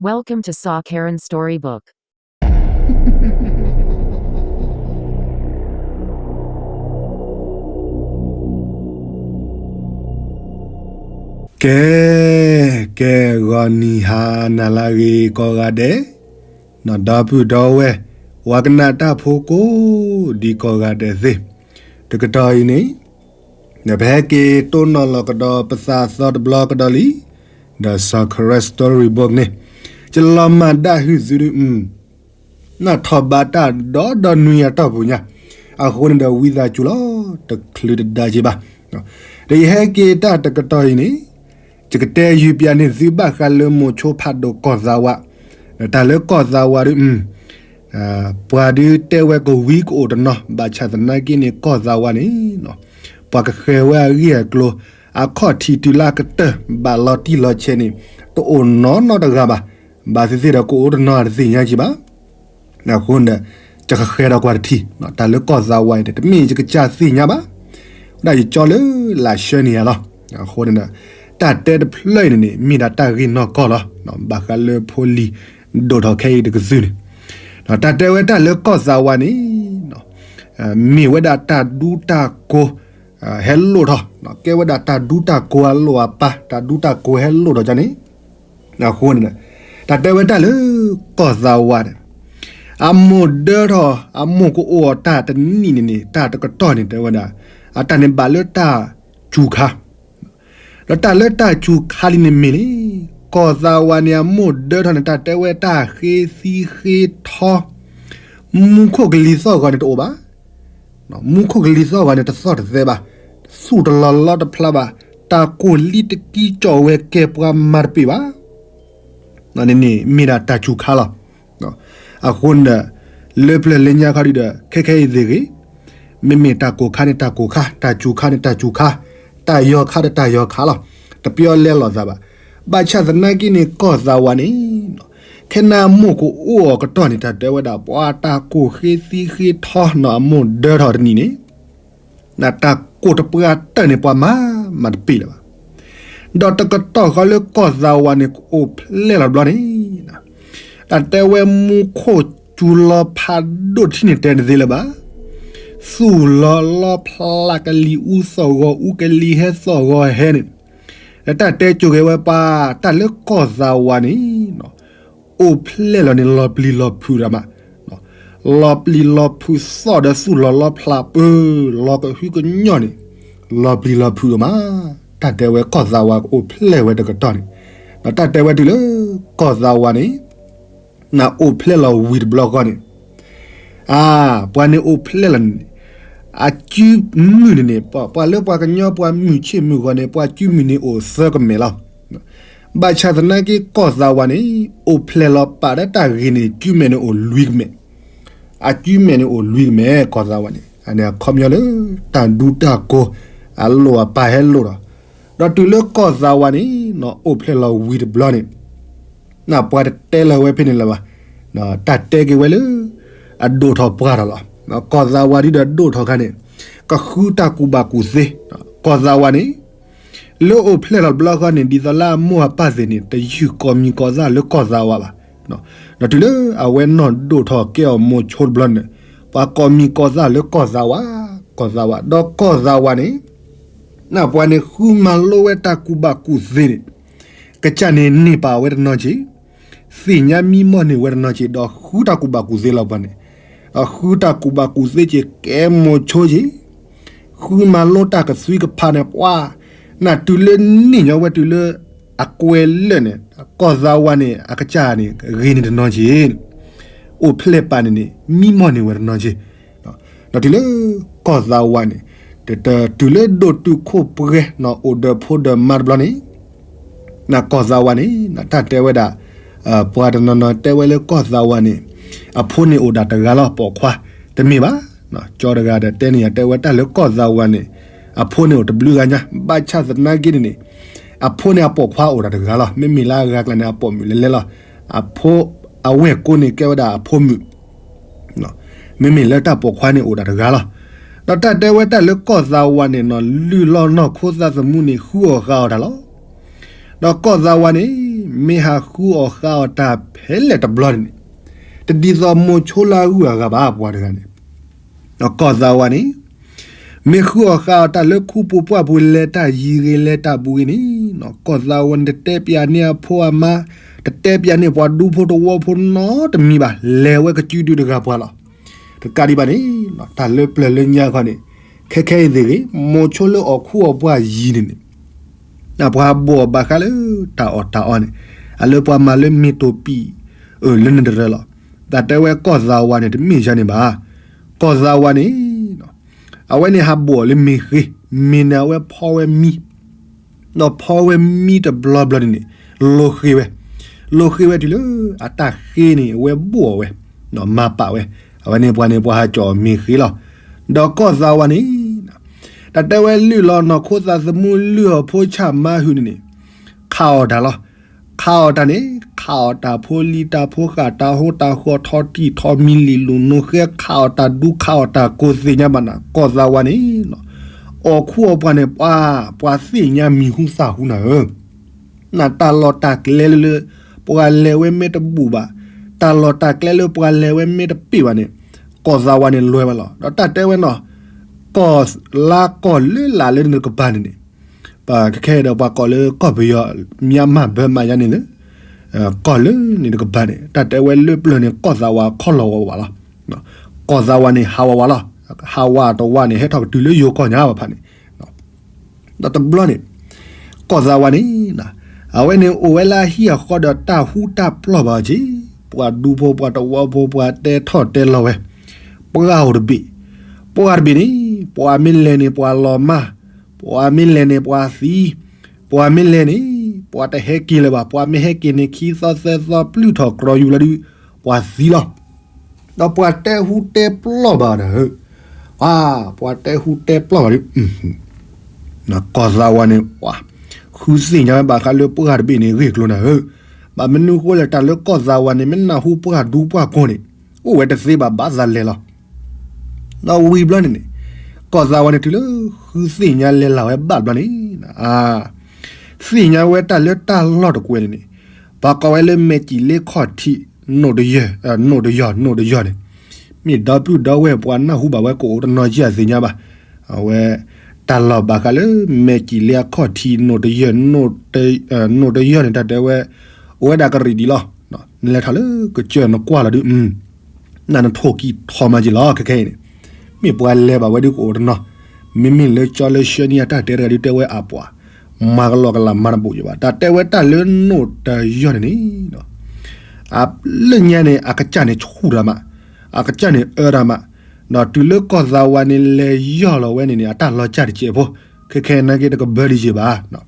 Welcome to Saw Karen Storybook. ကဲ, ကဲ, ဂီၤနံၤဟါနၤလၢအဂ့ၤကိးဂၤဒဲး, နီၢ်ဒီပုၢ်ဒီဝဲၢ်, ဝၤကနၣ်တၢ်ဖိကိးဒံးကိးဂၤဒဲးသ့ၣ်, တကတီၢ်အံၤန့ၣ် ဒီးပဟဲက့ၤတိၢ်နီၣ်လီၤကဒီးပသးသီတဘျီကဒီးလံ, ဒီး Saw Karen Storybook န့ၣ်, ယလီၤမၢ်ဒၣ်ဟုၣ်သုဒု, နၢ်ထီၣ်ဘၣ်တၢ်ဒီဒီနွံအတီၢ်ပူၤညါ, အဃိန့ၣ်ဒီးဝံသးစူၤလီၤ, တချုးတဒါက့ၤဘၣ်. ဒီးယဟဲက့ၤတၢ်တကတီၢ်အံၤန့ၣ်, ယကတဲယုၢ်ပျးန့ၢ်သုဘၣ်ဃးလၢမိၤဆိဖးဒိၣ်ကီၢ်သးဝး, ဒီးတၢ်လၢကီၢ်သးဝးဒု ပှၤဒုတဲဝဲကဝံၤကအိၣ်တနီၤ, ဘၣ်ဆၣ်သနာ်က့န့ၣ် ကီၢ်သးဝးန့ၣ် ပှၤကဃဲၤဝဲအဂ့ၢ်အကျိၤ, အခီၣ်ထံးတုၤလၢအကတၢၢ် ဘၣ်လီၤတံၢ်လီၤဆဲးန့ၣ် တအိၣ်နီနီတဂၤဘၣ်. ဘၣ်သ့ၣ်သ့ၣ်ဒီးကအိၣ်တနီၤတသ့ၣ်ညါက့ၤဘၣ်. အဃိန့ၣ်ဒီး ယကဃဲၤဒီးကွၢ်တထံၣ်, တၢ်လၢကီၢ်သးဝးန့ၣ် တမ့ၢ်ယကစၢ်သ့ၣ်ညါဘၣ်. ဝဲဒၣ်ယကၠီလၢလၢဆှၢန့ၢ်ယၤလီၤ. အဃိန့ၣ်ဒီး တၢ်တဲတဖျၢၣ်အံၤန့ၣ်န့ၣ် မ့ၢ်ဒၣ်တၢ်ဂ့ၢ်နီၢ်ကီၢ်လီၤ. ဘၣ်ဃးလၢဖိလံၤဒိၣ်ထီၣ်ခဲအံၤတကသုၣ်န့ၣ်, တၢ်တဲဝဲတၢ်လၢကီၢ်သးဝးန့ၣ် မ့ၢ်ဝဲဒၣ်တၢ်ဒူတၢ်ကိၤ ဟဲလိၣ်ထီၣ်, ကဲဝဲဒၣ်တၢ်ဒူတၢ်ကိၤအလိၣ်အပၢ်, တၢ်ဒူတၢ်ကိၤဟဲလိၣ်ထီၣ်ကန့ၣ်, အဃိန့ၣ် တၢ်တဲဝဲတၢ်လၢကီၢ်သးဝးန့ၣ် အမိၢ်ဒၢထီၣ် အမိၢ်ကအိၣ်အီၤတၢ်တနံၣ်န့ၣ်န့ၣ် တၢ်တကတီၢ်န့ၣ် တဲဝဲဒၣ် အတၢ်န့ၣ်ဘၣ်လၢတၢ်စူၤခါ, ဒီးတၢ်လၢတၢ်စူၤခါလံန့ၣ်မ့ၢ်န့ၣ် ကီၢ်သးဝးန့ၣ် အမိၢ်ဒၢထီၣ်န့ၣ် တၢ်တဲဝဲတၢ်ဃ့သံဃ့ထီ, မူခိၣ်ကလံၤသီၣ်ဂီၤန့ၣ်တအိၣ်ဘၣ်, မူခိၣ်ကလံၤသီၣ်ဂီၤန့ၣ်တသီၣ်တသဲဘၣ်, သူၣ်တလီၤလီတဖျါဘၣ်, တၢ်ကိၢ်လံတကံကၠီၣ်ဝဲကဲပှၤမၤတပ့ၢ်ဘၣ် န့ၣ်န့ၣ် မ့ၢ်ဒၣ်တၢ်စူၤခါလီၤ. အဃိန့ၣ်ဒီး လၢပျၢၤလၢညါခီဒုဒီး ခဲခဲအံၤသ့ၣ်ဂ့ၤ, မ့မ့ၢ်တၢ်ကိၢ်ခါန့ၣ်တၢ်ကိၢ်ခါ, တၢ်စူၤခါန့ၣ်တၢ်စူၤခါ, တၢ်ယီၤခါဒီးတၢ်ယီၤခါလီၤ. တပျီလဲလိာ်သးဘၣ်. ဘၣ်ဆၣ်သနာ်က့န့ၣ် ကီၢ်သးဝးန့ၣ် ခဲနၢ်မိၢ်ကအိၣ်အီၤကတီၢ်န့ၣ် တၢ်တဲဝဲဒၣ် ပှၤတၢ်ကိၢ်ဃ့သံဃ့ထီနီၤ အမိၢ်ဒၢထီၣ်တနံၣ်န့ၣ် တၢ်ကိၢ်တပှၢ်တၢၢ်န့ၣ် ပှၤမၤမၤတပ့ၢ်လၢၤဘၣ်. ဒီးတကတီၢ်ဃီလၢကီၢ်သးဝးန့ၣ် အိၣ်ဖျဲၣ်လီၤတဘျီန့ၣ် တၢ်တဲဝဲမူခိၣ်စူၤလီၤဖးဒိၣ်တထံၣ်န့ၣ် တဲတသ့လၢၤဘၣ်. သူၣ်လီၤလီဖျး ကလံၤအူသီၣ်ဂီၤအူကလံၤဟဲသီၣ်ဂီၤဟဲန့ၣ် တၢ်တဲကိၤက့ၤဝဲပှၤ တၢ်လၢကီၢ်သးဝးန့ၣ် အိၣ်ဖျဲၣ်လီၤန့ၣ် လီၤပျံၤလီၤဖုးဒိၣ်မး, လီၤပျံၤလီၤဖုးသီၣ်ဒီးသူၣ်လီၤလီဖျးပၢၤ လီၤကဟုကညီၢ်န့ၣ် လီၤပျံၤလီၤဖုးဒိၣ်မး. တၢ်တဲဝဲကီၢ်သးဝးကအိၣ်ဖျဲၣ်ဝဲတကတီၢ်န့ၣ် ဒီးတၢ်တဲဝဲတုၤလၢကီၢ်သးဝးန့ၣ် နၢ်အိၣ်ဖျဲၣ်လီၤဝံၤတဘျီဃီန့ၣ် အါ ပှၤန့ၣ်အိၣ်ဖျဲၣ်လီၤန့ၣ် အကုမုၢ်န့ၣ်န့ၣ် ပှၤလၢပှၤကညီပှၤမုၢ်ဆ့ၣ်မုၢ်ဂီၤန့ၣ် ပှၤကုမုၢ်န့ၣ်အိၣ်သၢကမဲာ်လီၤ. ဘၣ်ဆၣ်သနာ်က့ကီၢ်သးဝးန့ၣ် အိၣ်ဖျဲၣ်လီၤပာ်ဒီးတၢ်ဂ့ၤန့ၣ် ကုမဲာ်န့ၣ်အိၣ်လွံၢ်ကမဲာ်, အကုမဲာ်န့ၣ်အိၣ်လွံၢ်ကမဲာ် ကီၢ်သးဝးန့ၣ် အန့ၣ်အခီပညီလၢ တၢ်ဒူတၢ်ကိၤ အလိၣ်အပၢ်ဟဲလိၣ်ဒီး ဒီးတုၤလၢကီၢ်သးဝးန့ၣ် အိၣ်ဖျဲၣ်လီၤဝံၤတဘျီန့ၣ် ပှၤတတဲလၢၤဝဲဖဲန့ၣ်လၢၤဘၣ်, တၢ်တဲက့ၤဝဲလၢ အဒိၣ်ထီၣ်ပှၢ်ထီၣ်လီၤ. ကီၢ်သးဝးဒ်ဒီးဒိၣ်ထီၣ်ခါန့ၣ် ကဃုတၢ်ကူၣ်ဘၣ်ကူၣ်သ့, ကီၢ်သးဝးန့ၣ် လၢအိၣ်ဖျဲၣ်လီၤတဘျီဃီန့ၣ် ဒ်သိးလၢအမိၢ်အပၢ်သ့ၣ်န့ၣ် တယုၢ်ကီၢ်မံၤကီၢ်သၣ်လၢကီၢ်သးဝးဘၣ်. ဒီးတုၤလၢအဝဲနီၢ်ဒိၣ်ထီၣ်ကဲအီၤမိၤဆိတဘျီန့ၣ် ပှၤကီၢ်မံၤကီၢ်သၣ်လၢကီၢ်သးဝး, ကီၢ်သးဝး ဒီးကီၢ်သးဝးန့ၣ် ပှၤန့ၣ်ဃုမၤလိဝဲတၢ်ကူၣ်ဘၣ်ကူၣ်သ့န့ၣ် ကစၢ်န့ၣ်န့ၢ်ပာ်ဝဲတနီၤက့ၤ, သ့ၣ်ညါမံမီၢ်န့ၢ်ဝဲတနီၤက့ၤ ဒီးဃုတၢ်ကူၣ်ဘၣ်ကူၣ်သ့လီၤပှၤန့ၣ်, ဒီးဃုတၢ်ကူၣ်ဘၣ်ကူၣ်သ့က့ၤ ကဲမိၤဆိက့ၤ, ဃုမၤလိတၢ်ကသွံကဖးန့ၣ် ပှၤ နၢ်တုၤလၢန့ၣ်ညီဝဲတုၤလၢ အကွဲးလၢာ်န့ၣ် ကီၢ်သးဝးန့ၣ် အကစၢ်န့ၣ် ဂ့ၤန့ၢ်တနီၤက့ၤ အိၣ်ဖျဲၣ်ပာ်န့ၣ်န့ၣ် မံမီၢ်န့ၢ်ဝဲတနီၤက့ၤ, ဒီးတုၤလၢကီၢ်သးဝးန့ၣ် တတုၤလၢဒိၣ်တုာ်ခိၣ်ပှဲၤ အိၣ်ဒီးဖိဒီးမါတဘျီန့ၣ် နကီၢ်သးဝးန့ၣ် တၢ်တဲဝဲဒၣ် ပှၤတနီၤနီၤတဲဝဲလၢကီၢ်သးဝးန့ၣ် အဖိန့ၣ်အိၣ်ဒၣ်တဂၤလီၤ ပိာ်ခွါ, တမ့ၢ်ဘၣ်. ကၠီတဂၤဒီးတဲန့ၣ် တဲဝဲတၢ်လၢကီၢ်သးဝးန့ၣ် အဖိန့ၣ်အိၣ်တဘျုးဂၤညါ, ဘၣ်ဆၣ်သနာ်က့န့ၣ်န့ၣ် အဖိန့ၣ်အပိာ်ခွါအိၣ်ဒၣ်တဂၤလီၤ. မ့မ့ၢ်လၢအဂၤကျါန့ၣ် အပိာ်မုၣ်လဲၤလဲၤလီၤ. အဖိအဝဲၢ်ကိန့ၣ်ကဲဝဲဒၣ်အဖိမုၣ် မ့မ့ၢ်လၢတၢ်ပိာ်ခွါန့ၣ်အိၣ်ဒၣ်တဂၤလီၤ. ဒီးတၢ်တဲဝဲတၢ်လၢကီၢ်သးဝးန့ၣ်နီၤ လုၢ်လီၤနီၢ်ခိသးသမူန့ၣ် ဃုအီၣ်ဃုအီတၢ်လီၤ. ဒီးကီၢ်သးဝးန့ၣ် မ့ၢ်ဟးဃုအီၣ်ဃုအီတၢ်ဖဲလဲၣ်တဘျီန့ၣ်န့ၣ်, တဒ်သိးမိၤဆိလၢအဂုၤအဂၤဘၣ် ပှၤတဂၤန့ၣ်, ကီၢ်သးဝးန့ၣ် မ့ၢ်ဃုအီၣ်ဃုအီတၢ်လၢခူပူၤပှၢ်ပူၤ လဲၤတၢ်ယံၤဂ့ၤ လဲၤတၢ်ဘူးဂ့ၤန့ၣ်, ကီၢ်သးဝးန့ၣ် တတဲပၠးန့ၢ်အဖိအမါ, တတဲပၠးန့ၢ်ပှၤဒူဖိတဝီဖိနီတမံၤဘၣ်, လဲၤဝဲကစုဒုတဂၤပှၤလီၤ. တကးဒံးဘၣ်န့ၣ်, တၢ်လၢပျၢၤလၢညါခီန့ၣ်, ခဲခဲအံၤသ့ၣ်ဂ့ၤ, မိၤဆိလၢအီၣ်ခူအီၣ်ပှၢ်ယံၤန့ၣ်န့ၣ်, ပှၤဘိးအီၤဘၣ်ဃးလၢတၢ်အီၣ်တၢ်အီန့ၣ်, အလၢပှၤမၤလၢမ့ၢ်တိာ်ပံာ်, အၢၣ်လၢန့ၣ်တရၢလီၤ. တၢ်တဲဝဲကီၢ်သးဝးန့ၣ် တမ့ၢ်ယၤန့ၣ်ဘၣ်. ကီၢ်သးဝးန့ၣ် အဝဲန့ၣ်ဟးဘိးအီၤလၢမ့ၤဃ့, မ့ၤန့ၣ်အဝဲဖီဝဲမံ, ဒီးဖီဝဲမံတဘျီဘျီန့ၣ်န့ၣ်, လိၤဃ့ဝဲ, လိၤဃ့ဝဲတုၤလၢအတၢ်ဃ့န့ၣ် အဝဲဘိးအီၤဝဲ, မၤပာ်ဝဲ, အဝဲန့ၣ်ပှၤန့ၣ်ပှၤဟးကၠီၣ်အီၤမ့ၤဃ့လီၤ. ဒီးကီၢ်သးဝးန့ၣ် တၢ်တဲဝဲလုၢ်လီၤနီၢ်ခိသးသမူလုၢ်အီၣ်ဖိဆၣ်မါဟုၣ်န့ၣ်န့ၣ်, ခးအီၣ်တၢ်လီၤ. ခးအီၣ်တၢ်န့ၣ်, ခးအီၣ်တၢ်ဖိလံၤတၢ်ဖိဃၢ်တၢ်ဟိတၢ်ဃီထီတံၢ်ထီမံၤလံာ်လူၤနိဃဲ ခးအီၣ်တၢ်ဒူခးအီၣ်တၢ်ကိးသ့ၣ်ညါဘၣ်နၤ ကီၢ်သးဝးန့ၣ်, အီၣ်ခူအီၣ်ပှၢ်န့ၣ် ပှၤ, ပှၤသ့ၣ်ညါမံၤဟူသၣ်ဟူနၤဧၢ နတၢ်လီၢ်တၢ်ကျဲလၢ ပှၤလဲၤဝဲမ့ၢ်တဘူၣ်ဘၣ်, တၢ်လီၢ်တၢ်ကျဲလၢပှၤလဲၤဝဲမ့ၢ်တပ့ၢ်ဘၣ်န့ၣ်, ကီၢ်သးဝးန့ၣ်လွဲဝဲလီၤ. ဒီးတၢ်တဲဝဲနီၤ, ကီၢ်လါကီၢ်လၢလာ်လၢနတကပၤန့ၣ်န့ၣ်, ပခဲခဲဒီးပှၤကိးလၢကီၢ်ပယီၤ မၠၣ်မၣ်ဘၢမးယါန့ၣ်လၢ ကီၢ်လၢန့ၣ်တကပၤန့ၣ် တၢ်တဲဝဲလၢပျၢၤန့ၣ် ကီၢ်သးဝးခီလီၤဝးဝးလီၤ. ကီၢ်သးဝးန့ၣ် ဟးဝးဝးလီၤ. ဟးဝးတဝးန့ၣ် ဟဲထီၣ်ကတုၤလၢယိၤကီၢ်ညါဘၣ်ဖးန့ၣ် ဒီးတဘျီန့ၣ် ကီၢ်သးဝးန့ၣ် အဝဲန့ၣ်အိၣ်ဝဲလၢအဟံၣ်အဃီဒီးတၢ်ဟူတၢ်ပျီၢ်ဘၣ်က့ၤ, ပှၤဒူဖိပှၤတဝီဖိ ပှၤတဲထီၣ်တဲလီၤဝဲ, ပှၤအိၣ်တဘ့ၣ်, ပှၤတဘ့ၣ်န့ၣ် ပှၤမ့ၢ်လဲၤန့ၣ် ပှၤလီၤမၢ်, ပှၤမ့ၢ်လဲၤန့ၣ် ပှၤသံ, ပှၤမ့ၢ်လဲၤန့ၣ် ပှၤတဟဲက့ၤလၢၤဘၣ်, ပှၤမ့ၢ်ဟဲက့ၤန့ၣ် ခံသီသၢသီပျုၢ်ထီၣ်ကြီယူၤလီၤဒုး ပှၤသံလီၤ. ဒီးပှၤတဲဟူတဲပျီၢ်ဘၣ်ဒီး ပှၤတဲဟူတဲပျီၢ်ဘၣ်ဒုး ကီၢ်သးဝးန့ၣ် ပှၤဃုသ့ၣ်ညါဝဲဘၣ်ဃးလၢပှၢ်တဘ့ၣ်န့ၣ် ဂ့ၢ်ကျိၤနၤဧၢ, ဘၣ်မနုၤဃိလဲၣ် တၢ်လၢကီၢ်သးဝးန့ၣ် မ့ၢ်နၢ်ဟူပှၢ်ဒူပှၢ်ကိၢ်န့ၣ် အိၣ်ဝဲတသ့ဘၣ် ဘၣ်သးလဲၤလီၤ. ဒီးဝံၤဘျီန့ၣ်န့ၣ် ကီၢ်သးဝးန့ၣ် တုၤလၢဃုသ့ၣ်ညါလဲၤလၢ်ဝဲဘၣ်ဘျီန့ၣ် သ့ၣ်ညါဝဲတၢ်လၢတၢ်လီၢ်တကွဲးန့ၣ်န့ၣ် ပှၤကိးဝဲလၢမဲာ်ကံၣ်လ့ခီၣ်ထံး နိၣ်တယၢၢ် နိၣ်တယီၢ် နိၣ်တယီၢ်န့ၣ် မ့ၢ်ဒီပုၢ်ဒီဝဲၢ်ပှၤနၢ်ဟူဘၣ်ဝဲကအိၣ်တနီၤက့ၤအသ့ၣ်ညါဘၣ်. အဝဲ တၢ်လီၢ်ဘၣ်ဃးလၢ မဲာ်ကံၣ်လ့အခီၣ်ထံး နိၣ်တယၢၢ် နိၣ်တယီၢ်န့ၣ် တၢ်တဲဝဲ အိၣ်ဝဲဒၣ်ကရံၣ်ဒံးလီၤ. နလဲၤထီၣ်လၢကစၢၢ်နကွၢ်လီၤဒုး နနထိၣ်ကံၢ်ထီမးက့ၤလီၤ ခဲခဲအံၤန့ၣ် မ့ၢ်ပှၤလဲၤဘၣ်ဝဲဒုးကအိၣ်တနီၤ, မ့မ့ၢ်လၢကၠီလၢဆှၢန့ၢ်အတၢ်တဲတဂၤဒုးတဲဝဲအပှၤ မၤကလီကလးမၤတဘူးယံၤဘၣ်. တၢ်တဲဝဲတၢ်လၢနိၣ်တယီၢ်န့ၣ်န့ၣ် လၢညါန့ၣ် အကစၢ်န့ၣ်ဆူၣ်တၢ်မး, အကစၢ်န့ၣ်အၢတၢ်မး, ဒီးတုၤလၢကီၢ်သးဝးန့ၣ် လဲၤယီၢ်လီၤဝဲန့ၣ်န့ၣ် အတၢ်လီၤစၢ်တစဲးဖိ, ခဲခဲနာ်က့တကဘၢဒံးယံၤဘၣ်. မဲာ်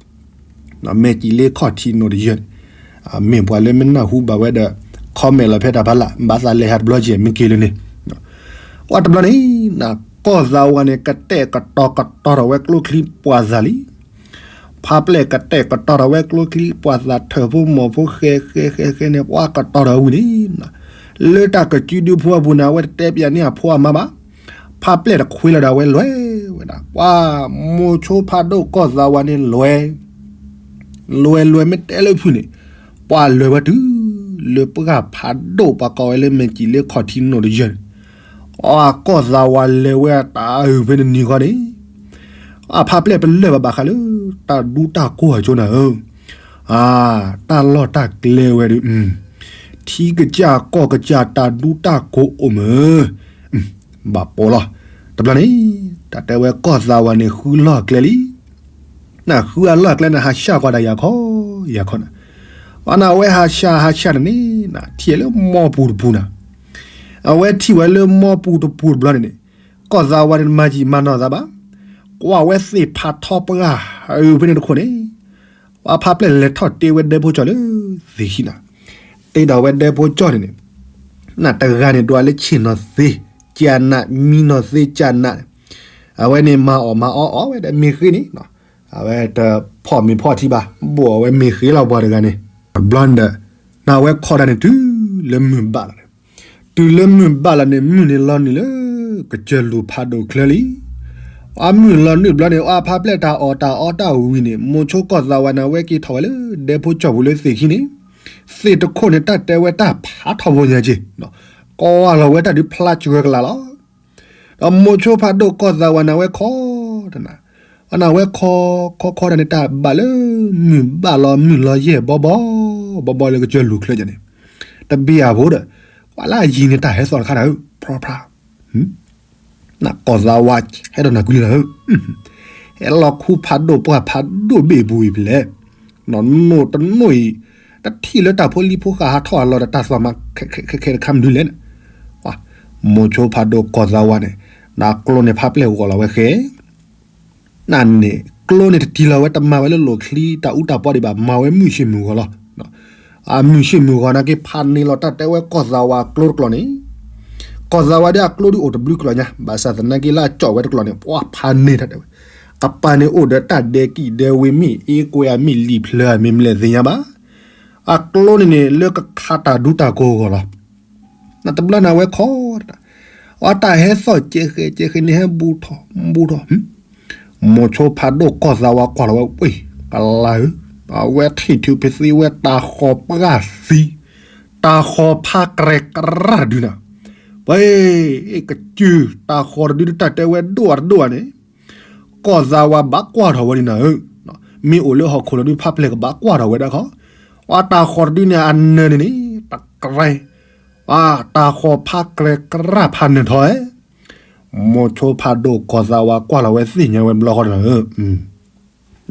ကံၣ်လ့ခီၣ်ထံးနိၣ်တယၢၢ်န့ၣ် မ့ၢ်ပှၤလၢမ့ၢ်နၢ်ဟူဘၣ်ဝဲဒီး comment လီၤဖဲတၢ်ဖးလၢ် ဘၣ်သးလဲၤဟးတဘျီကဲ မ့ၢ်က့ၤလၢန့ၣ် ပှၤတဘျီန့ၣ် ကီၢ်သးဝးန့ၣ် ကတဲာ်ကတီၤကတီၤထီၣ်ဝဲကျိချံပှၤသးလံ. ဖးပျဲၢ်ကတဲာ်ကတီၤထီၣ်ဝဲကျိချံပှၤသး ထၢၣ်ဖိမီၢ်ဖိဃဲဃဲဃဲဃဲန့ၣ် ပှၤကတီၤထီၣ်ဝံၤန့ၣ် လၢတၢ်ကစုဒုဖိအပူၤန့ၣ် အဝဲတတဲပၠးန့ၢ်အဖိအမါဘၣ်. ဖးပျဲၢ်တခွ့လီၤဒီးအဝဲလဲၤဝဲဒၣ် ပှၤမိၤဆိဖးဒိၣ်ကီၢ်သးဝးန့ၣ်လဲၤ လဲၤလဲၤမ့ၢ်တဲလၢဖုၣ်န့ၣ် ပှၤလဲၤဝဲတုၤ လၢပှၢ်ဖးဒိၣ်ပှၤကိးဝဲလၢမဲာ်ကံၣ်လ့ခီၣ်ထံးနိၣ်တယၢၢ်န့ၣ် အကီၢ်သးဝးလဲၤဝဲတၢ်အုၣ်ဖဲန့ၣ်နံၤဃီန့ၣ် အဖးပျဲၢ်ပလၢၢ်ဘၣ်ဘၣ်ဃးလၢ တၢ်ဒူတၢ်ကိၢ်အကၠိနၤဧၢ, အါ, တၢ်လီၢ်တၢ်ကျဲဝဲဒီး ထံကစၢ်ကီၢ်ကစၢ်တၢ်ဒူတၢ်ကိၢ်အိၣ်မး, ဘၣ်ပိာ်လီၤ. တဘျီန့ၣ် တၢ်တဲဝဲကီၢ်သးဝးန့ၣ်ဃုလီၢ်ကျဲလံ နဃုအလီၢ်ကျဲန့ၣ် ဟးဆှၣ်ကွၢ်ဒၣ်ယၤခီ ယၤခီနၤ, အန့ၣ်အဝဲဟးဆှၣ်ဟးဆှၣ်န့ၣ်န့ၣ် ထံၣ်လၢမီပူၤတပူၤနၤ, အဝဲထံၣ်ဝဲလၢမီပူၤတပူၤတဘျီန့ၣ်န့ၣ် ကီၢ်သးဝးန့ၣ်မၤယံာ်မၤနီၢ်သးဘၣ်, ကွၢ်ဝဲသ့ၣ်ဖးထီပှၢ် အုၣ်ဖဲန့ၣ်တခိၣ်န့ၣ် ပှၤဖးပျဲၢ်လဲၤထီၣ်တ့ဝဲဒဲဖိကၠီၣ်လၢသ့ၣ်ခံနၤ, တ့ဒီးဝဲဒဲဖိကၠီၣ်န့ၣ်န့ၣ် နတဂၤန့ၣ်ဒွးလၢဆ့ၣ်နီၤသ့ ကၢ်နး မံနီၤသ့ကၢ်နး, အဝဲန့ၣ်မၤအီၣ်မၤအီအီၣ်ဝဲဒီးမ့ၢ်ဃ့န့ၣ် အဝဲတဖီၣ်မ့ၤဖီၣ်ထံဘၣ် ဘိၣ်အီၣ်ဝဲမ့ၢ်ဃ့လီၤပှၤတဂၤန့ၣ်, တဘျီန့ၣ်ဒီး နဝဲခီဒၣ်န့ၣ်တုၤလၢမုၢ်ဘၣ်လီၤန့ၣ်, တုၤလၢမုၢ်ဘၣ်လီၤန့ၣ် မုၢ်န့ၣ်လီၤနုာ်လၢ ကစၢၢ်လူၤဖးဒိၣ်ချၢလံ, အမုၢ်လီၤနုာ်ဘျီန့ၣ် အဖါပျဲၢ်တၢ်အီၣ်တၢ်အီတၢ်ဝံၤန့ၣ် မိၤဆိကီၢ်သးဝးန့ၣ် အဝဲက့ၤထီၣ်ဝဲလၢဒဲဖိကၠီၣ်ပူၤလၢသ့ၣ်ခံန့ၣ်, သ့ၣ်တခိၣ်န့ၣ် တၢ်တဲဝဲတၢ်ဖးထီၣ်ဖိညါက့ၤ, ကွၢ်လီၤဝဲတၢ်ဒုးဖျါစှၤကလာ်လီၤ. ဒီးမိၤဆိဖးဒိၣ်ကီၢ်သးဝးန့ၣ် အဝဲခီတနၤ, အန့ၣ်အဝဲခီခီခီဒၣ်န့ၣ် တၢ်ဘၣ်လၢမုၢ်ဘၣ်လီၤမုၢ်လီၤယဲၢ်ဘီဘီ, ဘီဘီလၢကစၢၢ်လူၤချၢကန့ၣ်, တဘ့ၣ်အဖိဒီး, ကွၢ်လၢအယံၤန့ၣ် တၢ်ဟဲသီၣ်တခါနၤဧၢ, ဖြြၢဖြြၢ နၢ်ကီၢ်သးဝးဟဲဒီးနၢ်ကွံလီၤဧၢ, ဟဲလီၤခူဖးဒိၣ်ပှၢ်ဖးဒိၣ်ဘ့ၣ်ပူၤအံၤဖဲလဲၣ်, နီၢ်နီၢ်တနီၢ်အံၤ, တထံၣ်လၢတၢ်ဖိလံၤဖိဃာ်ဟးထီၣ်အလီၢ်ဒီး တၢ်သီၣ်မၤခဲခဲခဲခဲတခါမနုၤလဲၣ်န့ၣ်, မိၤဆိဖးဒိၣ်ကီၢ်သးဝးန့ၣ်, နကျိန့ၣ်ဖါပျဲၢ်ဂီၢ်လီၤဝဲဃဲ နန့ၣ် ကျိန့ၣ်တတံၢ်လီၤဝဲ တမၤဝဲလၢလိၣ်ချံတၢ်အူတၢ်ပီဒံးဘၣ် မၤဝဲမုၢ်ဆ့ၣ်မုၢ်ဂီၤလီၤ. အမုၢ်ဆ့ၣ်မုၢ်ဂီၤနာ်က့ ဖးန့ၢ်လီၤတၢ်တဲဝဲကီၢ်သးဝးကျိတကျိာ်န့ၣ်, ကီၢ်သးဝးဒ်အကျိဒ်အိၣ်တဘျုးကျိာ်ညါ ဘၣ်ဆၣ်သနာ်က့လၢအကၠီၣ်ဝဲတကျိာ်န့ၣ် ပှၤဖးန့ၢ်တၢ်တဲဝဲ, ကပၤန့ၣ်အိၣ်ဒီးတၢ်ဒဲးကံၣ်ဒဲးဝ့ၤမ့ၢ်အ့ကွဲးအမ့ၢ်လံာ်ဖျၢၣ်အမ့ၢ်မလဲၣ်သ့ၣ်ညါဘၣ်. အကျိန့ၣ်န့ၣ် လၢကခးတၢ်ဒူတၢ်ကိးဂီၢ်လီၤ. နတဘျီန့ၣ်အဝဲခီတနၤ, အတၢ်ဟဲသီၣ်ကဲးဃဲးကဲးဃဲးန့ၣ် ဟဲဘူးထီၣ်ဘူးထီၣ်, မိၤဆိဖးဒိၣ်ကီၢ်သးဝးကွၢ်လီၤဝဲ ဝ့ၢ် ကလါဧၢ, အဝဲထံၣ်ထူၣ်ဖဲသ့ဝဲတၢ်ဃီၤပှၢ်သံ, တၢ်ဃီၤဖးကြဲးကြၢ်တဒုနၤ, ပှၤ ကစၢၢ် တၢ်ဃီၤတဒုဒ်တၢ်တဲဝဲဒိၣ်အတဒိၣ်ဧါန့ၣ်, ကီၢ်သးဝးဘၣ်ကွၢ်ထီၣ်ဝဲဒ်နၤဧၢ, မ့ၢ်အိၣ်လၢဟီၣ်ခိၣ်လီၤဒုးဖးပျဲၢ်ကဘၣ်ကွၢ်ထီၣ်ဝဲဒၣ်ခီ, ပှၤတၢ်ဃီၤတဒုန့ၣ် အနၢၤန့ၣ်န့ၣ် တကြဲး, ပှၤတၢ်ဃီၤဖးကြဲးကြၢ်ဖးနၢၤထီၣ်ဧၢ, မိၤဆိဖးဒိၣ်ကီၢ်သးဝးကွၢ်လီၤဝဲသ့ၣ်ညါဝဲဘျီဃီန့ၣ်ဧၢ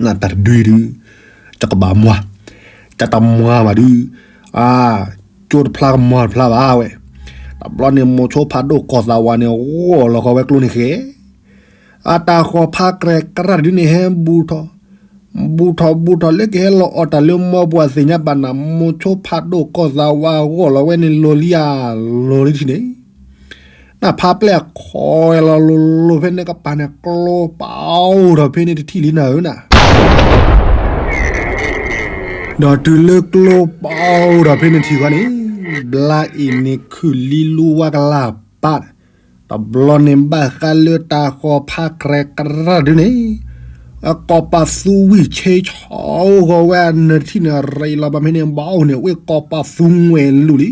နတၢ်တဒုဒု, ကကဘၣ်မွၤ, ကတမွၤဘၣ်ဒု, ကၠိတဖျါကမွၤတဖျါဘၣ်ဝဲ, တဘျီန့ၣ်မိၤဆိဖးဒိၣ်ကီၢ်သးဝးန့ၣ် ဂီၢ်လီၤဃီဝဲကျိန့ၣ်ဃဲ, အတၢ်ဃီၤဖးကြဲးကြၢ်တဒုန့ၣ် ဟဲဘူးထီၣ်, ဘူးထီၣ်ဘူးထီၣ်လၢကဟဲလီၤအီၣ်တၢ်လၢမီပူၤအသ့ၣ်ညါဘၣ်နၤ မိၤဆိဖးဒိၣ်ကီၢ်သးဝးဂီၢ်လီၤဝဲန့ၣ် လီၤလံဧါလီၤလံထံၣ်န့ၣ် နဖးပျဲၢ်အခီဝဲလီၤလိၤလိၤဖဲန့ၣ်ကပၤန့ၣ် ကျိပာ်အိၣ်ထီၣ်ဖဲန့ၣ်တထံၣ်လံနၤဧၢနၤ, ဒီးတုၤလၢကျိပာ်အိၣ်ထီၣ်ဖဲန့ၣ်ထံၣ်ဃီန့ၣ်, ဘျါအံၤန့ၣ်ခုၣ်လံလူဝါကလၢ်ပၢ်, တဘျီန့ၣ်ဘၣ်ဃးလၢတၢ်ဃီၤဖးကြဲးကြၢ်တဒုန့ၣ်, အကိးပာ်သူဝံၣ်ဆ့ဆီဂီၤဝဲအနၢၤတထံၣ်န့ၣ် ရ့လီၤဘၣ်ဖဲန့ၣ် ဘၣ်အိၣ်န့ၣ် ဝ့ၢ်ကိးပာ်သူငွဲၤလူၤလံ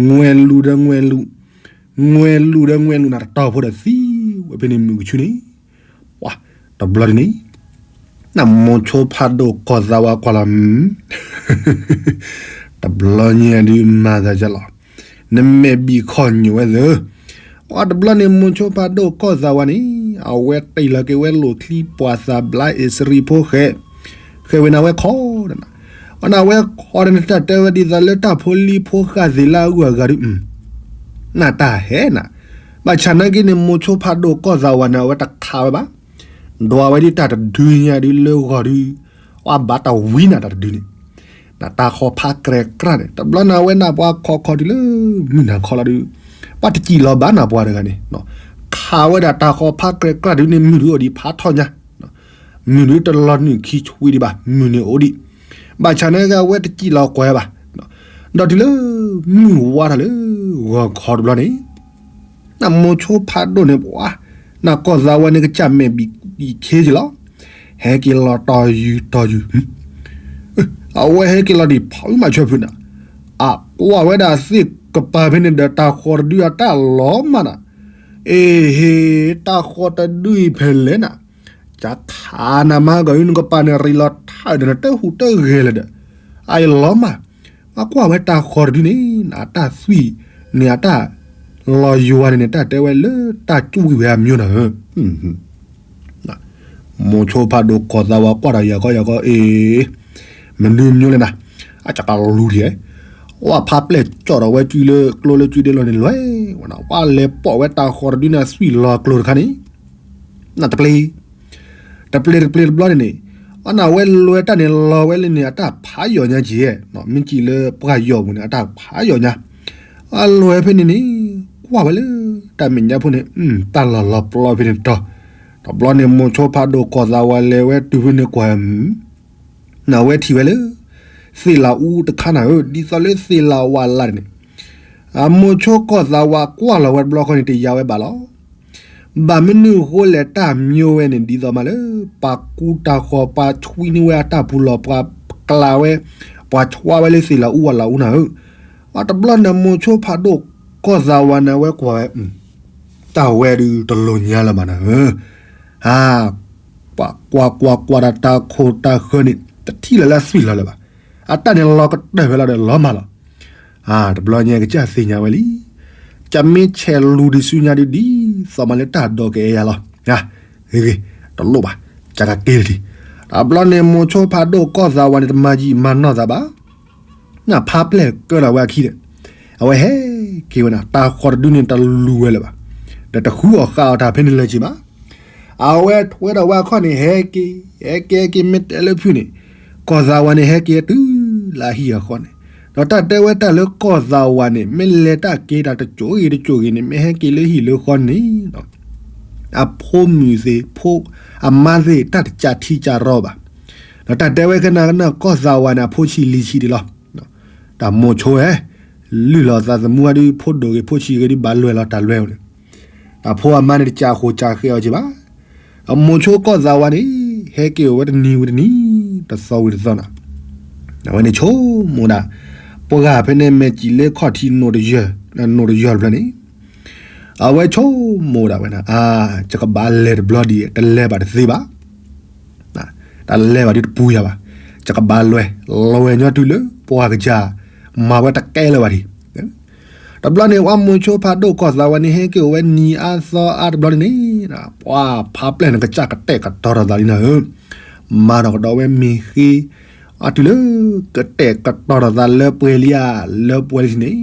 ငွဲၤလူၤဒီးငွဲၤလူၤ, ငွဲၤလူၤဒီးငွဲၤလူၤန့ၣ် တတီၤဖိဒီးသံဝဲဖဲန့ၣ်မုၢ်ကဆူန့ၣ်, ပှၤ, တဘျီဒ်န့ၣ်, နမိၤဆိဖးဒိၣ်ကီၢ်သးဝးကွၢ်လီၤ, တဘျီညါဒုးမၤသးဒ်လီၤ, နမဲာ်ဘံၣ်ခီၣ်ညိၣ်ဝဲသၢ, ပှၤတဘျီန့ၣ်မိၤဆိဖးဒိၣ်ကီၢ်သးဝးန့ၣ်, အဝဲတ့ၢ်လီၤက့ၤဝဲလိၣ်ချံပှၤသးဘျါအ့စရံဖိဃဲ ဃဲဝဲန့ၣ်အဝဲခီတနၤ, အန့ၣ်အဝဲခီတနၤ တၢ်တဲဝဲဒ်သိးလၢတၢ်ဖိလံၤဖိဃာ်သ့ၣ်လၢအဂုၤအဂၤဒုး, နတၢ်ဟဲနၤ, ဘၣ်ဆၣ်နာ်က့န့ၣ် မိၤဆိဖးဒိၣ်ကီၢ်သးဝးန့ၣ် အဝဲတခးဝဲဘၣ်, ဒွးဝဲဒ်တၢ်တဒုညါဒုးလၢဂီၢ်ဒုး, အဘၣ်တၢ်ဝံနၤတၢ်တဒုန့ၣ် နတၢ်ဃီၤဖးကြဲးကြၢ်န့ၣ် တဘျီန့ၣ်အဝဲနၢ်ပှၤခီခီတုၤလၢမုၢ်နၤခီလီၤဒုး, ပှၤတစံၣ်လီၤဘၣ်နၢ်ပှၤတဂၤန့ၣ်, ခးဝဲဒၣ်တၢ်ဃီၤဖးကြဲးကြၢ်ဒုးန့ၣ် မုၢ်ဒုးအိၣ်ဒံးဖးထီညါ, မုၢ်ဒုးတလီၤနုာ်ခံဆွံဒံးဘၣ် မုၢ်န့ၣ်အိၣ်ဒံး, ဘၣ်ဆၣ်နာ်က့အဝဲတစံၣ်လီၤကွၢ်ဘၣ်, ဒီးတုၤလၢမုၢ်ဝါထီၣ်လၢဂီၤခီတဘျီန့ၣ် နမိၤဆိဖးဒိၣ်န့ၣ်ပှၤ, နကီၢ်သးဝးန့ၣ်ကစၢ်မဲာ်ဘံၣ်ဘံၣ်ခ့က့ၤလီၤ, ဟဲက့ၤလီၤတီၤယူၤတီၤယူၤ, အဝဲဟဲက့ၤလီၤဒံးဖးဝံမၤဆၢဖုးနၤ, အကွၢ်ဝဲဒၣ်သ့ၣ်ကပၤဖဲန့ၣ်ဒီးတၢ်ဃီၤတဒုအတၢ်လီၤမၢ်နၤ, အ့ဟ့, တၢ်ဃီၤတဒုအံၤဖဲလဲၣ်နၤ, ကခးနၤမၤကီးနကပၤန့ၣ်ရ့လီၤထၢၣ်ဒီးနတဟူးတဂဲၤလၢၤဒီး, အအံၤလီၤမၢ် အကွၢ်ဝဲတၢ်ဃီၤတဒုန့ၣ် အတၢ်သွံၣ်န့ၣ်အတၢ်လီၤယွၤန့ၣ်န့ၣ် တၢ်တဲဝဲလၢတၢ်ကွံဝဲအမျိုးနၤဧၢ, မိၤဆိဖးဒိၣ်ကီၢ်သးဝးကွၢ်ဒီးယၤကီယၤကီ အ့, မနုၤမျိုးလဲၣ်နၤ, အကကလူၤဒံး, ဝဲဖးပျဲၢ်ကၠီၣ်ဒီးဝဲကွံလၢကျိလၢကွံဒဲလီၤန့ၣ်လွဲၢ်, ဝဲလဲၤပိာ်ဝဲတၢ်ဃီၤတဒုန့ၣ်သွံၣ်လီၤကျိတခါန့ၣ် နတပျ့ၤ, တပျ့ၤတပျ့ၤတဘျီန့ၣ်န့ၣ်, အန့ၣ်အဝဲလဲၤတၢ်န့ၣ်လီၤဝဲလၢန့ၣ် အတၢ်ဖးယိာ်ညါက့ၤ, မ့ၢ်ကံၣ်လၢပှၢ်ယိာ်ပူၤန့ၣ် အတၢ်ဖးယိာ်ညါ, အလဲၤဖဲန့ၣ်န့ၣ်, ကွၢ်ဝဲလၢတၢ်မဲာ်ညါဖိန့ၣ်, တၢ်လီၢ်လီၤပျီဖဲန့ၣ်တီၤ, တဘျီန့ၣ်မိၤဆိဖးဒိၣ်ကီၢ်သးဝးလဲၤဝဲတုၤဖဲန့ၣ်ကွၢ် နဝဲထံၣ်ဝဲလၢ သ့ၣ်လးအူတခါနၤဧၢ, ဒ်သိးလၢသ့ၣ်လးဝးလၢ်န့ၣ်, အမိၤဆိကီၢ်သးဝးကွၢ်လီၤဝဲတဘျီဃီန့ၣ် တယါဝဲဘၣ်လီၤ. ဘၣ်မနုၤအဃိလဲၣ် တၢ်မံဝဲန့ၣ် ဒ်သိးမးလၢ ပှၤကူတၢ်ဃီၤ ပှၤဆွံန့ၢ်ဝဲအတၢ်ပူၤလီၢ် ပှၤကျးဝဲ, ပှၤဆွါဝဲလၢသ့ၣ်လီၤအူအလီၤအူနၤဧၢ, အတဘျီန့ၣ် မိၤဆိဖးဒိၣ်ကီၢ်သးဝးန့ၣ် အဝဲကွၢ်ဝဲ, တၢ်ဝဲဒုးတလိၣ်ညါလၢၤဘၣ်နၤဧၢ, ဟါ, ပှၤကွၢ်ကွၢ်ကွၢ်တၢ်တၢ်ခိၣ်တၢ်ဃၢန့ၣ် တထံၣ်လၢၤလၢသွံၣ်လီၤလၢၤဘၣ်, အတၢ်န့ၣ်လီၤကတၢၢ်ဖဲလီၤဒီးလီၤမၢ်လီၤ တဘျီညါကစၢ်သ့ၣ်ညါဝဲလံ. ကမ့ၢ်ဆဲးလူၤဒံးဆူညါဒုးဒ် သိးမးလၢတၢ်ဒိးကအဲၣ်ယၤလီၤ. ဂ့ၤဂ့ၤ, တလိၣ်ဘၣ်, ကက့ၤတထံၣ်. တဘျီန့ၣ် မိၤဆိဖးဒိၣ်ကီၢ်သးဝးန့ၣ် တမၤယံာ်မၤနီၢ်သးဘၣ်. နဖါပျဲၢ်ကၢထီၣ်ဝဲအခံဒီး အဝဲဟဲက့ၤဝဲန့ၣ် တၢ်ဃီတဒုန့ၣ်တလူၤဝဲလၢၤဘၣ်, ဒီးတဃုအီၣ်ဃာ်အီၤတၢ်ဖဲန့ၣ်လၢၤက့ၤဘၣ်. အဝဲထွဲဒီးဝဲအခီၣ်န့ၣ် ဟဲက့ၤ, ဟဲက့ၤဟဲက့ၤ မ့ၢ်တဲလၢဖုၣ်န့ၣ်, ကီၢ်သးဝးန့ၣ် ဟဲက့ၤတုၤလၢအဟံၣ်အဃီန့ၣ်, ဒီးတၢ်တဲဝဲတၢ်လၢကီၢ်သးဝးန့ၣ် မ့ၢ်လဲၤတၢ်က့ၤတၢ်တစိၤဂ့ၤတစိၤဂ့ၤန့ၣ် မ့ၢ်ဟဲက့ၤလၢဟံၣ်လၢဃီန့ၣ် အဖိမုၣ်သ့ၣ်, အမါသ့ၣ် တၢ်တကးထံကးရီဘၣ်. ဒီးတၢ်တဲဝဲကနၣ်ကနၣ် ကီၢ်သးဝးန့ၣ် အဖိဆံးလံၤဆံးဒံးလီၤ. တၢ်မိၤဆိဝဲ, လုၢ်လီၤသးသမူဝဲဒုး ဖိဒိၣ်ဂ့ၤ ဖိဆံးဂ့ၤဒုး ဘၣ်လွဲၢ်လီၤတၢ်လွဲၢ်အိၣ်န့ၣ်, တၢ်ဖိအမါန့ၣ် တကးဃိးကးဃဲအီၤက့ၤဘၣ်. ဒီးမိၤဆိကီၢ်သးဝးန့ၣ် ဟဲက့ၤအိၣ်ဝဲတနံၤဝံၤတနံၤ, တသီဝံၤတသီနၤ, အဝဲန့ၣ်ဆိကမိၣ်ဒၣ်, ပှၤဖဲန့ၣ် မဲာ်စံးလၢခီၣ်ထံး နိၣ်တယၢၢ်ဖျၢၣ်န့ၣ် အဝဲဆိကမိၣ်ဒၣ်ဝဲန့ၣ်, ယကဘၣ်လဲၤတဘျီဒံး တလဲၤဘၣ်တသ့ဘၣ်, တၢ်လဲၤဘၣ်ဒုးတပူၤယၤဘၣ်, ယကဘၣ်လွဲၢ်, လွဲၢ်ညီတုၤလၢပှၤကစၢ် မၤဝဲတကဲလၢၤဘၣ်ဒံး. တဘျီန့ၣ် ပှၤမိၤဆိဖးဒိၣ်ကီၢ်သးဝးန့ၣ် ဟဲက့ၤအိၣ်ဝဲနံၤအါသီအါတဘျီန့ၣ်, ပှၤဖါပျဲၢ်န့ၣ် ကစၢ်ကတဲာ်ကတီၤထီၣ်သးလံနၤဧၢ, မၤထီၣ်ကဒီးဝဲမ့ၢ်ဃ့, အတုၤလၢ ကတဲာ်ကတီၤထီၣ်သးလၢပှဲၤလံဧါ, လၢပှဲၤလံန့ၣ်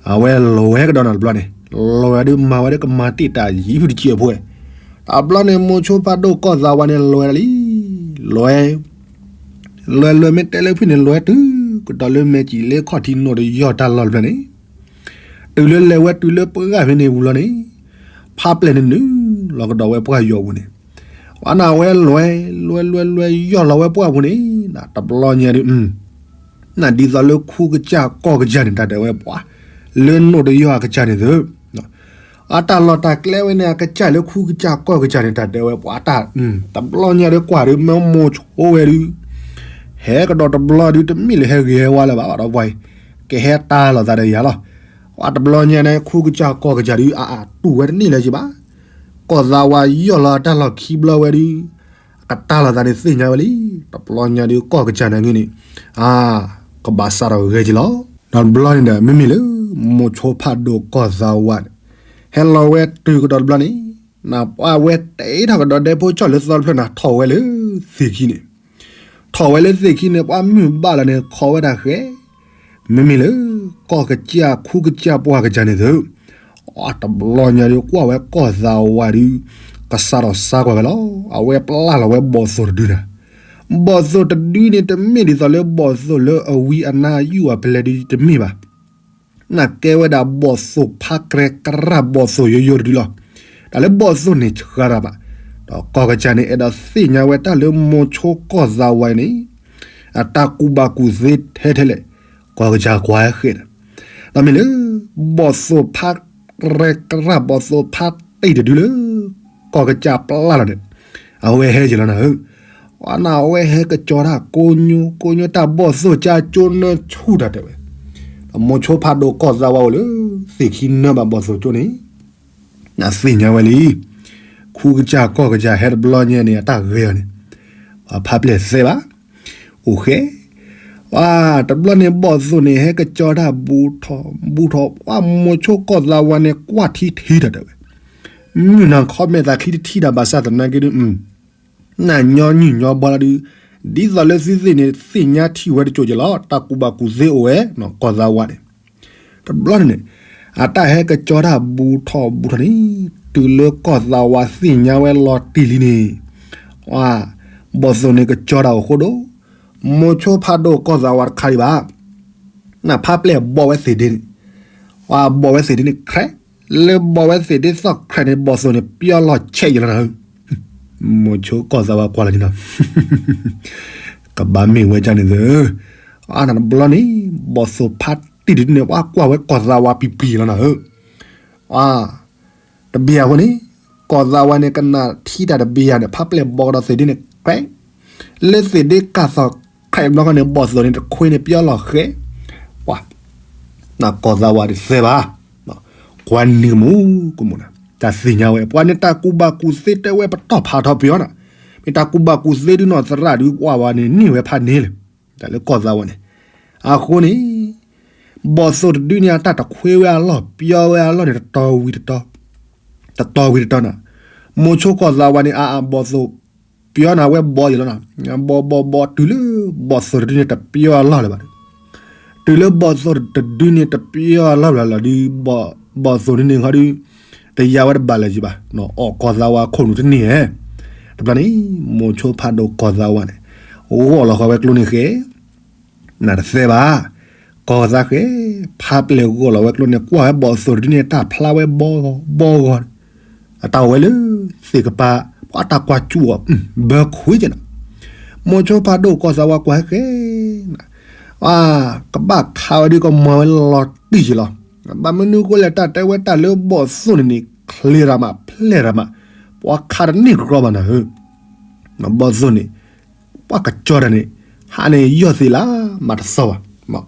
အဝဲလဲၤဝဲကဒီးနၤတဘျီန့ၣ်, လဲၤဝဲဒုးမၤဝဲဒုးကမၤတ့ၢ်တၢ်ယံၤဖုတကံၢ်အဖိ, တဘျီန့ၣ် မိၤဆိဖးဒိၣ်ကီၢ်သးဝးန့ၣ် လဲၤဝဲဒၣ်လံ, လဲၤ, လဲၤလဲၤမ့ၢ်တဲလၢဖုၣ်န့ၣ် လဲၤတုၤကဒီးလၢမဲာ်စံးလၢခီၣ်ထံး နိၣ်တယၢၢ်တၢ်လီၢ်တဖျၢၣ်န့ၣ်, တုၤလၢလဲၤဝဲတုၤလၢပှၢ်ဖဲန့ၣ်ဝံၤလီၤန့ၣ်, ဖါပျဲၢ်န့ၣ်နုာ်လီၤကဒီးဝဲပှၢ်ယီၤပူၤန့ၣ်, ဝဲန့ၣ်အဝဲလဲၤ, လဲၤလဲၤလဲၤ ယီၢ်လီၤဝဲပှၢ်ပူၤန့ၣ်, တဘျီညါဒုး နဒ်သိးလၢခူကစၢ်ကီၢ်ကစၢ်န့ၣ် တၢ်တဲဝဲပှၤ, လၢနိၣ်တယၢၢ်အကစၢ်န့ၣ်သု, အတၢ်လီၢ်တၢ်ကျဲဝဲန့ၣ် အကစၢ်လၢခူကစၢ်ကီၢ်ကစၢ်န့ၣ် တၢ်တဲဝဲပှၤတၢ်, တဘျီညါဒုးကွၢ်ဒုး မ့ၢ်မိၤဆိဝဲဒုး, ဟဲကဒီးတဘျီဒုး တမ့ၢ်လၢဟဲဂ့ၤဟဲဝါလၢၤဘၣ်ဒီးပှၤအံၤ, ကဟဲတၢ်လီၤသးဒီးယၤလီၤ. ပှၤတဘျီညါန့ၣ် ခူကစၢ်ကီၢ်ကစၢ်ဒုး အအတူၢ်ဝဲတန့ၢ်လၢၤက့ၤဘၣ်. ကီၢ်သးဝးယီၢ်လီၤအတၢ်လီၢ်ခံဘျီဝဲဒုး အကတၢ်လီၤသးန့ၣ်သ့ၣ်ညါဝဲလံ. တဘျီညါဒုးကီၢ်ကစၢ်န့ၣ်ဂ့ၤန့ၣ်, အါ, ကဘၣ်စးထီၣ်ဂဲၤက့ၤလီၤ. ဒီးတဘျီန့ၣ်ဒီး မ့မ့ၢ်လၢ မိၤဆိဖးဒိၣ်ကီၢ်သးဝးန့ၣ် ဟဲလီၤဝဲတုၤကဒီးတဘျီန့ၣ်, နပှၤဝဲတဲထီၣ်ကဒီးဒဲဖိကၠီၣ်လၢသီတဖျၢၣ်န့ၣ် ထီၣ်ဝဲလၢသ့ၣ်ခံန့ၣ်, ထီၣ်ဝဲလၢသ့ၣ်ခံန့ၣ် ပှၤမုၢ်ဘၣ်လီၤန့ၣ် ခိးဝဲဒၣ်ဃဲ မ့မ့ၢ်လၢ ကီၢ်ကစၢ်ခူကစၢ်ပှၢ်ကစၢ်န့ၣ်သု, အတဘျီညါဒုးကွၢ်ဝဲကီၢ်သးဝးဒုး ကစးထီၣ်စါကွၢ်ဝဲလီၤ. အဝဲပျၢ်လီၤဝဲဘီၣ်သိၣ်တဒုန့ၣ်, ဘီၣ်သိၣ်တဒုန့ၣ် တမ့ၢ်ဒ်သိးလၢဘီၣ်သိၣ်လၢအဝံအနါယုၢ်အပလဲဒုးတမ့ၢ်ဘၣ်. နကဲဝဲဒၣ်ဘီၣ်သိၣ်ဖးကြဲကရၢ်ဘီၣ်သိၣ်ယိယိတဒုလီၤ. တၢ်လၢဘီၣ်သိၣ်န့ၣ်ဆှၢတၢ်ဘၣ်, ဒီးကီၢ်ကစၢ်န့ၣ် အဲၣ်ဒိးသ့ၣ်ညါဝဲတၢ်လၢမိၤဆိကီၢ်သးဝးန့ၣ် အတၢ်ကူၣ်ဘၣ်ကူၣ်သ့ထဲထဲလဲၣ်, ကီၢ်ကစၢ်ကွၢ်ဟဲဃဲဒီး, ဒီးမ့ၢ်လၢ ဘီၣ်သိၣ်ဖးကြဲကရၢ်ဘီၣ်သိၣ်ဖးတံၢ်တဒုလၢ ကီၢ်ကစၢ်ပျၢ်လီၤန့ၣ်, အဝဲဟဲက့ၤလီၤနၤဧၢ. ဝဲန့ၣ်အဝဲဟဲကစီၤတၢ်ကိညိ ကိညိတၢ်ဘီၣ်သိၣ်ကၠါကၠိနၢဆူၣ်တၢ်တဲဝဲ, ဒီးမိၤဆိဖးဒိၣ်ကီၢ်သးဝးအိၣ်လၢ သ့ၣ်ခံနၢဘၣ်ဘီၣ်သိၣ်ကၠိန့ၣ် နသ့ၣ်ညါဝဲလံ. ခူကစၢ်ကီၢ်ကစၢ်ဟဲတဘျီညါန့ၣ် အတၢ်ဂ့ၤအီၤန့ၣ်, ပှၤဖးပျဲၢ်သဲဘၣ်, အိၣ်ဃဲ, ပှၤတဘျီန့ၣ်ဘီၣ်သိၣ်န့ၣ် ဟဲကစီၤတၢ်ဘူးထီၣ်ဘူးထီၣ် ပှၤမိၤဆိကီၢ်သးဝးန့ၣ် ကွၢ်ထံထံတၢ်တဲဝဲ, မုၢ်နၤခီမဲာ်သးခံတထံၣ်တၢ်ဘၣ်ဆၣ်သနာ်က့ဒုး နညီနုၢ်ညီဘီလီၤဒုး, ဒ်သိးလၢသုသ့ၣ်န့ၣ် သ့ၣ်ညါထံၣ်ဝဲတစိၢ်က့ၤလီၤ တၢ်ကူၣ်ဘၣ်ကူၣ်သ့အိၣ်ဝဲ, ကီၢ်သးဝးန့ၣ် တဘျီန့ၣ်န့ၣ်, အတၢ်ဟဲကစီၤတၢ်ဘူးထီၣ်ဘူးထီၣ်န့ၣ်, တုၤလၢကီၢ်သးဝးသ့ၣ်ညါဝဲလီၤတံၢ်လံန့ၣ်, ဘီၣ်သိၣ်န့ၣ်ကစီၤတၢ်အိၣ်ဃိဒိၣ်, မိၤဆိဖးဒိၣ်ကီၢ်သးဝးတခါဒံးဘၣ်, နဖးပျဲၢ်ဘီၣ်ဝဲသ့ၣ်ဒ့န့ၣ်, ပှၤဘီၣ်ဝဲသ့ၣ်ဒ့န့ၣ် ခြဲး, လၢဘီၣ်ဝဲသ့ၣ်ဒ့သီၣ်ခြဲးန့ၣ် ဘီၣ်သိၣ်န့ၣ် ပျီလီၤဆဲးယံာ်လီၤနၤဧၢ, မိၤဆိကီၢ်သးဝးကွၢ်လီၤန့ၣ်ဒီး ကဘၣ်မ့ၢ်ဝဲဒ်န့ၣ်သ့, အါနတဘျီန့ၣ်, ဘီၣ်သိၣ်ဖးတံၢ်တဒုန့ၣ် ပှၤကွၢ်ဝဲကီၢ်သးဝးပံၤပံၤလီၤနၤဧၢ, တဘ့ၣ်အဃိန့ၣ်, ကီၢ်သးဝးန့ၣ် ကနၣ်ထံတၢ်တဘ့ၣ်ယၤန့ၣ် ဖးပျဲၢ်ဘီကဒီးသ့ၣ်ဒ့န့ၣ် ကြဲး လၢသ့ၣ်ဒ့ကၢ်သီၣ် ကြဲးဘျီဃီန့ၣ် ဘီၣ်သိၣ်န့ၣ် တခွ့န့ၣ် ပယီၤလီၤဃဲ ပှၤ ကီၢ်သးဝးတသဲဘၣ် ကွၢ်နံၤကမူၣ်ကမူၣ်နၤ တၢ်သ့ၣ်ညါဝဲ ပှၤန့ၣ်တၢ်ကူၣ်ဘၣ်ကူၣ်သ့တဲဝဲပတီၢ်ဖးထီၣ်ပယီၤနၤ မ့ၢ်တၢ်ကူၣ်ဘၣ်ကူၣ်သ့ဒုနီၢ်သရၣ်ဒု ပှၤဝဲန့ၣ် န့ၢ်ဝဲဖးန့ၣ်လၢ တၢ်လၢကီၢ်သးဝးန့ၣ် အဃိန့ၣ် ဘီၣ်သိၣ်တဒုန့ၣ် အတၢ်တခွ့ဝဲအလီၢ် ပယီၤဝဲအလီၢ်န့ၣ် တတီၤဝံၤတတီၤ တတီၤဝံၤတတီၤနၤ မိၤဆိကီၢ်သးဝးန့ၣ် အအဘီၣ်သိၣ် ပယီၤနၤဝဲဘီယံၤလီၤနၤ ဘီဘီဘီတုၤလၢ ဘီၣ်သိၣ်တဒုန့ၣ် တပယီၤအလီၢ်လၢၤဘၣ် တုၤလၢဘီၣ်သိၣ်တဒုန့ၣ် တပယီၤအလီၢ်လၢၤလီၤဒု ဘီၣ်သိၣ်ဒုန့ၣ်ဃီဒု တယါဝဲတဘၣ်လၢၤယံၤဘၣ် အီၣ်ကီၢ်သးဝးခိၣ်နူာ်တန့ၢ်ဧဲ တဘျီန့ၣ် မိၤဆိဖးဒိၣ်ကီၢ်သးဝးန့ၣ် ဂီၢ်လီၤဃီၤဝဲကျိန့ၣ်ဃဲ နတသဲဘၣ် ကီၢ်သးဃဲ ဖးပျဲၢ်ဂီၢ်လီၤဝဲကျိန့ၣ် ကွၢ်ဝဲဘီၣ်သိၣ်တဒုန့ၣ် တၢ်ဖျါဝဲဘီဂီၤ ဘီဂီၤ အတၢ်အိၣ်ဝဲလၢ သ့ၣ်ကပၤ ပှၤတၢ်ကွၢ်ကၠူၣ်အီၤ ဘၢခွ့ကနၤ မိၤဆိဖးဒိၣ်ကီၢ်သးဝးကွၢ်ဟဲဃဲ ကဘၣ်ခးဝဲဒု ကမၤဝဲလီၤတံၢ်ယံၤလီၤ ဘၣ်မနုၤဃိလဲၣ် တၢ်တဲဝဲတၢ်လၢဘီၣ်သိၣ်န့ၣ်န့ၣ် ချ့ရၤမး ဖျဲၣ်ရၤမး ပှၤခးတန့ၢ်ကရီဘၣ်နၤဧၢ ဘီၣ်သိၣ်န့ၣ် ပှၤကကၠီတၢ်န့ၣ် ဟးန့ၣ်ယီၢ်သ့လၢ မၤတသီဘၣ်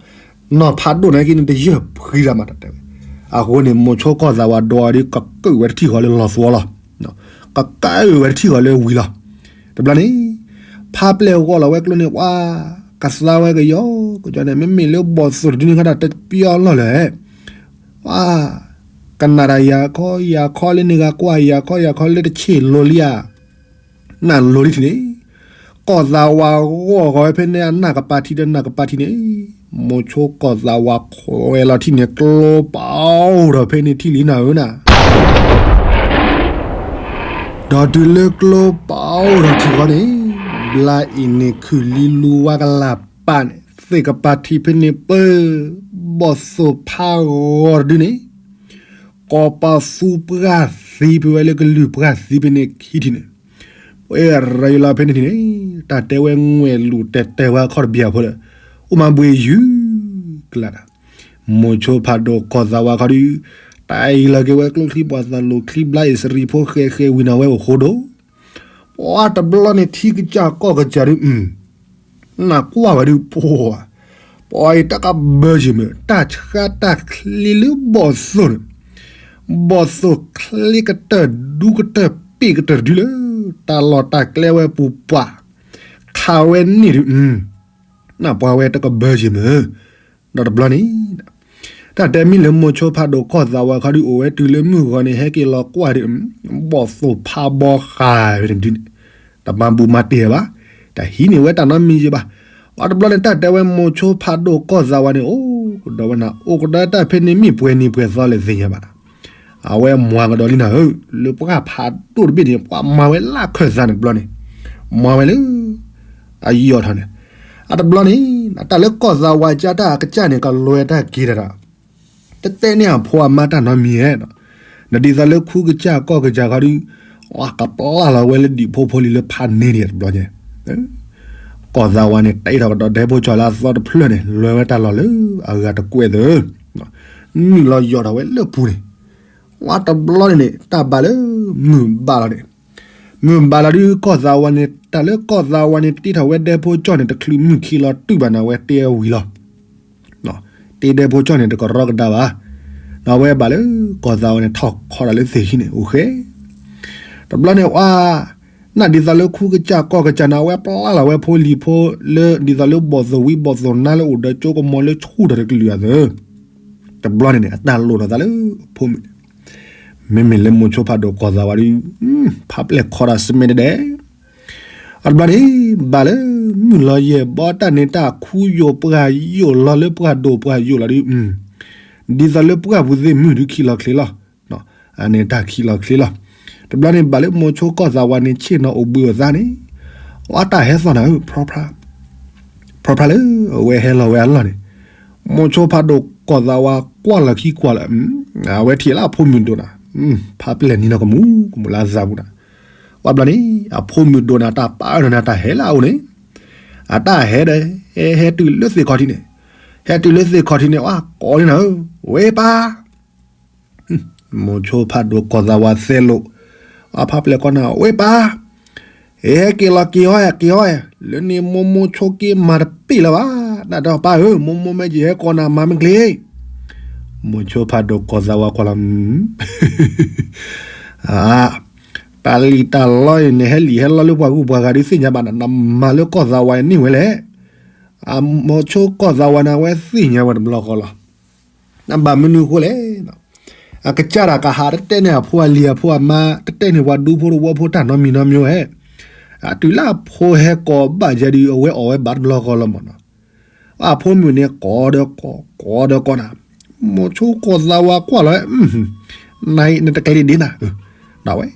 နီၢ်ဖးဒိၣ်န့ၣ်က့န့ၣ် တယၢၢ်ဖှံရၤမးတၢ်တဲဝဲ အဃိန့ၣ် မိၤဆိကီၢ်သးဝးဒီးဒု ကကၢၣ်ဝဲတထံၣ်ဃီလၢလီၤသွီလီၤ ကကၢၣ်ဝဲတထံၣ်ဃီလၢဝံၤလီၤ တဘျီန့ၣ် ဖးပျဲၢ်ဂီၢ်လီၤဝဲကျိန့ၣ် ပှၤ ကသါဝဲကယီကယီန့ၣ် မ့မ့ၢ်လၢဘီၣ်သိၣ်တဒုန့ၣ် ခီတၢ်တပယီၤလီၢ်လၢၤ ပှၤ ကနၣ်တၢ်ယၤခီယၤခီလၢန့ၣ်ဂၤကွၢ်ယၤခီယၤခီလၢတဆ့ၣ်လိၤလံဧါ နလိၤလံထံၣ်န့ၣ် ကီၢ်သးဝးဂီၢ်ဃီဝဲဖဲန့ၣ် အနၢ်ကပၤထံဒီးနၢ်ကပၤထံန့ၣ် မိၤဆိကီၢ်သးဝးခွဲးလီၤထံၣ်န့ၣ် ကျိပာ်အိၣ်ထီၣ်ဖဲန့ၣ်ထံၣ်လံနၤဧၢနၤ ဒီးတုၤလၢကျိပာ်အိၣ်ထီၣ်ထံဃီန့ၣ် ဘျါအံၤန့ၣ်ခုၣ်လံလူဝါကလၤပာ်န့ၣ် သ့ၣ်ကပၤထံဖဲန့ၣ်ပၢၢ် ဘီၣ်သိၣ်ဖးဂီၤတဒုန့ၣ် ကီၢ်ပာ်သူပှၢ်သံဖဲဝဲလၢကလုၢ်ပှၢ်သံဖဲန့ၣ်ခံထံၣ်န့ၣ် ပှဲၤရၤယလီၤဖဲန့ၣ်ထံၣ်န့ၣ် တၢ်တဲဝဲငွဲၣ်လူၤတဲာ်တဲာ်ဝဲအခီၣ်တဘ့ၣ်အဖိလၢ အိၣ်မးဘှ့ၣ်ယုၢ်ကလးတၢ် မိၤဆိဖးဒိၣ်ကီၢ်သးဝးခီဒု တၢ်အံၤလီၤက့ၤဝဲကျိချံ ပှၤသးလိၤချံဘျါအံၤစရံဖိဃဲးဃဲးဝံၤနၤဝဲအိၣ်ဃိဒိၣ် ပှၤတဘျီန့ၣ်ထံကစၢ်ကီၢ်ကစၢ်ဒု နၢ်ကွၢ်ဝဲဒု ပှၤ ပှၤအံၤတၢ်ကဘၢယံၤမ့ၢ် တၢ်ဆှါတၢ်ချ့လၢဘီၣ်သိၣ်န့ၣ် ဘီၣ်သိၣ်ချ့ကတၢၢ်ဒူကတၢၢ်ပ့ၣ်ကတၢၢ်တဒုလၢ တၢ်လီၢ်တၢ်ကျဲဝဲပူၤပှၤ ခးဝဲန့ၢ်ဒု နၢ်ပှၢ်ဝဲတကဘၢယံၤမ့ၢ် ဒီးတဘျီန့ၣ် တၢ်တဲမ့ၢ်လၢမိၤဆိဖးဒိၣ်ကီၢ်သးဝးခီဒု အိၣ်ဝဲတုၤလၢမုၢ်ဂီၤန့ၣ် ဟဲက့ၤလီၤကွၢ်ဒု ဘီၣ်သိၣ်ဖးဘီဃာ်ဝဲန့ၣ်ဒုန့ၣ် တမၤဘူးမၤတ့ၢ်ဘၣ် တဟံးန့ၢ်ဝဲတၢ်နီတမံၤယံၤဘၣ် ပှၤတဘျီန့ၣ် တၢ်တဲဝဲမိၤဆိဖးဒိၣ်ကီၢ်သးဝးန့ၣ် အိၣ်ကဒီးဝဲနၤ အိၣ်ကဒီးတၢ်ဖဲန့ၣ်မ့ၢ်ပှဲၤနံၤပှဲၤသီလဲၣ်သ့ၣ်ညါဘၣ်နၤ အဝဲမၤကဒီးလံနၤဧၢ လၢပှၢ်ဖးဒိၣ်တဘ့ၣ်န့ၣ် ပှၤမၤဝဲလၢခၢၣ်သးန့ၣ်တဘျီန့ၣ် မၤဝဲလၢ အယီၢ်ထီၣ်န့ၣ် အတဘျီန့ၣ် တၢ်လၢကီၢ်သးဝးကၢ်တၢ်အကစၢ်န့ၣ် ကလွဲတၢ်က့ၤတၢ်ဒီး တတဲန့ၢ်အဖိအမါတၢ်နီတမံၤဧဲ နဒ်သိးလၢခူကစၢ်ကီၢ်ကစၢ်ခီဒု ကပျၢ်လီၤဝဲလၢဒံၣ်ဖိဖိလံၤလၢဖးန့ၢ်န့ၣ်တဘျီန့ၣ် ကီၢ်သးဝးန့ၣ် တ့ထီၣ်ကဒီးဒဲဖိကၠီၣ်လၢအသီတဖျၢၣ်န့ၣ် လွဲဝဲတၢ်လီၢ်လၢအဂၤတကွဲးသၢ နုာ်လီၤယီၢ်ထီၣ်ဝဲလၢပူၤန့ၣ် ဝဲတဘျီန့ၣ်န့ၣ် တၢ်ဘၣ်လၢ မုၢ်ဘၣ်လီၤန့ၣ် မုၢ်ဘၣ်လီၤဒုးကီၢ်သးဝးန့ၣ် တၢ်လၢကီၢ်သးဝးန့ၣ် တ့ထီၣ်ဝဲဒဲဖိကၠီၣ်န့ၣ် တချုးမုၢ်ခံလီၤတုၤဘၣ်န့ၣ် အဝဲတ့ဝံၤလီၤ တ့ဒဲဖိကၠီၣ်န့ၣ် တကရီကဒါဘၣ် အဝဲဘၣ်လၢကီၢ်သးဝးန့ၣ် ထီၣ်ခီဒၣ်လၢသ့ၣ်ခံန့ၣ် အိၣ်ဃဲ တဘျီန့ၣ် အ နဒ်သိးလၢခူကစၢ်ကီၢ်ကစၢ်န့ၣ် အဝဲပျၢ်လီၤဝဲဖိလံၤဖိလၢ ဒ်သိးလၢဘီၣ်သိၣ်ဝံဘီၣ်သိၣ်နါလၢအိၣ်ဒီးကၠိကမီၤလၢဆူၣ်ထီၣ်တကလုာ်အသိး တဘျီန့ၣ်န့ၣ် အတၢ်လိၣ်ထီၣ်သးလၢဖိမုၣ်န့ၣ် မ့မ့ၢ်လၢမိၤဆိဖးဒိၣ်ကီၢ်သးဝးဒီး ဖးပျဲၢ်ခီဒၣ်စမဲဒဲဒဲ အတဘျီန့ၣ် ဘၣ်လၢ မုၢ်လီၤယဲၢ်ဘီတၢ်န့ၣ်တၢ်ခူယိာ်ပှၢ်ယိာ်လီၤလၢပှၢ်ဒိၣ်ပှၢ်ယိာ်လီၤဒီး ဒ်သိးလၢပှၢ်ပူၤသ့ၣ်မုၢ်ဒုးခံလီၤချ့လီၤ အန့ၣ်တၢ်ခံလီၤချ့လီၤ တဘျီန့ၣ်ဘၣ်လၢမိၤဆိကီၢ်သးဝးန့ၣ် ဆ့ၣ်နီၤအိၣ်ဘှံးအိၣ်သါန့ၣ် အတၢ်ဟဲသီၣ်နၤဧၢ ဖျီဖျါ ဖျီဖျါလၢအဝဲဟဲလီၤဝဲအလီၢ်န့ၣ် မိၤဆိဖးဒိၣ်ကီၢ်သးဝးကွၢ်လီၤခံကွၢ်လီၤ အဝဲထံၣ်လၢအဖိမုၣ်ဒိၣ်နၤ ဖးပျဲၢ်နံၤနီၢ်ကမူၣ်ကမူၣ်လၢအသးပူၤနၤ ဝဲဘျီန့ၣ် အဖိမုၣ်ဒိၣ်နၤတၢ်ပာ်အၢၣ်လီၤနၤတၢ်ဟဲလၢအအိၣ်န့ၣ် အတၢ်ဟဲဒီး ဟဲတုၤလၢသ့ၣ်ခီၣ်ထံးန့ၣ် ဟဲတုၤလၢသ့ၣ်ခီၣ်ထံးန့ၣ် အကိးန့ၢ်နၤဧၢ ဝဲပၢ် မိၤဆိဖးဒိၣ်ကီၢ်သးဝးသဲလိာ် အဖါပျဲၢ်ကိးနၤ ဝဲပၢ်, ဟဲက့ၤလီၤက့ၤအီၤ က့ၤအီၤ, လၢန့ၣ်မိၢ်မိၢ်ဆိက့မၤတပ့ၢ်လၢၤဘၣ်, တၢ်တဲအီၤပၢ်ဧၢ, မိၢ်မိၢ်မ့ၢ်က့ၤဟဲကိးနၤ မၤမ့ၢ်ချ့ မိၤဆိဖးဒိၣ်ကီၢ်သးဝးကွၢ်လီၤ, တၢ်လံၣ်တၢ်လီအံၤန့ၣ် ဟဲလံၣ်ဟဲလီလၢပှၤဂုၤပှၤဂၤဒုးသ့ၣ်ညါဘၣ်နၤ, နမၤလၢကီၢ်သးဝးန့ၣ်ဝဲလဲၣ်, အမိၤဆိကီၢ်သးဝးန့ၣ် အဝဲသ့ၣ်ညါဝဲတဘျီဃီလီၤ. ဘၣ်မနုၤအဃိလဲၣ်, အကစၢ်တၢ်ကဟးတတဲန့ၢ်အဖိအလံၤအဖိအမါ, တတဲန့ၢ်ပှၤဒူဖိတဝီဖိတၢ်နီတမံၤနီတမံၤဝဲ, တုၤလၢအဖိဟဲကိးဘၣ်ယဲဒုး အဝဲအီၣ်ဝဲဘၣ်တဘျီဃီလီၤမၢ်နီၤ. အဖိမုၣ်န့ၣ်ကိးဒီးကိး ကိးဒီးကိးနၤ, မိၤဆိကီၢ်သးဝးကွၢ်လီၤဝဲ, နအံၤနတကလ့ၤဒ့နၤ, ဒၣ်ဝဲ,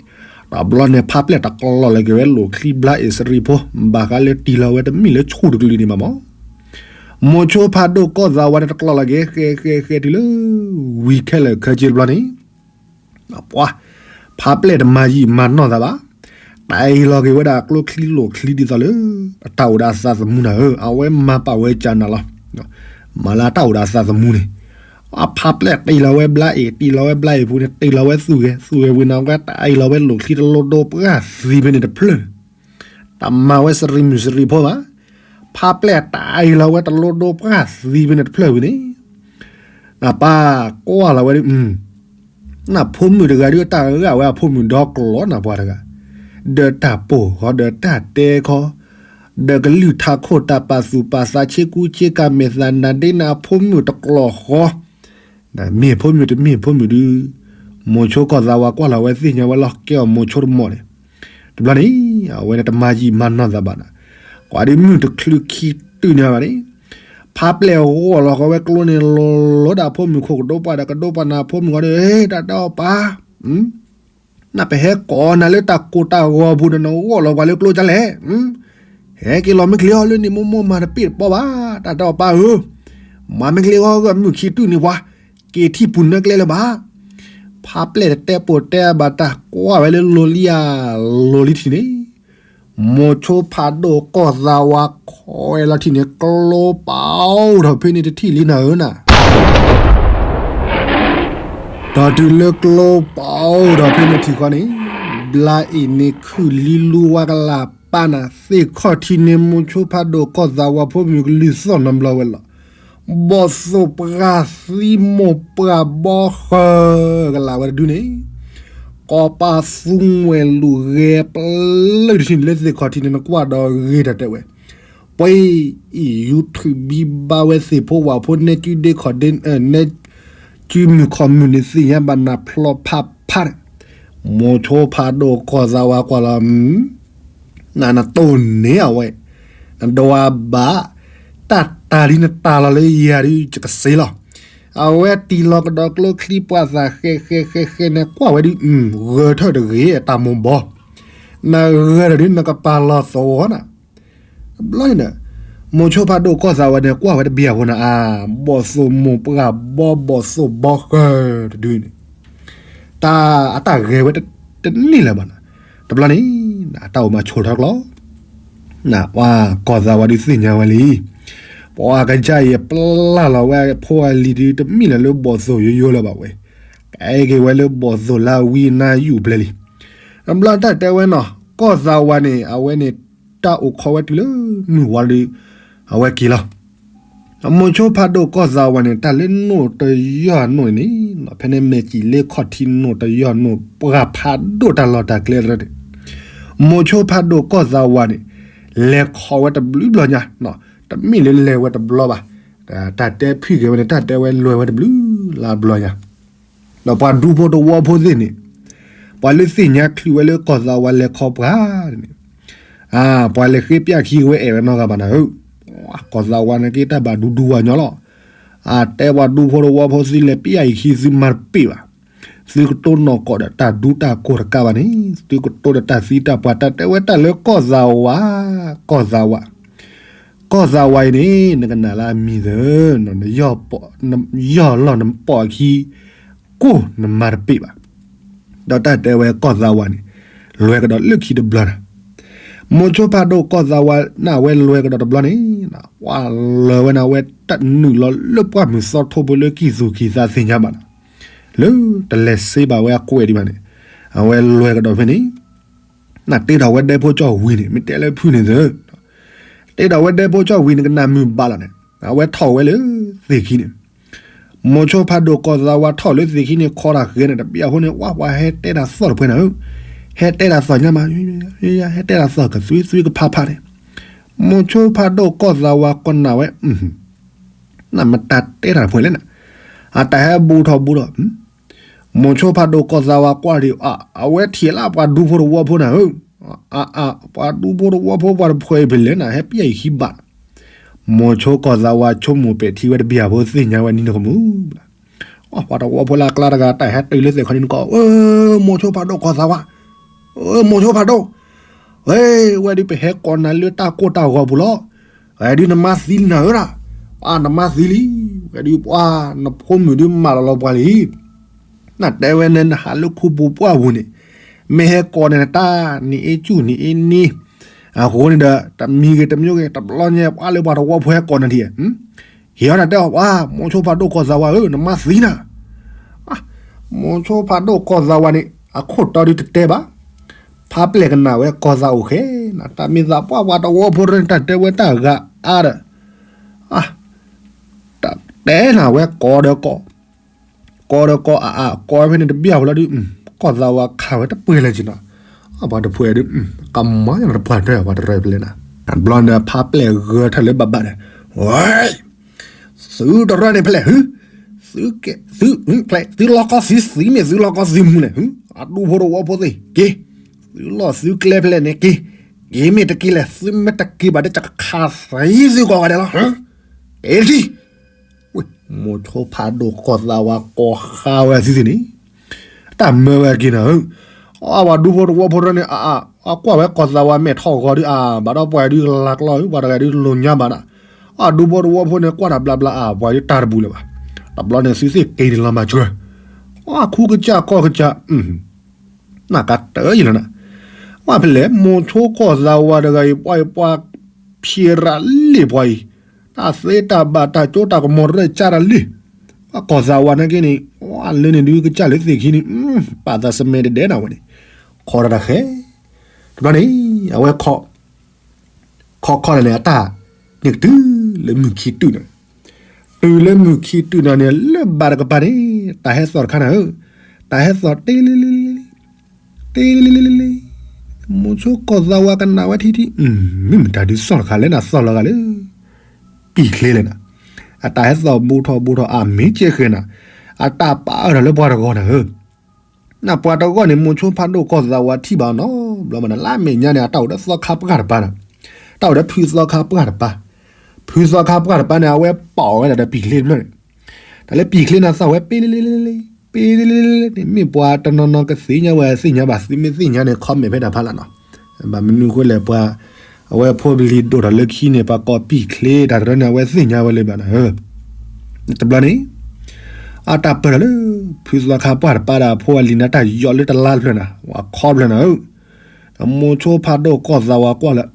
တဘျီန့ၣ် ဖါပျဲၢ်တကျီလီၤက့ၤဝဲလိာ်ချံဘျါအ့ၣ်စရံဖိ, ဘၣ်ဃးလၢတံၢ်လီၤဝဲတမ့ၢ်လၢဆူၣ်တကလုာ်န့ၣ်ဘၣ်မၢ်. မိၤဆိဖးဒိၣ်ကီၢ်သးဝးန့ၣ်တကျီလီၤက့ၤ ဃဲဃဲဃဲတုၤလၢ ဝံၤခဲလၢာ်ခဲဆ့တဘျီန့ၣ် ပှၤ, ဖါပျဲၢ်တမၤယံာ်မၤနီၢ်သးဘၣ်, တၢ်အံၤလီၤက့ၤဝဲဒၣ်ကျိချံလိာ်ချံဒ်သိးလၢ အတၢ်အိၣ်ဒီးအသးသမူနၤဧၢ, အဝဲမၤပာ်ဝဲကၢ်နၤလီၤ. မၤလၢအတၢ်အိၣ်ဒီးအသးသမူန့ၣ်, အဖါပျဲၢ်တ့ၢ်လီၤဝဲဘျါအ့ၣ်, တ့ၢ်လီၤဝဲဘျါအ့ၣ်ပူၤန့ၣ် တ့ၢ်လီၤဝဲသူၣ်ဂဲၤ, သူၣ်ဂဲၤဝံၤန့ၣ် အဝဲတၢ်အံၤလီၤဝဲလိာ်ချံတလိဒိပှၢ်သံဖဲန့ၣ်တဖျၢၣ်န့ၣ်, တမၤဝဲစရံမုၣ်စရံဖိဘၣ်. ဖါပျဲၢ်တၢ်အံၤလီၤဝဲတလိဒိပှၢ်သံဖဲန့ၣ်တဖျၢၣ်ဝံၤန့ၣ်, နပၢ်ကွၢ်လီၤဝဲဒုး, နဖိမုၣ်တဂၤဒုးတၢ်ဂ့ၢ်ဝဲအဖိမုၣ်ဒီကျိာ်နပှၤတဂၤ, ဒီးတၢ်ပိာ်ဃီဒီးတၢ်တဲခီ, ဒီးကလုၢ်ထးခိၣ်တၢ်ပာ်သူၣ်ပာ်သးဆ့ကူဆ့ကၤမဲာ်သးနၤဒ့နၤအဖိမုၣ်တကျိာ်ဃီ မ့ၢ်ဖိမုၣ်တမ့ၢ်ဖိမုၣ်ဒုး, မိၤဆိကီၢ်သးဝးကွၢ်လီၤဝဲသ့ၣ်ညါဝဲလီၤ ကဲအီၤမိၤဆိတမီၢ်န့ၣ်, တဘျီန့ၣ် အဝဲန့ၣ်တမၤယံာ်မၤနီၢ်သးဘၣ်နၤ, ကွၢ်ဒုးမုၢ်တချုးခံတုၤန့ၣ်ဘၣ်န့ၣ်, ဖါပျဲၢ်ဂီၢ်လီၤဃီဝဲကျိန့ၣ်လီၤလီၤဒီးအဖိမုၣ်ခိၣ်ကဒိပှၢ်ဒီးကဒိပှၢ်နၤအဖိမုၣ်ဃီဒီး တၢ်တဲအီၤပၢ် နပဟဲကိးနၤလၢတၢ်ကိၢ်တၢ်ဂီၤပူၤဒီး နဂီၢ်လီၤပှၤလၢကျိကလဲၣ်, ဟဲက့ၤလီၤမ့ၢ်ချ့အီၤလၢန့ၣ်မိၢ်မိၢ်မၤတပ့ၢ်တပီၢ်ဘၣ်, တၢ်တဲအီၤပၢ်ဧၢ, မၤမ့ၢ်ချ့အီၤဂီၢ်မုၢ်ခံတုၤန့ၣ်ပှၤ, က့ၤထံၣ်ပူၤနၢကျဲလၢၤဘၣ်. ဖါပျဲၢ်တတဲပိာ်တဲအဘၣ်တၢ်ကွၢ်ဝဲလၢလိၤလံဧါ, လိၤလံထံၣ်န့ၣ်, မိၤဆိဖးဒိၣ်ကီၢ်သးဝးခီဝဲလီၤထံၣ်န့ၣ် ကျိပာ်အိၣ်ထီၣ်ဖဲန့ၣ်တထံၣ်လံနၤဧၢနၤ ဒီးတုၤလၢကျိပာ်အိၣ်ထီၣ်ဖဲန့ၣ်ထံၣ်ဃီန့ၣ်, ဘျါအ့ၣ်န့ၣ်ခုၣ်လံလူဝါကလၢ်ပာ်နၤ သ့ၣ်ခီၣ်ထံးန့ၣ် မိၤဆိဖးဒိၣ်ကီၢ်သးဝးဖိမုၣ်ကလုၢ်သီၣ်နီတဘျီဝဲလီၤ. ဘီၣ်သိၣ်ပှၢ်သံမိၢ်ပှၢ်ဘီဃၢၤကလၢ်ဝဲတဒုန့ၣ်, ကိးပာ်သူမှဲၤလူၤဂဲၤပျုၢ်တထံၣ်န့ၣ်လၢသ့ၣ်ခီၣ်ထံးန့ၣ် နကွၢ်ဒီးဂ့ၤတၢ်တဲဝဲ ပှၤအံၤ YouTube ဘံဘါဝဲသ့ၣ်ဖိဝၣ်ဖိ နဲကုဒ့ခီၣ်ဒ့ နဲကုမုၢ်ခီၣ်မုၢ်န့ၣ် သ့ၣ်ညါဘၣ်နၢ်ဖျီဖးဖးန့ၣ်, မိၤဆိဖးဒိၣ်ကီၢ်သးဝးကွၢ်လီၤ, နနတိၢ်န့ၢ်အဝဲ, နဒွးဘၣ်, တၢ်တၤလံနတၤလီၤလၢယၤဒုးယကစ့လီၤ. အဝဲတံၢ်လီၤကဒီးကျိချံပှၤသးဃဲဃဲဃဲဃဲန့ၣ် ကွၢ်ဝဲဒုး ဂၢၤထၢၣ်တဂ့ၤ တၢ်မိၢ်ဘီ, နဂၢၤထၢၣ်ဒုးနကပာ်လီၤသဝီနၤ တဘျီန့ၣ်ဒီး, မိၤဆိဖးဒိၣ်ကီၢ်သးဝးန့ၣ် ကွၢ်ဝဲတဘ့ၣ်အဃိန့ၣ် အါ, ဘီၣ်သိၣ်မိၢ်ပှၢ်ဘီ ဘီၣ်သိၣ်ဘီဃၢၤတဒုန့ၣ်, တၢ်အတၢ်ဂဲၤဝဲတန့ၢ်လၢၤဘၣ်နၤ, တဘျီန့ၣ်, တၢ်အိၣ်မးဆိးထီၣ်ကျီ နပှၤကီၢ်သးဝးဒုးသ့ၣ်ညါဝဲလံ, ပှၤကစၢ်အံၤပျၢ်လီၤဝဲဖိအလံၤဒုး တမ့ၢ်လၢၤလၢဘီၣ်သိၣ်ယိယိလၢၤဘၣ်ဝဲ, ကဲက့ၤဝဲလၢဘီၣ်သိၣ်လၢအဝံအနါယူၣ်ဖျဲၣ်လံ. တဘျီတၢ်တဲဝဲနီၤ, ကီၢ်သးဝးန့ၣ် အဝဲန့ၣ် တၢ်အိၣ်ခိးဝဲတုၤလၢမုၢ်ဝါဒီး အဝဲက့ၤလီၤ. မိၤဆိဖးဒိၣ်ကီၢ်သးဝးန့ၣ် တၢ်လၢနိၣ်တယီၢ်နိၣ်န့ၣ်, ဖဲန့ၣ်မဲာ်စံၣ်လ့ခီၣ်ထံးနိၣ်တယီၢ်နိၣ် ပှၤဖးဒိၣ်တၢ်လီၢ်တၢ်ကျဲသ့ၣ်, မိၤဆိဖးဒိၣ်ကီၢ်သးဝးန့ၣ် လဲၤခိးဝဲတဘျုးဘျီညါ, တမ့ၢ်လၢလဲၤဝဲတဘျီဘၣ်, တၢ်တဲဖုၣ်က့ၤဝဲန့ၣ် တၢ်တဲဝဲလဲၤဝဲတဘျုးလါဘျီညါ ဒီးပှၤဒူဖိတဝီဖိသ့ၣ်န့ၣ်, ပှၤလၢသ့ၣ်ညါချုးဝဲလၢကီၢ်သးဝးလဲၤခီပှၤန့ၣ်, ပှၤလဲၤဃ့ပျၢ်ခံဝဲအဲၣ်ဝဲနီတဂၤဘၣ်နၤဧၢ, ကီၢ်သးဝးန့ၣ်က့တၢ်ဘၣ်ဒူဒူဝဲညီလီၤ. အတဲပှၤဒူဖိတဝီဖိ သုလဲၤပျၢ်အံၤခံ သုမၤတပ့ၢ်ဘၣ်, သုကတိၢ်နီၣ်ကီၢ်ဒီးတၢ်ဒူတၢ်ကိၢ်တကးဘၣ်န့ၣ် သုကတိၢ်ဒီးတၢ်သံတၢ်ပှၢ် တၢ်တဲဝဲတၢ်လၢကီၢ်သးဝး, ကီၢ်သးဝး ကီၢ်သးဝးအံၤန့ၣ် နကနၣ်လၢအမံၤသၢ, နယီၢ်လီၢ်နပိာ်အခံ, ကိၢ်နမၤတပ့ၢ်ဘၣ်. ဒီးတၢ်တဲဝဲကီၢ်သးဝးန့ၣ် လဲၤကဒီးလၢခံတဘျီနၤ, မိၤဆိဖးဒိၣ်ကီၢ်သးဝးန့ၣ် အဝဲလဲၤကဒီးတဘျီန့ၣ်, ပှၤလၢာ်ဝဲန့ၣ် အဝဲတၢ်နုာ်လီၤလၢပှၢ်မုၢ်သီထိဖိလၢကံၢ်သူၣ်ကံၢ်သးသ့ၣ်ညါဘၣ်နၤ, လၢတလဲၤစ့ဘၣ်ဝဲအကွဲးဒံးဘၣ်န့ၣ်, အဝဲလွဲၢ်ကဒီးဖဲန့ၣ် နတ့ထီၣ်ဝဲဒဲဖိကၠီၣ်ဝံၤန့ၣ် မ့ၢ်တဲလၢဖုန့ၣ်သၢ တ့ထီၣ်ဝဲဒဲဖိကၠီၣ်ဝံၤန့ၣ် ကနၣ်မုာ်ဘၣ်လီၤန့ၣ် အဝဲထီၣ်ဝဲလၢသ့ၣ်ခံန့ၣ် မိၤဆိဖးဒိၣ်ကီၢ်သးဝးထီၣ်လၢသ့ၣ်ခံန့ၣ် ခီတၢ်ဃဲန့ၣ် တဘျီအဃိန့ၣ် ဝဲပှၤဟဲတဲတၢ်သီၣ်တဖှဲန့ၣ်ဧၢ, ဟဲတဲတၢ်သီၣ်ညါမး, ဟဲတဲတၢ်သီၣ်ကသွံသွံကဖးဖးန့ၣ်, မိၤဆိဖးဒိၣ်ကီၢ်သးဝးကနၣ်ဝဲ နမတၤတဲတၢ်တဖှဲလဲၣ်န့ၣ်, အတၢ်ဟဲဘူးထီၣ်ဘူးထီၣ်, မိၤဆိဖးဒိၣ်ကီၢ်သးဝးကွၢ်ဒံး အဝဲထံၣ်လၢပှၤဒူဖိတဝီဖိန့ၣ်ဧၢ, အအ ပှၤဒူဖိတဝီဖိပှၤတဖှဲအံၤဖဲလဲၣ်န့ၣ် ဟဲပျဲအံၤခံဘၣ်, မိၤဆိကီၢ်သးဝးဆိကမိၣ်ပဲာ်ထံဝဲတဘျီဖိသ့ၣ်ညါဝဲနံၤနကမူၣ်ဘၣ်, ပှၤတဝီဖိလၢအကျါတဂၤတၢ်ဟဲတုၤလၢသ့ၣ်ခီန့ၣ်နကီၢ်, မိၤဆိဖးဒိၣ်ကီၢ်သးဝး, မိၤဆိဖးဒိၣ် ဝဲ ဝဲဒုးပဟဲကိးနၤလၢတၢ်ကိၢ်တၢ်ဂီၤပူၤလီၤ, ဝဲဒုးနမါသံလံနၤဧၢဒၣ်, ပှၤနမါသံလံ, ဝဲဒုးပှၤနဖိမုၣ်ဒုးမၤလီၤလီၤပှၤလံ, နတဲဝဲန့ၣ်နဟးလၢခူပူၤပှၢ်ပူၤန့ၣ်, မ့ၢ်ဟဲကိးန့ၣ်နတၢ်နအ့ၣ်ကူၣ်နအ့ၣ်နံ, အဃိန့ၣ်ဒီး တမံၤဂ့ၤတမံၤဂ့ၤ တဘျီညါပှၤလၢပှၤတဝီဖိဟဲကိးနၤဒံး, ဟ့ၣ်အီၤနတဲအီၤပှၤ မိၤဆိဖးဒိၣ်ကီၢ်သးဝးဧၢ နမါသံနၤ မိၤဆိဖးဒိၣ်ကီၢ်သးဝးန့ၣ် အခိၣ်တီဒုးတတဲဘၣ်, ဖးပျဲၢ်ကနၣ်ဝဲကီၢ်သးအိၣ်ဃဲ, တၢ်မ့ၢ်သးပှၢ်ပှၤတဝီဖိန့ၣ် တၢ်တဲဝဲတၢ်ဂၤအါဒီး, တဲနၤဝဲကီဒီးကီ, ကီဒီးကီအအါ ကီဖဲန့ၣ်တဘျီဖိလီၤဒုး, ကီၢ်သးဝးခးဝဲတပှဲၤလၢၤက့နီၤ, ပှၤတဖှဲဒုး, ကမၤယနတပှၢ်တၢၢ်ပှၤတရၢဖဲလဲၣ်နၤ, တဘျီန့ၣ်ဖးပျဲၢ်ဂၢထၢၣ်လၢဘၣ်ဘၣ်ဒီး, ဝဲ သုတရၢန့ၣ်ဖဲလဲၣ်, သုကဲ, သု, သုလီၢ်ကီၢ်သုသံမ့ၢ်သုလီၢ်ကီၢ်သုမူလဲၣ်, အဒူဖိတဝီဖိသ့ၣ်က့ၤ, သုလီၢ်သုကျဲဖဲလဲၣ်န့ၣ်က့ၤ, က့ၤမ့ၢ်တက့ၤလဲၣ် သုမ့ၢ်တက့ၤဘၣ်ဒီး ယကခးသံသုကိးဂၤဒဲးလီၤ, က့ၤထံၣ် ဝဲ မိၤဆိဖးဒိၣ်ကီၢ်သးဝးကိးဃါဝဲသုသ့ၣ်န့ၣ်, တၢ်မၢဝဲက့ၤနၤဧၢ, အပှၤဒူဖိတဝီဖိတရၢန့ၣ် အအါ, အကွၢ်ဝဲကီၢ်သးဝးမဲာ်ထီၣ်ဂီၤဒုးအါ, ဘၣ်ဒီးပှၤဒုးလၤကျီ, ပှၤတဂၤဒုးလိာ်ညါဘၣ်နၤ, အဒူဖိတဝီဖိန့ၣ် ကွၢ်တၢ်ဘျါဘျါအါ, ပှၤဒုးတၢ်တဘူးလၢၤဘၣ်, တဘျီန့ၣ်သုသ့ၣ်က့ၤန့ၣ်လီၤမၤစၢၤ, အခူကစၢ်ကီၢ်ကစၢ် နကတၢၢ်ယံၤလီၤနၤ, ဝဲဖဲလဲၣ် မိၤဆိကီၢ်သးဝးတဂၤအံၤ ပှၤအံၤပှၤဖံးရၤလံာ်ပှၤအံၤ, တၢ်သ့တၢ်ဘၣ်တၢ်ကၠိတၢ်ကမီၤရဲၣ်ကၢ်ရၤလံာ်, ပှၤကီၢ်သးဝးနာ်က့န့ၣ်, ဝဲလၢန့ၣ်ဒုးကစၢ်လၢသ့ၣ်ခံန့ၣ်, ပာ်သးစမဲတဒဲးနၤဝဲန့ၣ်, ခီတၢ်တၢ်ဃဲ, တဘျီန့ၣ်, အဝဲ ခီခီန့ၣ်န့ၣ် အတၢ်န့ၣ်ကတုၤလၢမုၢ်ခံတုၤန့ၣ်, တုၤလၢမုၢ်ခံတုၤန့ၣ်န့ၣ် လၢဘၣ်တကပၤန့ၣ်, တၢ်ဟဲသီၣ်တခါနၤဧၢ, တၢ်ဟဲသီၣ်တ့လ့လ့လ့လ့, တ့လ့လ့လ့, မိၤဆိကီၢ်သးဝးကနၣ်ဝဲထံထံ, မ့ၢ်မတၤဒုးသီၣ်တခါလဲၣ်နၤ သီၣ်လီၤဂာ်လၢ ပံာ်ချ့လဲၣ်နၤ, အတၢ်ဟဲသီၣ်ဘူးထီၣ်ဘူးထီၣ်အမ့ၢ်ကဲဃဲနၤ, အတၢ်ပာ်အၢၣ်ထီၣ်လၢပှၤတဂီၤနၤဧၢ နပှၤတဂီၢ်န့ၣ် မိၤဆိဖးဒိၣ်ကီၢ်သးဝးထံၣ်ဘၣ်နီတဘျီမးန့ၣ် လၢအမဲာ်ညါန့ၣ် အတၢ်အိၣ်ဒီးသီခါပှၢ်တပၤန့ၣ်, တၢ်အိၣ်ဒီးဖုသီခါပှၢ်တပၤ, ဖုသီခါပှၢ်တပၤန့ၣ် အဝဲပာ်အီၤဝဲဒၣ်ဒီးပံာ်ချ့တဖျၢၣ်န့ၣ်, တၢ်လၢပံာ်ချ့န့ၣ်သီၣ်ဝဲ ပ့လ့လ့လ့လ့, ပ့လ့လ့လ့လ့န့ၣ် မ့ၢ်ပှၤတနီၤနီၤကသ့ၣ်ညါဝဲသ့ၣ်ညါဘၣ် သုမ့ၢ်သ့ၣ်ညါန့ၣ် comment ဖဲဒၣ်ဖးလၢ်နီၤ, ဘၣ်မနုၤအဃိလဲၣ် ပှၤ အဝဲဖိပလံၤဒိၣ်ထီၣ်လၢခံန့ၣ် ပှၤကိးပံာ်ချ့တၢ်တရၢန့ၣ် အဝဲသ့ၣ်ညါဝဲလၢဘၣ်နၤဧၢ, တဘျီန့ၣ် အတၢ်ပၢၢ်ထီၣ်လၢ ဖုသီခါပှၢ်တပၤဒီးဖိအလံၤန့ၣ်တၢ်ယီၤလၢတလါတဖျၢၣ်နၤ ဝဲခီဖျၢၣ်နၤဧၢ, ဒီးမိၤဆိဖးဒိၣ်ကီၢ်သးဝးကွၢ်လၢ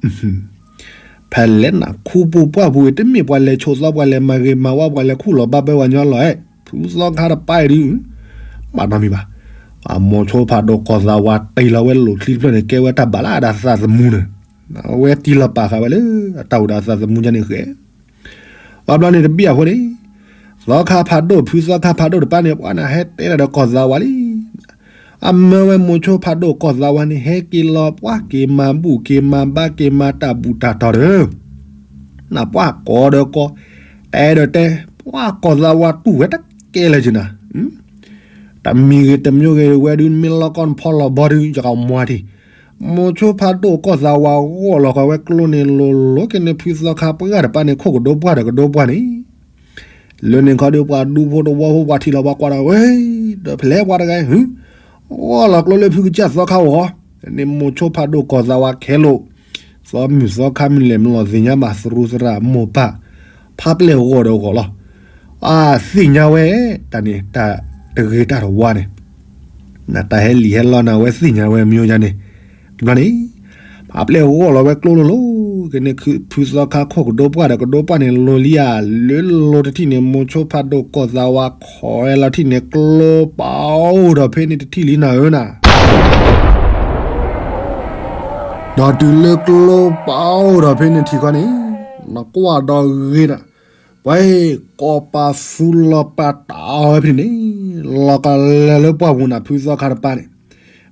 ဖဲလဲၣ်နၤ ခူပူၤပှၢ်ပူၤအံၤ တမ့ၢ်ပှၤလဲၤဆိးသီ ပှၤလဲၤမၤဂ့ၤမၤဝါ ပှၤလဲၤခူၣ်လီၤဘၣ်ဘၢဝဲညီလီၤဧဲ, ဖုသီခါတပၤအံၤဒုး ဘၣ်နီတမံၤဘၣ်, မိၤဆိဖးဒိၣ်ကီၢ်သးဝးတ့ၢ်လီၤဝဲလိာ်ချံတဖျၢၣ်န့ၣ် ကဲဝဲတၢ်ဘၣ်လၢအဒၣ်သးသမူန့ၣ်, အဝဲတ့ၢ်လီၤပာ်ဃာ်ဝဲလၢ အတၢ်အိၣ်ဒီးအသးသမူညါန့ၣ်ဃဲ ဘၣ်ဘျီန့ၣ်တဘ့ၣ်အဃိန့ၣ်, သီခါဖးဒိၣ် ဖုသီခါဖးဒိၣ်တပၤန့ၣ် ပှၤန့ၣ်ဟဲတဲဒၣ်ဒီးကီၢ်သးဝးလံ, အမၢဝဲမိၤဆိဖးဒိၣ်ကီၢ်သးဝးန့ၣ် ဟဲက့ၤလီၤပှၤက့ၤမၤဘူၣ်က့ၤမၤဘါက့ၤမၤတၢ်ဘူၣ်တၢ်တီၤဒီး နပှၤကီဒီးကီ, တဲဒီးတဲ, ပှၤကီၢ်သးဝးတူၢ်ဝဲတကဲလၢၤက့နၤ, တမံၤဂ့ၤတမံၤဂ့ၤဝဲဒုး မ့ၢ်လီၢ်ကီၢ်နဖီလီၤဘီဒုး ယကမွါထံ, မိၤဆိဖးဒိၣ်ကီၢ်သးဝးဂီၢ်လီၤကီးဝဲကျိန့ၣ်လိၤလိၤက့ၤန့ၣ် ဖုသီခါပှၢ်တပၤန့ၣ် ခိၣ်ကဒိပှၢ်ဒီးကဒိပှၢ်န့ၣ် လၢန့ၣ်ခီဒီးပှၤဒူဖိတဝီဖိပှၤထံၣ်လီၤပှၤကွၢ်ဒီးဝဲ, ဒီးဖဲလဲၣ်ပှၤတဂၤဟူ, ဂီၢ်လီၤကျိလၢဖုကစၢ်သီခါအဂီၢ်, န့ၣ်မိၤဆိဖးဒိၣ်ကီၢ်သးဝးခဲလိာ်, သီမုၢ်သီခါမုၢ်လဲၣ်မလီၤသ့ၣ်ညါဘၣ်သရူးသရၣ်မိၢ်ပၢ်, ဖးပျဲၢ်ဂီၢ်ဒီးဂီၢ်လီၤ, အသ့ၣ်ညါဝဲ, တၢ်န့ၣ် တၢ်တဂ့ၤတၢ်တဝါန့ၣ် နတၢ်ဟဲလံာ်ဟဲလီနၤဝဲသ့ၣ်ညါဝဲမ့ၢ်အိၣ်ယါန့ၣ်, တဘျီန့ၣ်, ဖးပျဲၢ်ဂီၢ်လီၤဝဲကျိလိၤလိၤက့ၤန့ၣ် ဖုသီခါခိၣ်ကဒိပှၢ်ဒီးကဒိပှၢ်န့ၣ်လိၤလံဧါ, လၢလိၤတထံၣ်န့ၣ် မိၤဆိဖးဒိၣ်ကီၢ်သးဝးခိးဝဲလီၤထံၣ်န့ၣ် ကျိပာ်အိၣ်ဒီးဖဲန့ၣ်တထံၣ်လံနၤဧၢနၤ, တဘျီန့ၣ် ဒီးတုၤလၢကျိပအိၣ်ဒီးဖဲန့ၣ်ထံၣ်ခီန့ၣ်, နကွၢ်ဒီးဂ့ၤနၤ, ပှၤကိးပသူလီၤပာ်တၢ်ဝဲဖဲန့ၣ်န့ၣ်, လီၤကလဲၤလၢပှၢ်ပူၤနၤ ဖုသီခါတပၤန့ၣ်,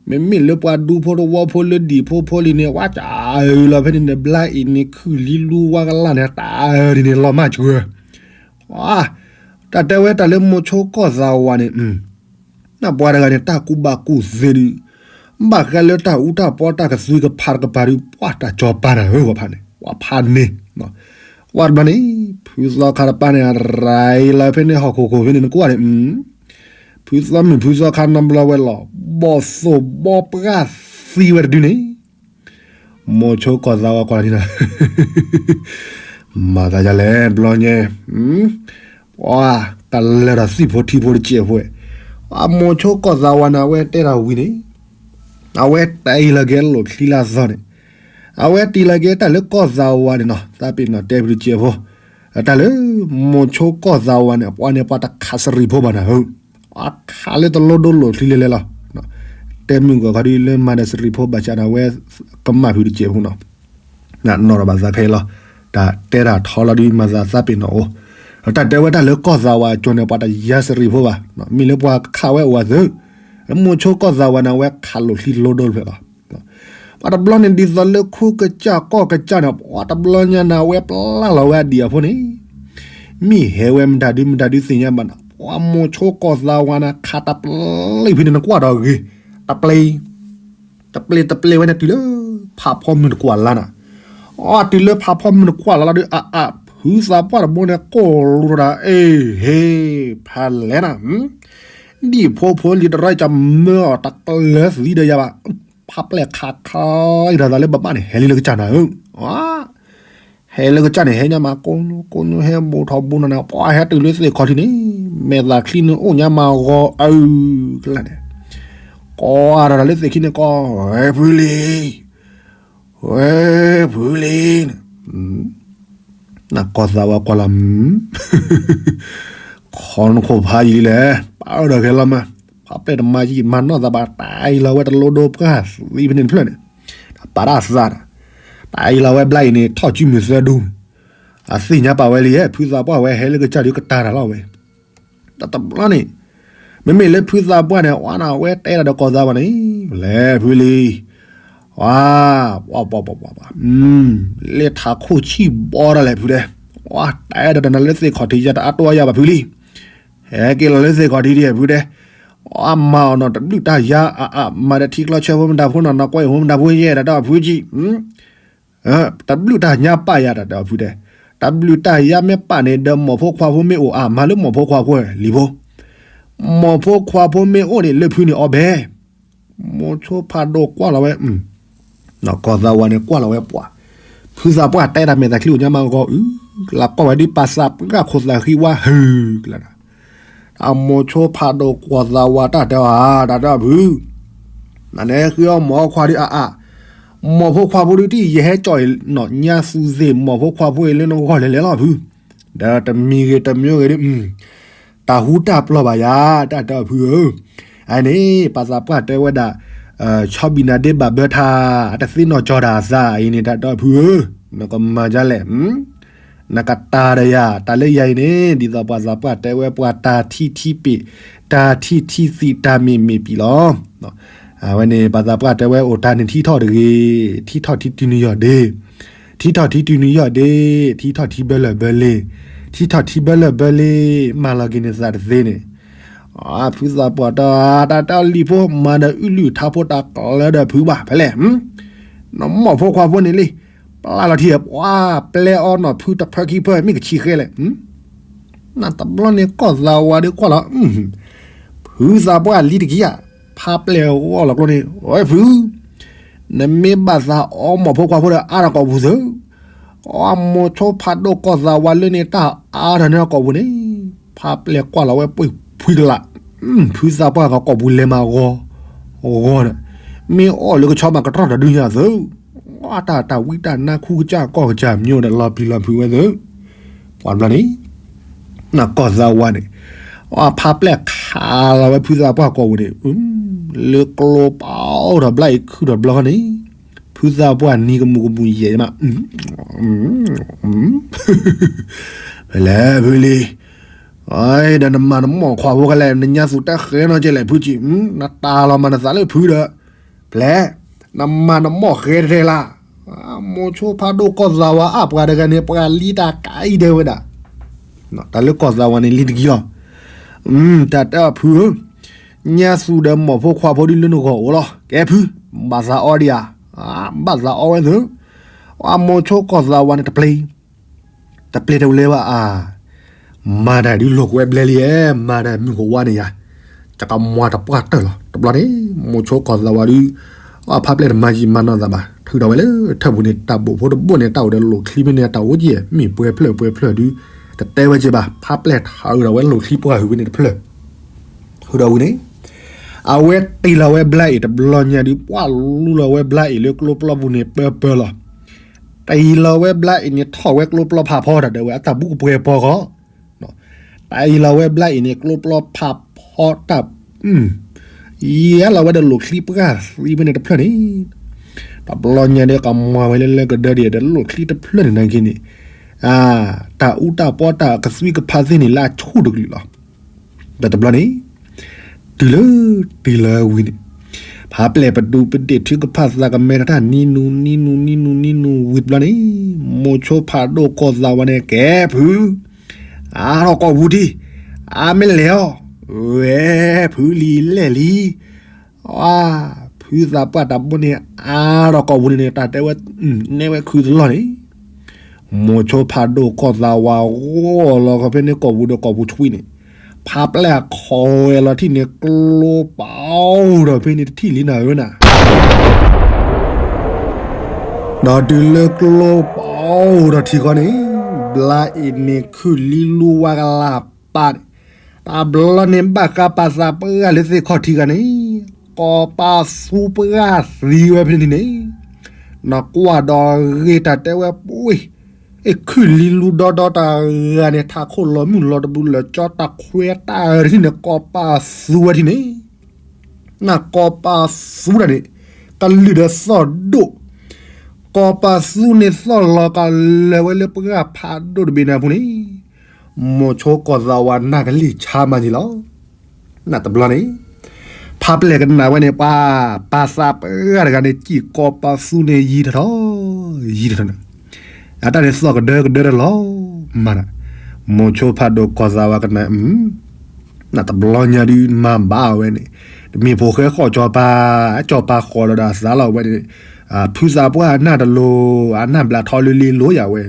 မ့မ့ၢ်လၢပှၤဒူဖိတဝီဖိလၢဒံၣ်ဖိဖိလံၤန့ၣ် ဝဲကၢ်အုးလီၤဖဲန့ၣ်န့ၣ် ဘျါအံၤန့ၣ် ခုၣ်လံလူဝါကလၢ်န့ၣ် တၢ်အုးဒ်န့ၣ် လီၤမၢ်စှၢၤ, တၢ်တဲဝဲတၢ်လၢမိၤဆိကီၢ်သးဝးန့ၣ် နပှၤတဂၤန့ၣ် တၢ်ကူၣ်ဘၣ်ကူၣ်သ့ဒုး, ဘၣ်ဃးလၢတၢ်အူတၢ်ပီတၢ်ကသွံကဖးတကပၤဒုး ပှၤတၢ်ကၠီၤပၤနၤဧၢ ဝဲဖးန့ၣ်, ဝဲဖးန့ၣ်, ဝဲတဘျီန့ၣ်, ဖုသီခါတပၤန့ၣ် ရၤလီၤဖဲန့ၣ်ဟီၣ်ခိၣ်ခိၣ်ဖဲန့ၣ် နကွၢ်န့ၣ်, ဖုသီမုၣ်ဖုသီခါနီတဘျီဝဲလီၤ, ဘီၣ်သိၣ်ဘီပှၢ်သံဝဲတဒုန့ၣ် မိၤဆိကီၢ်သးဝးကွၢ်လီၤန့ၣ်, မၤသးဒ်လဲၣ် ဘျီညါ, ပှၤကလဲၤဒီးသံၣ်ဖိထံဖိတစဲးဖိ, အမိၤဆိကီၢ်သးဝးန့ၣ် အဝဲတဲတၢ်ဝံၤန့ၣ်, အဝဲတ့ၢ်လီၤက့ၤလိၣ်ချံလၢအသီန့ၣ်, အဝဲတ့ၢ်လီၤက့ၤတၢ်လၢကီၢ်သးဝးန့ၣ်နီၤ သးပ့ၤနီၣ်တဲဖုတစဲးဖိ, တၢ်လၢ မိၤဆိကီၢ်သးဝးန့ၣ် ပှၤန့ၣ်ပှၤတခးစရံးဖိဘၣ်နၤဧၢ, အခးလၢတလိဒိလိၣ်ချံလဲၤလဲၤလီၤ, တဲမုၢ်ဂီၤခီဒုးလၢမၤဒီးစရံးဖိဘၣ်ဆၣ်န့ၣ် အဝဲကမၣ်ဖုတစဲးဖိနီၤ, နီၢ်ဒီးဘၣ်သးခဲအံၤလီၤ, တၢ်တဲတၢ်ထီလီၤဒုးမၤသးသးပ့ၤနီၣ်အိၣ်, တၢ်တဲဝဲတၢ်လၢကီၢ်သးဝးအကၠိန့ၣ် ပှၤတယါစရံးဖိဘၣ်, မ့ၢ်လၢပှၤခးဝဲအိၣ်ဝဲသ့, မိၤဆိကီၢ်သးဝးန့ၣ် အဝဲခးလိၣ်ချံလိဒိတဖျၢၣ်လီၤ ပှၤတဘျီန့ၣ်ဒ်သိးလၢခိကစၢ်ကီၢ်ကစၢ်န့ၣ် ပှၤတဘျီညါန့ၣ် အဝဲပျၢ်လီၤဝဲအဒံၣ်အဖိန့ၣ်, မ့ၢ်ဟဲဝဲမတၤဒုမတၤဒုသ့ၣ်ညါဘၣ်န့ၣ် ပှၤမိၤဆိကီၢ်သးဝးန့ၣ် ခးတပျ့ၤဖဲန့ၣ် နကွၢ်ဒီးဂ့ၤ, တပျ့ၤ, တပျ့ၤတပျ့ၤဝဲန့ၣ်တုၤလၢ ဖးဖီမုၢ်တကွၢ်လါန့ၣ်, အီ တုၤလၢဖးဖီမုၢ်တကွၢ်လါလီၤဒုး အအ ဖုသးပှၢ်တဘိန့ၣ် ကိၢ်လူထီၣ်ဒၣ် အ့ၣ် ဟ့ၣ် ဖးလဲၣ်နၤ ဒံၣ်ဖိဖိလံၤတရီတၢ်မၢအီၤတကလၢၤသံဒီးယၤဘၣ်, ဖးပျဲၢ်ခးခါအံၤဒီးသးလၢဘၣ်ဘၣ်န့ၣ် ဟဲလံလၢကစၢ်နၤဧၢ, ဟဲလၢကစၢ်န့ၣ် ဟဲညါမးကိးညိ ကိးညိ ဟဲဘူးထီၣ်ဘူးနီၤန့ၣ် ပှၤဟဲတုၤလၢသ့ၣ်ခီၣ်ထံးန့ၣ် မဲာ်သးချံန့ၣ်အိၣ်ညါမးဂီၤအု ကလၢ်န့ၣ်, ကိးဒီးတၢ်လၢသ့ၣ်ခံန့ၣ်ကိး ဝဲဖုလံၤ ဝဲဖုလံၤန့ၣ် နကီၢ်သးဝးကွၢ်လီၤ, ခီနခိၣ်ဖးယံာ်လံလဲၣ်, ပာ်အီၤဒီးခဲလီၤမး, ဖးပျဲၢ်တမၤယံာ်မၤနီၢ်သးဘၣ် တၢ်အံၤလီၤဝဲတလိဒိပှၢ်သံဖဲန့ၣ်တဖျၢၣ်န့ၣ်, ပာ်တၢ်သးဒီး, တၢ်အံၤလီၤဝဲဘျါအံၤန့ၣ် ထီၣ်စုမုၢ်သၢဒူ, အသ့ၣ်ညါပာ်ဝဲလံ ဖုသးပှၢ်ဝဲဟဲလၢကစၢ်ဒုးကတၢၢ်တၢ်လီၤဝဲ တတဘျီန့ၣ်, မ့မ့ၢ်လၢဖုသးပှၢ်န့ၣ် အဝဲန့ၣ် အဝဲတဲဒၣ်ဒီးကီၢ်သးဝးန့ၣ်, လဲၤဖုလံၤ, ဝါ, ပှၤ, ပှၤ, ပှၤ, ပှၤ, ပှၤ, လၢထးခိၣ်ဆံၣ်ဘီဒၣ်လဲာ်ဖုတဲ, ဝါတဲဒၣ်ဒီးနၤလၢသ့ၣ်ခီၣ်ထံးယၤတအါတီယၤဘၣ်ဖုလံၤ, ဟဲက့ၤလီၤလၢသ့ၣ်ခီၣ်ထံးဒံးဖုတဲ, အမၤအီၤနီၤတဘျုးတၢ်ယါအအမၤဒီးထံကျိဆၢဖိမတၤဖိနီၤ နီၢ်ကွဲအံၤဖိမတၤဖိယဲၢ်တၢ်ဒီးဖုကံ တဘျုးတၢ်ညါပာ်ယၤတၢ်ဒီးဖုတဲ, တဘျုးတၢ်ယါမ့ၢ်ပာ်န့ၣ် ဒီးမိၢ်ဖိခွါဖိမ့ၢ်အိၣ်အါမးလၢမိၢ်ဖိခွါဖိလံၤဖိ, မိၢ်ဖိခွါဖိမ့ၢ်အိၣ်န့ၣ် လၢဖုန့ၣ်အီၤဘဲ, မိၤဆိဖးဒိၣ်ကွၢ်လီၤဝဲ, ကီၢ်သးဝးန့ၣ်ကွၢ်လီၤဝဲပှၤ, ဖုသးပှၢ်တဲတၢ်မဲာ်သးချံအိၣ်ညါမးဂီၤအု, လၢကွၢ်ဝဲဒ်ပာ်သးပှၢ်ခိၣ်သးဃံဝါဟုကလၢာ် အမိၤဆိဖးဒိၣ်ကီၢ်သးဝးတၢ်တဲအီၤဧါ တၢ်တဲအီၤဖု, နန့ၣ်ဃ့အီၣ်မိၤအီခွါဒုးအါအါ, မိၢ်ဖိခွါဖိဒုးတံၢ်ယဟဲကၠီၣ်အံၤနီၣ်ညါသူသ့ၣ်မိၢ်ဖိခွါဖိအံၤလၢနဂီၢ်လဲၤလဲၤလီၤဖု, ဒီးတမံၤဂ့ၤတမံၤဂ့ၤဒုး, တၢ်ဟူတၢ်ပျီၢ်ဘၣ်ယၤ တၢ်တဲအီၤဖုဧၢ, အန့ၣ် ပာ်သးပှၢ်တဲဝဲဒၣ်, ဆီဘံၣ်နၤဒ့ဘၣ်ဘၢထါ, အတသ့နီၣ်ကၠီတၢ်အသးအံၤန့ၣ် တၢ်တဲအီၤဖုဧၢ, နကမၤဒ်လဲၣ် နကတၢ်ဒီးယၤ တၢ်လၢယၤအံၤန့ၣ် ဒ်သိးပှၤသးပှၢ်တဲဝဲပှၤတၢ်ထံထံပ့ၤ, တၢ်ထံထံသံးတၢ်မ့ၢ်မ့ၢ်ပံၤလီၤ. အဝဲန့ၣ် ပှၤသးပှၢ်တဲဝဲအိၣ်တၢ်န့ၣ်ထံထီၣ်တဂ့ၤ, ထံထီၣ်ထံတုၤနုၤယီၢ်ဒ့, ထံထီၣ်ထံတုၤနုၤယီၢ်ဒ့, ထံထီၣ်ထံဘၢလၢၢ်ဘၢလ့, ထံထီၣ်ထံဘၢလၢၢ်ဘၢလ့, မၤလီၤက့ၤနသးတသ့န့ၣ် ဖုသးပှၢ်တၢ်, တၢ်တဲအီၤလံၤဖိ မၤဒီးအုလုၢ်ထါဖိတၢ်ကျၢဒီးဖုဘၣ်ဖဲလဲၣ်, နမိၢ်ဖိခွါဖိန့ၣ်လံ, ပျၢ်လီၤထံ ပှၤပျဲအီၤနီၢ်ဖုတဖၢခံဖၢ မ့ၢ်ကဆံးဃဲလဲၣ်, နတဘျီန့ၣ်ကီၢ်သးဝးဒုးကွၢ်လီၤ, ဖုသးပှၢ်လံတက့ၢ်ဧါ, ဖးပျဲၢ်ဂီၢ်လီၤကျိန့ၣ် ဝဲဖု နမ့ၢ်ဘၣ်သးအီမိၢ်ဖိခွါဖိဒီးအါထီၣ်ကိာ်ပူၤသု, အမိၤဆိဖးဒိၣ်ကီၢ်သးဝးလၢန့ၣ်တၢ်အါထီၣ်န့ၢ်ကိာ်ပူၤန့ၣ်, ဖးပျဲၢ်ကွၢ်လီၤဝဲပှ့ၤဖှံကလး, ဖုသးပှၢ်ဂီၤကိာ်ပူၤလဲၤမးဂီၤ, ဂီၤဒီး, မ့ၢ်အီၣ်လၢကဆီမးကတြီၢ်တဒုညါသု, အတၢ်တၢ်ဝံတၢ်နါခူကစၢ်ကီၢ်ကစၢ်မၠိဒီးလီၤပျံၤလီၤဖုးဝဲသု, ပှၤဘျီန့ၣ် နကီၢ်သးဝးန့ၣ်, အဖးပျဲၢ်ခးလီၤဝဲဖုသးပှၢ်ကိာ်ပူၤန့ၣ်, လၢကျိပအိၣ်ထီၣ်ဘျါအံၤခုၣ်ထီၣ်ဘျီဃီန့ၣ်, ဖု ဖုသးပှၢ်နံၤကမူၤကမူၤယဲၢ်မး, ဖဲလဲၣ်ဖုလံ, ဒီးနမၤနမီၢ်ခွါဖိကလဲၣ်, နညါသူၣ်တၢ်ဃဲနီၢ်ကဲလဲၣ်ဖုကံ, နတၢ်လီၤမၤနသးလၢဖုဒီး, ဖဲလဲၣ်, နမၤနမီၢ်ဃဲထဲထဲလၢ်, မိၤဆိဖးဒိၣ်ကီၢ်သးဝးအါပှၤတဂၤန့ၣ် ပှၤလံတၢ်ကါအံၤဒဲးဝဲဒၣ်, တၢ်လၢကီၢ်သးဝးန့ၣ်လံတကံလီၤ, တၢ်တဲအီၤဖုဧၢ, ညါသူၣ်ဒီးမီၢ်ဖိခွါဖိဒုလၢနဂီၢ်အိၣ်လီၤ, ကဲဖု, ဘၣ်သးအီဒံးဧါ, ဘၣ်သးအီဝဲသု, အမိၤဆိကီၢ်သးဝးန့ၣ်တပျ့ၤ, တပျ့ၤတဝဲလဲဘၣ်အါ, မၤတၢ်ဒုးလိာ်ကွဲဘျဲလံ, မၤတၢ်မုၢ်ကဝါန့ၣ်ယါ, ယကမၤတပှၢ်တၢၢ်လီၤ, တဘျီန့ၣ်, မိၤဆိကီၢ်သးဝးဒုး, အဖါပျဲၢ်တမၤယံာ်မၤနီၢ်သးဘၣ်, ထုးထီၣ်ဝဲလၢထၢၣ်ပူၤန့ၣ် တၢ်ဘိၣ်ဖိတဘိၣ်န့ၣ် တၢ်အိၣ်ဒီးလိာ်ချံမ့ၢ်န့ၣ် တၢ်အိၣ်က့ၤ, မ့ၢ်ပှဲၤဖျၢၣ်ပှဲၤဖျၢၣ်ဒုး, တတဲဝဲက့ၤဘၣ်, ဖါပျဲၢ်ထုးထီၣ်ဝဲလိာ်ချံပှၢ်ဟုၣ်ဝံၤန့ၣ်တဖျၢၣ်, ထုးထီၣ်ဝံၤန့ၣ်, အဝဲတ့ၢ်လီၤဝဲဘျါအံၤတဘျီညါဒုး ပှၢ်လူလီၤဝဲဘျါအံၤလၢကျိပျီပူၤန့ၣ်ပၢပၢလီၤ, တ့ၢ်လီၤဝဲဘျါအံၤန့ၣ် ထီၣ်ဝဲကျိပျီဖးဖီတၢ်ဒဲးဝဲအတၢ်ဘူးကပှဲၤပီၤဃီ တ့ၢ်လီၤဝဲဘျါအံၤန့ၣ် ကျိပျီဖးဖီတၢ်, ယဲလီၤဝဲဒီးလိာ်ချံပှၢ်သံဖဲန့ၣ်တဖျၢၣ်န့ၣ်, တဘျီညါဒီးကမၤဝဲလၢလၢကဒၢဒံးဒီးလိာ်ချံတဖျၢၣ်န့ၣ်နာ်က့န့ၣ်, တၢ်အူတၢ်ပီတၢ်ကသွံကဖးသ့ၣ်န့ၣ်လၢအဆူၣ်တကလုာ်လီၤ, ဒီးတဘျီန့ၣ်, တုၤလၢ, တုၤလၢဝံၤန့ၣ်, ဖါပျဲၢ်ပဒူပဒ့ၣ်ထုကဖၣ်သးကမဲထီၣ်တၢ်နံၤနူၤနံၤနူၤနံၤနူၤနံၤနူၤဝံၤတဘျီန့ၣ်, မိၤဆိဖးဒိၣ်ကီၢ်သးဝးန့ၣ်ကဲဖု, အါထီၣ်ကီၢ်ပူၤထံ, အါမ့ၢ်လဲၣ်အီၤ, ဝဲဖုလံလဲၣ်လံ, အါ, ဖုသးပှၢ်တၢ်ဘိန့ၣ် အါထီၣ်ကီၢ်ပူၤန့ၣ်န့ၣ် တၢ်တဲဝဲ, နဲဝဲခုတလီၢ်န့ၣ်, မိၤဆိဖးဒိၣ်ကီၢ်သးဝးဂီၢ်လီၤခီဖဲန့ၣ်ကီၢ်ပူၤဒီးကီၢ်ပူၤဆွံန့ၣ်, ဖါပျဲၢ်ခိးဝဲလီၤထံၣ်န့ၣ်ကျိပာ်အိၣ်ဒီးဖဲန့ၣ်တထံၣ်လံနၤဧၢနၤ ဒီးတုၤလၢကျိပာ်အိၣ်ဒီးထံဃီန့ၣ်, ဘျါအံၤန့ၣ်ခုၣ်လံလူဝါကလၢ်ပာ်န့ၣ်, တဘျီန့ၣ်ဘၣ်ဃးပာ်သးပှၢ်လၢသ့ၣ်ခီၣ်ထံးဂၤန့ၣ်, ကီးပာ်သူပှၢ်သံဝဲဖဲန့ၣ်န့ၣ်, နကွၢ်ဒီးဂ့ၤတၢ်တဲဝဲပှ့ၤ, အ့ၣ်ခုၣ်လံလူဒီဒီတၢ်ဂၤန့ၣ် ထးခိၣ်လီၤမုၢ်လီၤတဘုလၢာ်ကၠီတၢ်ခွဲးတၢ်အၢတထံၣ်န့ၣ် ကီးပာ်သူဝဲထံၣ်န့ၣ် နကီးပာ်သူတၢ်န့ၣ်, ကလုၢ်ဒီးသီၣ်ဒိၣ်, ကီးပာ်သူန့ၣ်သီၣ်လီၤကလၢၤဝဲလၢပှၢ်ဖးဒိၣ်တဘ့ၣ်န့ၣ်အပူၤန့ၣ်, မိၤဆိကီၢ်သးဝးနၢ်ကလံၢ်ဆါမးန့ၣ်လီၤ. နတဘျီန့ၣ်, ဖါပျဲၢ်ကနၣ်ဝဲန့ၣ် ပှၤပာ်သးပှၢ်တဂၤန့ၣ် စံၣ်ကီးပာ်သူန့ၣ်ယံာ်ထီၣ်ထီၣ်, ယံာ်ထီၣ်ထီၣ်န့ၣ်, အတၢ်န့ၣ်သီၣ်ကဒၢကဒၢတၢ်လီၤ. မၤ, မိၤဆိဖးဒိၣ်ကီၢ်သးဝးကနၣ် နတဘျီညါဒုးမၤဘၣ်ဝဲန့ၣ်, တမ့ၢ်ဖိဃဲဃီၣ်ကၠီၤပၤ, ကၠီၤပၤဃီၤလီၤဒီးအသးလီၤဝဲန့ၣ်, ဖုသးပှၢ်အနၢ်တလိၤ, အနၢ်ဘျးထီလၢလ့လိၤယၤဝဲ,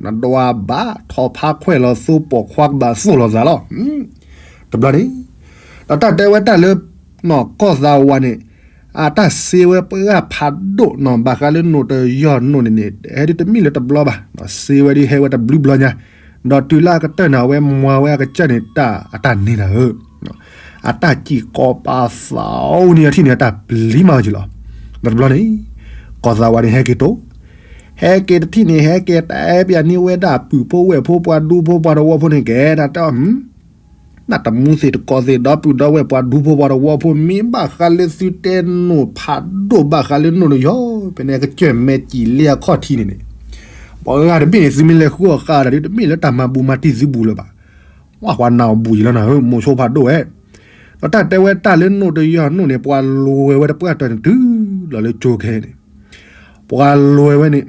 နဒွးဘၣ်ထီၣ်ဖးခွဲးလီၤသိပိာ်ခွါကဘၣ်သိၣ်လီၤသးလီၤ. တဘျီန့ၣ်, ဒီးတၢ်တဲဝဲတၢ်လၢ ကီၢ်သးဝးန့ၣ်, အတၢ်စ့ဝဲပှၢ်ဖးဒိၣ်နီၤ ဘၣ်ဃးလၢနိၣ်တယီၢ်နိၣ်န့ၣ်န့ၣ် ဟဲဒုးတမ့ၢ်လၢတဘျီဘၣ်, စ့ဝဲဒုးဟဲဝဲတဘျုးဘျီညါ, ဒီးတုၤလၢအကတၢၢ်န့ၣ် အဝဲမွၤဝဲအကစၢ်န့ၣ် တၢ်အတၢ်န့ၢ်နၤဧၢ, အတၢ်စံၣ်ကီးပာ်သးအိၣ်န့ၣ်အထံၣ်န့ၣ် အတၢ်ပျံၤမးဝဲက့ၤလီၤ. ဒီးတဘျီန့ၣ်, ကီၢ်သးဝးန့ၣ်ဟဲက့ၤတိၢ်, ဟဲက့ၤတထံၣ်န့ၣ် ဟဲက့ၤတဲပျးန့ၢ်ဝဲဒၣ်ပုၢ်ဖိဝဲၢ်ဖိပှၤဒူဖိပှၤတဝီဖိန့ၣ်ကဲ တၢ်တဲအီၤ နတမူသ့ၣ်တကိးသ့ၣ် ဒီပုၢ်ဒီဝဲၢ်ပှၤဒူဖိပှၤတဝီဖိ မ့ၢ်ဘၣ်ဃးလၢသုတဲနိၣ်ဖးဒိၣ်ဘၣ်ဃးလၢနိၣ်တယီၢ် ဖဲန့ၣ်ကစၢၢ်မဲာ်စံၣ်လ့အခီၣ်ထံးန့ၣ်န့ၣ်, ပှၤဂၤတဘ့ၣ်န့ၣ် သုမ့ၢ်လဲၤဃုအီၣ်ဃာ်တၢ်ဒုး တမ့ၢ်လၢတၢ်မၤဘူးမၤတံၢ်သုဘူးလၢၤဘၣ်. ပှၤကွၢ်နၢ်အီၤဘူးယံၤလီၤနၤဧၢ မိၤဆိဖးဒိၣ်ဝဲ, ဒီးတၢ်တဲဝဲတၢ်လၢနိၣ်တယီၢ်နိၣ်န့ၣ် ပှၤလိၤဝဲဝဲတပှၢ်တၢၢ်န့ၣ်တုၤလီၤလၢကၠိခဲန့ၣ် ပှၤလိၤဝဲန့ၣ်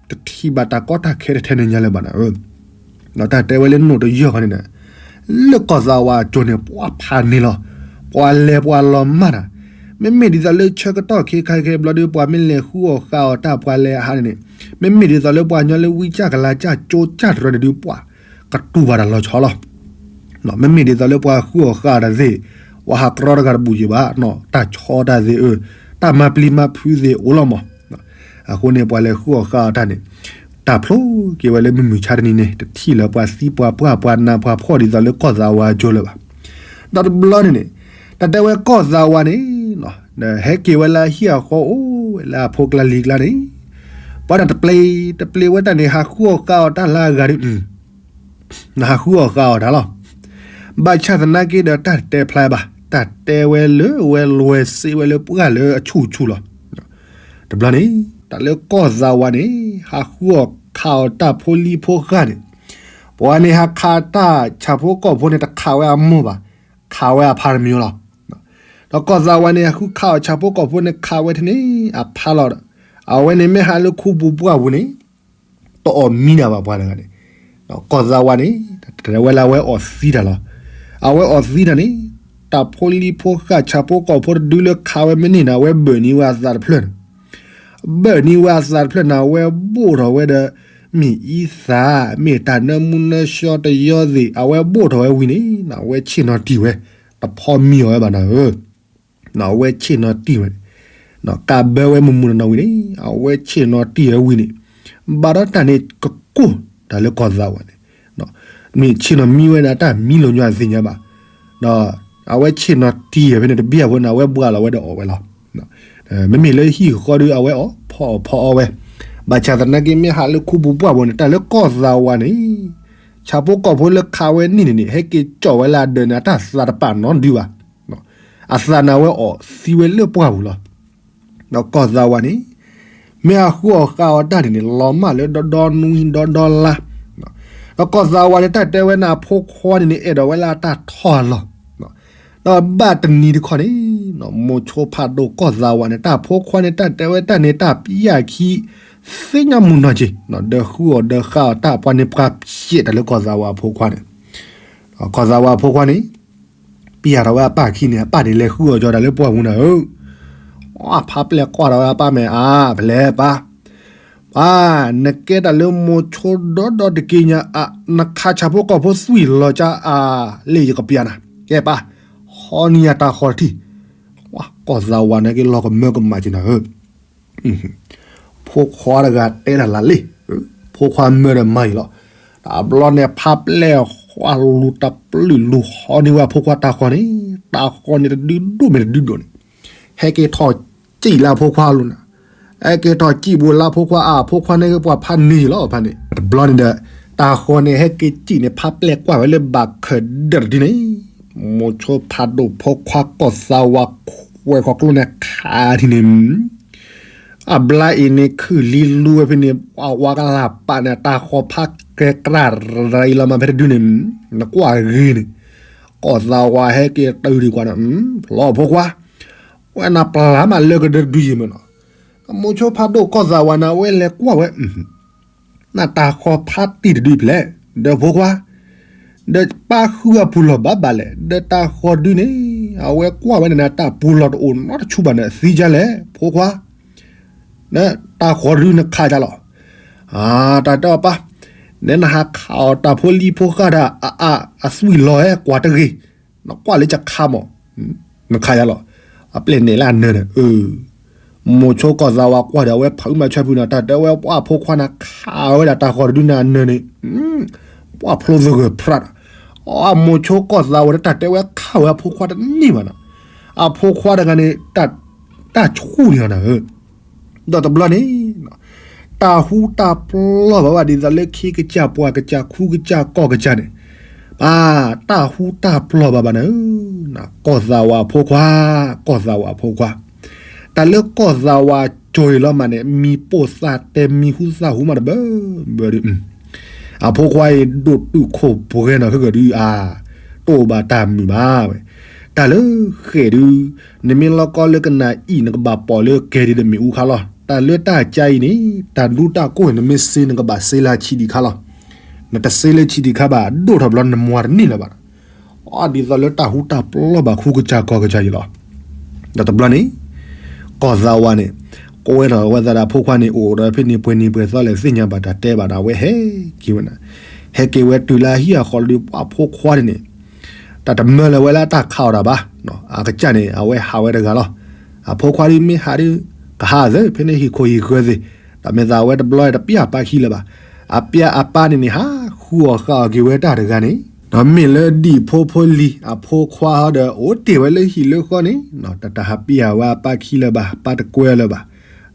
တထံၣ်ဘၣ်တၢ်ကီတၢ်ခဲတထဲန့ၣ်ညါလၢၤဘၣ်နၤဧၢ, ဒီးတၢ်တဲဝဲလၢနိၣ်တယီၢ်ခီန့ၣ်နၤ, လၢကီၢ်သးဝးအကၠိန့ၣ် ပှၤဖးန့ၣ်လီၤ, ပှၤလဲၤပှၤလီၤမၢ်တၢ်, မ့မ့ၢ်ဒ်သိးလၢဆၢကတီၢ်ခဲခါခဲဘျီဒီး ပှၤမ့ၢ်လဲၤဃုအီၣ်ဃာ်အီၤတၢ်ပှၤလဲၤအဟးန့ၣ်န့ၣ်, မ့မ့ၢ်ဒ်သိးလၢပှၤညီလၢဝံကၢ်ကလၤကၢ်ကၠိကၢ်တရၢန့ၣ်ဒုး ပှၤကတူၢ်ဘၣ်တၢ်လီၤဆီလီၤ. မ့မ့ၢ်ဒ်သိးလၢပှၤဃုအီၣ်ဃာ်အီၤတၢ်သ့ၣ်, ပှၤဟးကြီတဂၤတဘူၣ်ယံၤဘၣ်, တၢ်ဆီတၢ်သ့ၣ်အၢ, တၢ်မၤပျံၤမၤဖုးသ့ၣ်အိၣ်လီၤမး, အဃိန့ၣ် ပှၤလဲၤဃုအီၣ်ဃာ်အီၤတၢ်န့ၣ်, တၢ်ဖျိက့ၤဝဲလၢမုၢ်မုၢ်ဆါတနံၤန့ၣ် တထံၣ်လၢပှၤသံပှၤပှၢ်ပှၤနးပှၤဖှီၣ်ဒ်သိးလၢကီၢ်သးဝးအကၠိလၢၤဘၣ်. ဒီးတဘျီန့ၣ်န့ၣ်, တၢ်တဲဝဲကီၢ်သးဝးန့ၣ်, ဟဲက့ၤဝဲလၢအဟံၣ်အဃီအိၣ်ဝဲလၢအဖိကျါလံၤကျါန့ၣ်, ပှၤတၢ်တပျ့ၤ, တပျ့ၤဝဲတၢ်န့ၣ် ဟးဃုအီၣ်ဃာ်အီၤတၢ်လၢအဂၤဒီး နဟးဃုအီၣ်ဃာ်အီၤတၢ်လီၤ. ဘၣ်ဆၣ်သနာ်က့ဒီးတၢ်တတဲဖျါဘၣ်, တၢ်တဲဝဲလၢဝဲလွဲစ့ဝဲလၢပှၢ်လၢအဆူၣ်ဆူၣ်လီၤ. တဘျီန့ၣ်, တၢ်လၢကီၢ်သးဝးန့ၣ် ဟးဃုအီၣ်ခးအီၣ်တၢ်ဖိလံၤဖိဃၢ်န့ၣ်, ပှၤန့ၣ်ဟးခးတၢ်ဆၣ်ဖိကီၢ်ဖိန့ၣ် တခးဝဲအမိၢ်ဘၣ်, ခးဝဲအဖါတမံၤလီၤ. ဒီးကီၢ်သးဝးန့ၣ် ဟးဃုခးအီၣ်ဆၣ်ဖိကီၢ်ဖိန့ၣ် ခးဝဲထဲန့ၣ်အဖါလီၤဒီး, အဝဲန့ၣ်မ့ၢ်ဟးလၢခူပူၤပှၢ်ပူၤန့ၣ် တအီၣ်မံဒၣ်ဘၣ်ပှၤတဂၤန့ၣ်, ကီၢ်သးဝးန့ၣ် တဝဲလၢအဝဲအီၣ်သံတၢ်လီၤ. အဝဲအီၣ်သံတၢ်န့ၣ် တၢ်ဖိလံၤဖိဃၢ်ဆၣ်ဖိကီၢ်ဖိတဒုလၢခးဝဲမ့ၢ်န့ၢ်န့ၣ် အဝဲဘၢၣ်န့ၢ်ဝဲအသးတဖျၢၣ်န့ၣ်, ဘၢၣ်န့ၢ်ဝဲအသးတဖျၢၣ်န့ၣ် အဝဲဘိၣ်ထီၣ်ဝဲဒီး မ့ၢ်အံသၣ် မ့ၢ်တၢ်နၢမူနၢဆှီတယီသ့ၣ် အဝဲဘိၣ်ထီၣ်ဝဲဝံၤန့ၣ် အဝဲဆ့ၣ်နီၤတံၢ်ဝဲ, တဖီမံအီၣ်ဝဲဘၣ်နၤဧၢ အဝဲဆ့ၣ်နီၤတံၢ်ဝဲန့ၣ်, ကးဘၢဝဲမုၢ်မုၢ်နီၢ်နီၢ်ဝံၤန့ၣ် အဝဲဆ့ၣ်နီၤတံၢ်ဝဲဝံၤန့ၣ်, ဘၣ်ဒီးတၢ်န့ၣ်ကကိၢ် တၢ်လၢကီၢ်သးဝးန့ၣ်, မ့ၢ်ဆ့ၣ်နီၤမံဝဲဒၣ်တၢ်မံလိာ်ညီအသ့ၣ်ညါဘၣ်, ဒီးအဝဲဆ့ၣ်နီၤတံၢ်ဝဲဖဲန့ၣ်တဘျီအဃိန့ၣ် အဝဲဘှါလီၤဝဲဒီးအီၣ်ဝဲလီၤ. မ့မ့ၢ်လၢဟံၣ်ဃီဒီး အဝဲအီၣ်ဖီအီၣ်ဖီအီဝဲ, ဘၣ်ဆၣ်သနာ်က့မ့ၢ်ဟးလၢခူပူၤပှၢ်ပူၤန့ၣ် တၢ်လၢကီၢ်သးဝးန့ၣ် ဆၣ်ဖိကီၢ်ဖိလၢခးဝဲန့ၢ်န့ၣ်န့ၣ် ဟဲက့ၤကၠီၣ်ဝဲလၢအဒၢးန့ၣ် အတၢ်သးတပာ်နီတဒုဘၣ်. အသးန့ၣ်အဝဲအီၣ်သံဝဲလၢပှၢ်ပူၤလီၤ. ဒီးကီၢ်သးဝးန့ၣ် မ့ၢ်အဃုအီၣ်ဃးအီၣ်တၢ်န့ၣ်န့ၣ် လီၤမၢ်လၢဒီဒီနွံဒီဒီလါ, ဒီးကီၢ်သးဝးန့ၣ် တၢ်တဲဝဲန့ၣ် အဖိခွါန့ၣ်န့ၣ် အဲၣ်ဒိးဝဲလၢအတၢ်ထီၣ်အလီၢ်, ဒီးဘၣ်တနံၤတခီန့ၣ် မိၤဆိဖးဒိၣ်ကီၢ်သးဝးန့ၣ် တၢ်ဖိခွါန့ၣ် တၢ်တဲဝဲတၢ်န့ၣ် တၢ်ပျၢ်ခံ သ့ၣ်ညါမုၢ်နီၢ်က့ၤ ဒီးဃုအီၣ်ဒီးဃးအီၣ်တၢ်ပှၤန့ၣ် ပှၤဖျဲးတၢ်လၢကီၢ်သးဝးအဖိခွါန့ၣ်, ကီၢ်သးဝးအဖိခွါန့ၣ် ပျၢ်ထီၣ်ဝဲအပၢ်ခံန့ၣ် အပၢ်န့ၣ်လဲၤဃုအီၣ်ကၠီတၢ်လၢပှၢ်ပူၤနၤဧၢ, အဖါပျဲၢ်ကွၢ်ထီၣ်ဝဲအပၢ်မ့ၢ်အါ ဖဲလဲၣ်ပၢ်, ပၢ် နကဲတၢ်လၢမိၤဆိဒီဒီတက့ၢ်ညါအါ, နခးဆၣ်ဖိကီၢ်ဖိသွံၣ်လီၤကၠါအါ, လၢယကပျၢ်နၤ, ကဲပၢ်, ဟီနံၤယၤတၢ်ဃီတထံၣ်, ကီၢ်သးဝးန့ၣ်က့ၤလီၤကမၢကမၣ်က့ၤနၤဧၢ ဖိခွါတဂၤတဲတၢ်လၢလံ, ဖိခွါမၢဒီးမၤအံၤလီၤ. တဘျီန့ၣ် ဖါပျဲၢ်ဃီလူၤတပျုာ်လူၤဟီန့ၢ်ဝဲအဖိခွါတၢ်ဃီန့ၣ်, တၢ်ဃီန့ၣ်တဒုဒိၣ်မ့ၢ်တဒုဒိၣ်န့ၣ်, ဟဲက့ၤထီၣ်စံၣ်လၢအဖိခွါအလိၤနၤ, ဟဲက့ၤထီၣ်စံၣ်ဘိလၢအဖိခွါအါ, အဖိခွါန့ၣ်က့ၤပှၤဖးန့ၢ်လီၤဖဲန့ၣ်, တဘျီန့ၣ်ဒီး တၢ်ဃီန့ၣ်ဟဲက့ၤစံၣ်န့ၣ် ဖါပျဲၢ်ကွၢ်ဝဲလၢဘၣ်ခၢၣ်ဒၢးတဒုန့ၣ်, မိၤဆိဖးဒိၣ်ဖိခွါကီၢ်သးဝးခွဲးဃီၤကျိန့ၣ်ခးထံၣ်န့ၣ် အဘျါအံၤန့ၣ် ခုၣ်လံလူဝဲဖဲန့ၣ် ပှၤဝါကလၢ်ပာ်န့ၣ် တၢ်ဃီၤဖးကဲကြၢ်ရၤအံၤလီၤမးဖဲတဒုန့ၣ်, နကွၢ်ဂ့ၤန့ၣ်, ကီၢ်သးဝးဟဲက့ၤတုၤဒံးကွၢ်န့ၣ်, ဖျီဖိခွါ, ဝဲနပျၢ်မးလၢကဒၢတဒုယံၤမးနီၤ, မိၤဆိဖးဒိၣ်ကီၢ်သးဝးန့ၣ် အဝဲလဲၤကွၢ်ဝဲ နတၢ်ဃီၤဖးတံၢ်တဒုဖျဲၣ်, ဒီးဖိခွါ, ဒီးပၢ်ဃုအပူၤလီၢ်ဘၣ်ဘၣ်လဲၣ်, ဒီးတၢ်ဃီၤဒုန့ၣ်, အဝဲကွၢ်ဝဲန့ၣ် တၢ်ပူၤလီၢ်တအိၣ်နီတဆူဘၣ်န့ၣ် သံဒ်လဲၣ်, ဖိခွါ, တၢ်ဃီၤဒုနခးဒ်လဲၣ်, တၢ်တဲအီၤပၢ်, နနဟးခးအီၣ်တၢ်ဖိလံၤဖိဃၢ်ဒၣ် အသွံၣ်လီၤဟဲကွၢ်တဂ့ၤ, နကွၢ်လၢကခးမး, နခးယၤလီၤ, အပျဲၢ်နဲၣ်လၢအနၢၤန့ၣ်, မိၤဆိကီၢ်သးဝးကွၢ်ဒီး အဝဲဖးအုးမၤဆၢဖုန့ၣ် တၢ်တဲဝဲပှၢ်ဖိခွါန့ၣ် ခးဝဲဒၣ်တၢ်ဃီၤတဒုန့ၣ်အနၢၤန့ၣ်, ပှၢ်ဖျိသဂၢၢ်ဖရၣ်ဒီး, အမိၤဆိကီၢ်သးဝးဒီး တၢ်တဲဝဲခးဝဲအဖိခွါတန့ၢ်ဘၣ်နီၤ, အဖိခွါတဂၤန့ၣ် တၢ်ဆူၣ်န့ၢ်အီၤနၤဧၢ ဒီးတဘျီန့ၣ်, တၢ်ဟူတၢ်ပျီၢ်ဘၣ်ဘၣ် ဒ်သိးလၢခ့ကစၢ်ပှၢ်ကစၢ်ခူကစၢ်ကီၢ်ကစၢ်န့ၣ်, ပၢ်တၢ်ဟူတၢ်ပျီၢ်ဘၣ်ဘၣ်နၤဧၢ, ကီၢ်သးဝးအဖိခွါ, ကီၢ်သးဝးအဖိခွါ, တၢ်လၢကီၢ်သးဝးကၠီၤအံၤလီၤမးန့ၣ် မံၤပိၢ်သးတဲမံၤဟူသးဟူမးတဘၢဘၢဒီး အဖိခွါအံၤဒိၣ်တုာ်ခိၣ်ပှဲၤနီၢ်ခဲကဒုအါ, တအိၣ်ဘၣ်တၢ်မုာ်ဘၣ်ဝဲ, တၢ်လၢဃဲၣ်ဒု, နမ့ၢ်လီၤကီလၢကနၣ်အံၣ် နကဘၣ်ပိာ်လၢကဲဒ်ဒီးမ့ၣ်အူခါလီၤ, တၢ်လၢတၢ်ကါအံၤန့ၣ် တၢ်ဒူတၢ်ကိၢ်အံၤ နမ့ၢ်စ့ နကဘၣ်စ့လၢဆံးဒံးခါလီၤ, နတစ့လၢဆံးဒံးခါဘၣ် ဒိၣ်ထီၣ်ဘျီနမၤတန့ၢ်လၢၤဘၣ် အဒ်သိးလၢတၢ်ဟူတၢ်ပျီၢ်ဘၣ်ခူကစၢ်ကီၢ်ကစၢ်အံၤလီၤ. ဒီးတဘျီန့ၣ် ကီၢ်သးဝးန့ၣ် ကိးဝဲထီၣ်ဝဲသးဒီးအဖိခွါန့ၣ် အိၣ်ဒီးဖဲန့ၣ်ပှဲၤနံၤပှဲၤသီလဲၣ်သ့ၣ်ညါဘၣ်တၢ်တဲဘၣ်ဒီး အဝဲဟဲက့ၤဝဲနၤ, ဟဲက့ၤဝဲတုၤလၢအဟံၣ်အဃီလီၤဒီး ပှၤဖိခွါန့ၣ်န့ၣ် တၢ်တမၢလၢၤဝဲလၢတၢ်ခးအီၣ်တၢ်ဘၣ်, အကစၢ်န့ၣ် အဝဲဟးဝဲတဂၤလီၤ. အဖိခွါဒုးမ့ၢ်ဟးဒုး ကဟးသ့ ဖဲန့ၣ်ဟံၣ်ခိၣ်ဟံၣ်ဃၢၤသ့ၣ်, ဒီးမ့ၢ်သးဝဲတဘျီတပျၢ်အပၢ်ခံလၢၤဘၣ်. အပျၢ်အပၢ်န့ၣ်န့ၣ် ဟးဃုအီၣ်ဃုအီၣ်က့ၤဝဲတၢ်တဂၤန့ၣ်, ဒီးမ့ၢ်လၢဒံၣ်ဖိဖိလံၤ အဖိခွါဟီဒီး အိၣ်တ့ၢ်ဝဲလၢဟံၣ်လၢဃီန့ၣ်, တၢ်တဟးပျၢ်ဝဲအပၢ်ခံလၢၤဘၣ်, ပၢ်တကွဲလၢၤဘၣ်.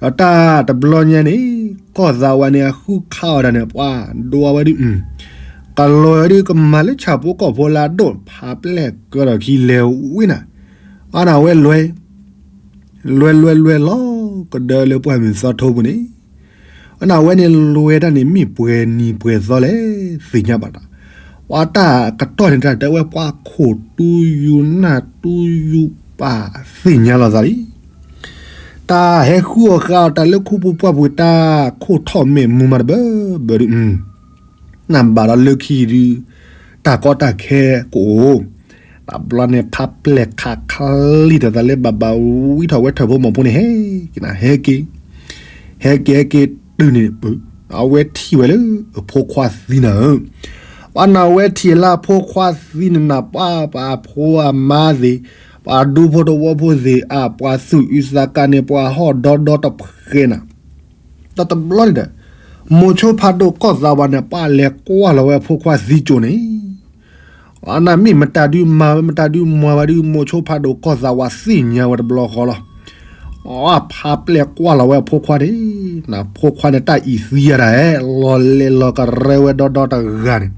ဒီးတၢ်တဘျီညါန့ၣ် ကီၢ်သးဝးန့ၣ် အဃုခးအီၣ်တၢ်န့ၣ် ပှၤဒိးဝဲဒုး ကလီၤဝဲဒုး ကမၤလၢဆၣ်ဖိကီၢ်ဖိလၢအဒိၣ် ဖးပျဲၢ်ကၢထီၣ်ခံလဲၤဝံနၤ, အန့ၣ်ဝဲလွဲ လွဲလွဲလွဲလီၤ ကဒၢလၢပှၢ်မုၢ်သီထိပူၤန့ၣ်, အဝဲန့ၣ်လွဲတၢ်န့ၣ် မ့ၢ်ပှဲၤနံၤပှဲၤသီလဲၣ် သ့ၣ်ညါဘၣ်တၢ်. ပှၤတၢ်ကတီၢ်န့ၣ် တၢ်တဲဝဲပှၤခိၣ်တူယူၤနၢ်တူယူၤပၢ် သ့ၣ်ညါလီၤသးလံ. တၢ်ဟဲဃုအီၣ်ဃုအီတၢ်လၢခူပူၤပှၢ်ပူၤ တၢ်ခိၣ်ထီၣ်မဲာ်မူမးတဘၢဘၢဒုး နဘၣ်ဒီးလၢခံဒုး တၢ်ကီတၢ်ခဲကအိၣ်, တဘျီန့ၣ် ဖးပျဲၢ်ခးခလံၣ်တၢ်သးလၢဘၣ်ဘၣ်ဝံထီၣ်ဝဲထၢၣ်ဖိမီၢ်ဖိန့ၣ် ဟဲက့ၤနၤ ဟဲက့ၤ, ဟဲက့ၤဟဲက့ၤတုၤန့ၣ် အဝဲထံၣ်ဝဲလၢအဖိခွါသံနၤဧၢ, ပှၤနၤဝဲထံၣ်လၢအဖိခွါသံန့ၣ်နၤ ပှၤပှၤဖိအမါသ့ၣ်, ပှၤဒူဖိတဝီဖိသ့ၣ် အပှၤသူၣ်အုးသးကါန့ၣ် ပှၤဟီၣ်ဒီဒီတဖှဲနၤ ဒီးတဘျီန့ၣ်ဒီး မိၤဆိဖးဒိၣ်ကီၢ်သးဝးန့ၣ် ပှၤလဲၤကွၢ်လီၤဝဲအဖိခွါသံကၠိန့ၣ်, အနၢ်မ့ၢ်မတၤဒုးမၤဝဲ မတၤဒုးမၤဝဲဒုး မိၤဆိဖးဒိၣ်ကီၢ်သးဝးသ့ၣ်ညါဝဲတဘျီဃီလီၤ. အဖးပျဲၢ်ကွၢ်လီၤဝဲအဖိခွါန့ၣ်, နဖိခွါန့ၣ်တၢ်အံၤသံယၤတၢ်ဟဲ လီၤလဲၤလီၤကရဲဝဲဒီဒီတဂၤန့ၣ်,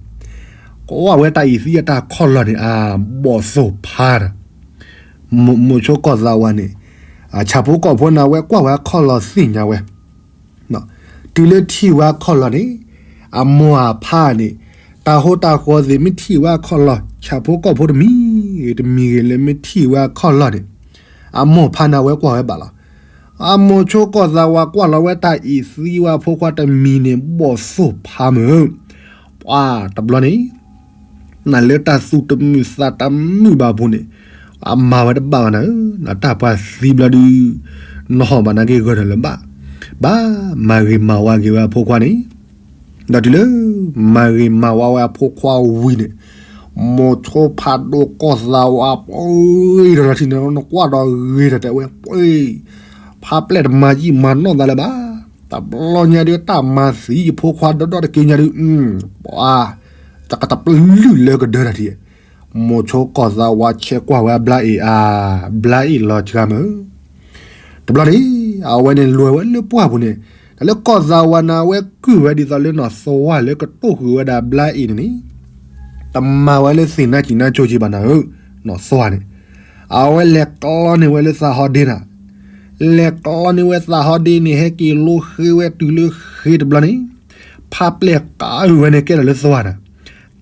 ကွၢ်ဝဲတၢ်အံၤသံယၤတၢ်ခီၣ်လီၢ်န့ၣ် အဘီၣ်သိၣ်ဖးဒီး မိၤဆိကီၢ်သးဝးန့ၣ်, ဆၣ်ဖိကီၢ်ဖိန့ၣ် အဝဲကွၢ်ဝဲအခီၣ်လီၢ်သ့ၣ်ညါဝဲ, တုၤလၢထံၣ်ဝဲအခီၣ်လီၢ်န့ၣ်, အမိၢ်အဖါန့ၣ်, တၢ်ဟိတၢ်ဃီသ့ၣ်မ့ၢ်ထံၣ်ဝဲအခီၣ်လီၢ် ဆၣ်ဖိကီၢ်ဖိတမံၤဂ့ၤတမံၤဂ့ၤလၢမ့ၢ်ထံၣ်ဝဲအခီၣ်လီၢ်န့ၣ်, အမိၢ်ဖါန့ၣ် အဝဲကွၢ်ဝဲဘၣ်လီၤ. အမိၤဆိကီၢ်သးဝးကွၢ်လီၤဝဲတၢ်အံၤသံဝဲအဖိခွါတမံၤန့ၣ် ဘီၣ်သိၣ်ဖးမုၢ်, ပှၤတဘျီန့ၣ် နလၢတၢ်သူၣ်တမုာ်သးတမုာ်ဘၣ်အပူၤန့ၣ်, အမၤဝဲတဘၣ်ဘၣ်နၤဧၢ, နတၢ်ပှၤသံဘျီဒုး, နဟီၣ်ဘၣ်နာ်က့ဂၢၢ်ဒီးလၢၤဘၣ်, ဘၣ်မၤဂ့ၤမၤဝါက့ၤဝဲအဖိခွါန့ၣ်, ဒီးတုၤလၢ မၤဂ့ၤမၤဝါဝဲအဖိခွါဝံၤန့ၣ်, မိၤဆိဖးဒိၣ်ကီၢ်သးဝးပှ့ၤထီၣ်လီၤထံန့ၣ် နကွၢ်ဒီးဂ့ၤတၢ်တဲဝဲပှ့ၤ, ဖးပျဲၢ်တမၤယံာ်မၤနီၢ်သးလၢၤဘၣ်, တဘျီညါဒုးတၢ်မၤသံယဖိခွါဒီဒီတက့ၢ်ညါဒုး, ပှၤ တကတပလုၢ်လၢကဒၢတၢ်ထံၣ်, မိၤဆိကီၢ်သးဝးဆဲးကွၢ်ဝဲအဘျါအ့ၣ်အါ, ဘျါအ့ၣ်လီၤစှၤမုၢ်, တဘျီန့ၣ်, အဝဲန့ၣ်လဲၤဝဲလၢပှၢ်ပူၤန့ၣ်, တၢ်လၢကီၢ်သးဝးန့ၣ် အဝဲကုၢ်ဝဲဒ်သိးလၢနီၢ်သွါလၢကတိၢ်ဃုာ်ဝဲဒၣ်ဘျါအ့ၣ်န့ၣ်န့ၣ်, တမၤဝဲလၢသ့ၣ်နါစံၣ်နါကၠိက့ၤဘၣ်နၤဧၢ, နီၢ်သွါန့ၣ်, အဝဲလဲၤကျီန့ၢ်ဝဲလၢသးဟီဒ့နၤ, လဲၤကျီန့ၢ်ဝဲသးဟီဒ့န့ၣ် ဟဲက့ၤလိဃ့ဝဲတုၤလၢဃ့တဘျီန့ၣ်, ဖးပျဲၢ်ကအုၣ်ဝဲန့ၣ်ကဲထီၣ်လၢသွါနၤ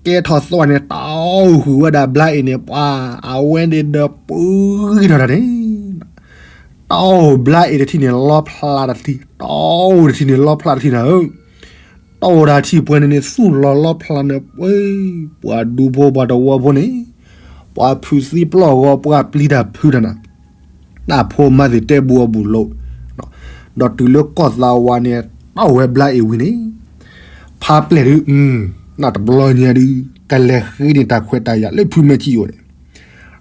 ကဲထီၣ်သွါန့ၣ် တၢ်အိၣ်ဃုာ်ဝဲဒၣ်ဘျါအ့ၣ်န့ၣ် ပှၤ အဝဲန့ၣ်ဒီးပှ့ၤထီၣ်တၢ်န့ၣ်, တၢ်အိၣ်ဘျါအ့ၣ်တထံၣ်န့ၣ် လီဖျးတထံၣ်, တၢ်အိၣ်တထံၣ်န့ၣ် လီဖျးတထံၣ်နၤဧၢ, တၢ်အိၣ်တၢ်ထံၣ်ပှဲၤန့ၣ်န့ၣ် သူၣ်လီၤလီဖျးန့ၣ် ပှၤဒူဖိပှၤတဝီဖိန့ၣ်, ပှၤဖုးသံပျီၢ်ဂီၤ ပှၤပျံၤတၢ်ဖုးတၢ်နၤ တၢ်ဖိမါသ့ၣ်တဲဘူးအဘူးလိာ်, ဒီးတုၤလၢကီၢ်သးဝးန့ၣ် တၢ်အိၣ်ဝဲဘျါအ့ၣ်ဝံၤန့ၣ်, ဖးပျဲၢ်ဒုး, နတဘျီညါဒုး, ကလဲၤဃ့န့ၢ်တၢ်ခွဲးတၢ်ယာ်လၢဖုမဲာ်ကံၣ်အိၣ်န့ၣ်,